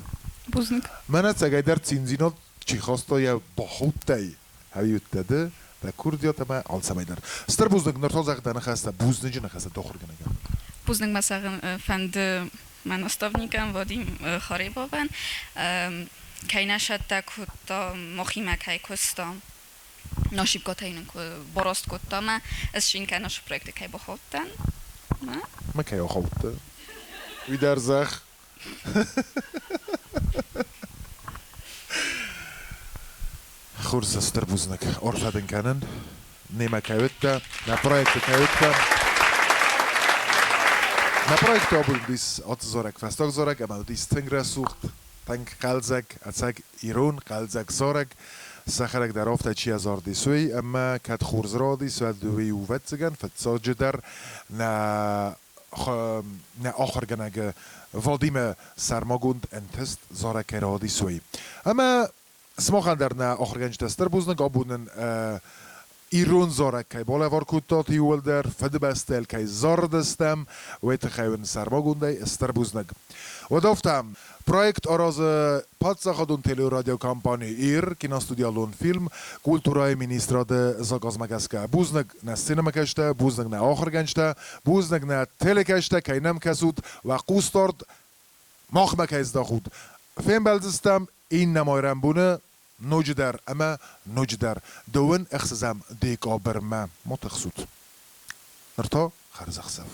Speaker 4: Бузныг.
Speaker 1: Мӕнӕ ӕцӕгӕйдӕр циндзинад чи хаста йӕ бахудтӕй, ӕви уыдтӕ ды, дӕ курдиат ӕмӕ алцӕмӕй дӕр. Стыр бузныг, ныр та зӕгъ дӕ ныхӕстӕ, бузныджы ныхӕстӕ дӕ ахуыргӕнӕгӕн.
Speaker 4: Бузныг мӕ зӕгъын фӕнды мӕ наставникӕн Вадим Харебовӕн, кӕй нӕ сӕттӕ кодта, махимӕ кӕй куыста, ошибкатӕ йын куы бараст кодта мӕ ӕз шинкӕ нашы проекты кӕй бахаудтӕн.
Speaker 1: Мӕ кӕй ахаудтӕ? Уый дӕр зӕгъ. Хорз, стыр бузныг. Арфӕ дын кӕнын. Немӕ кӕй уыдтӕ, нӕ проекты кӕй уыдтӕ. Нӕ проекты абон уыдис ацы зарӕг фӕстаг зарӕг ӕмӕ уыдис тынг рӕсугъд, тынг хъӕлдзӕг, ӕцӕг ирон хъӕлдзӕг зарӕг. Сӕхӕдӕг дӕр афтӕ чи азардис, уый ӕмӕ кӕд хорз радис, уӕд уый у ӕвӕццӕгӕн, фыццаджыдӕр нӕ нӕ ахуыргӕнӕг Вадимы сӕрмагонд ӕнтыст зарӕг кӕй радис, уый. Ӕмӕ сымахӕн дӕр нӕ ахуыргӕнджытӕ стыр бузныг абон нын ирон зарӕг кӕй балӕвар кодтат иууылдӕр, Фыдыбӕстӕйыл кӕй зарыдыстӕм, уый тыххӕй уын сӕрмагондӕй стыр бузныг. Уӕд афтӕ, проект аразы паддзахадон телерадиокомпани «Ир», киностудиалон фильм культурӕйы министрады заказмӕ гӕсгӕ. Бузныг нӕ сценӕмӕкӕсджытӕ, бузныг нӕ ахуыргӕнджытӕ, бузныг нӕ телекӕсджытӕ, кӕй нӕм кӕсут, уӕ хъусдард махмӕ кӕй здахут. Фембӕлдзыстӕм иннӕ майрӕмбоны ноджыдӕр ӕмӕ ноджыдӕр 26 декабрмӕ. Ма тыхсут. Ныр та хӕрзӕхсӕв.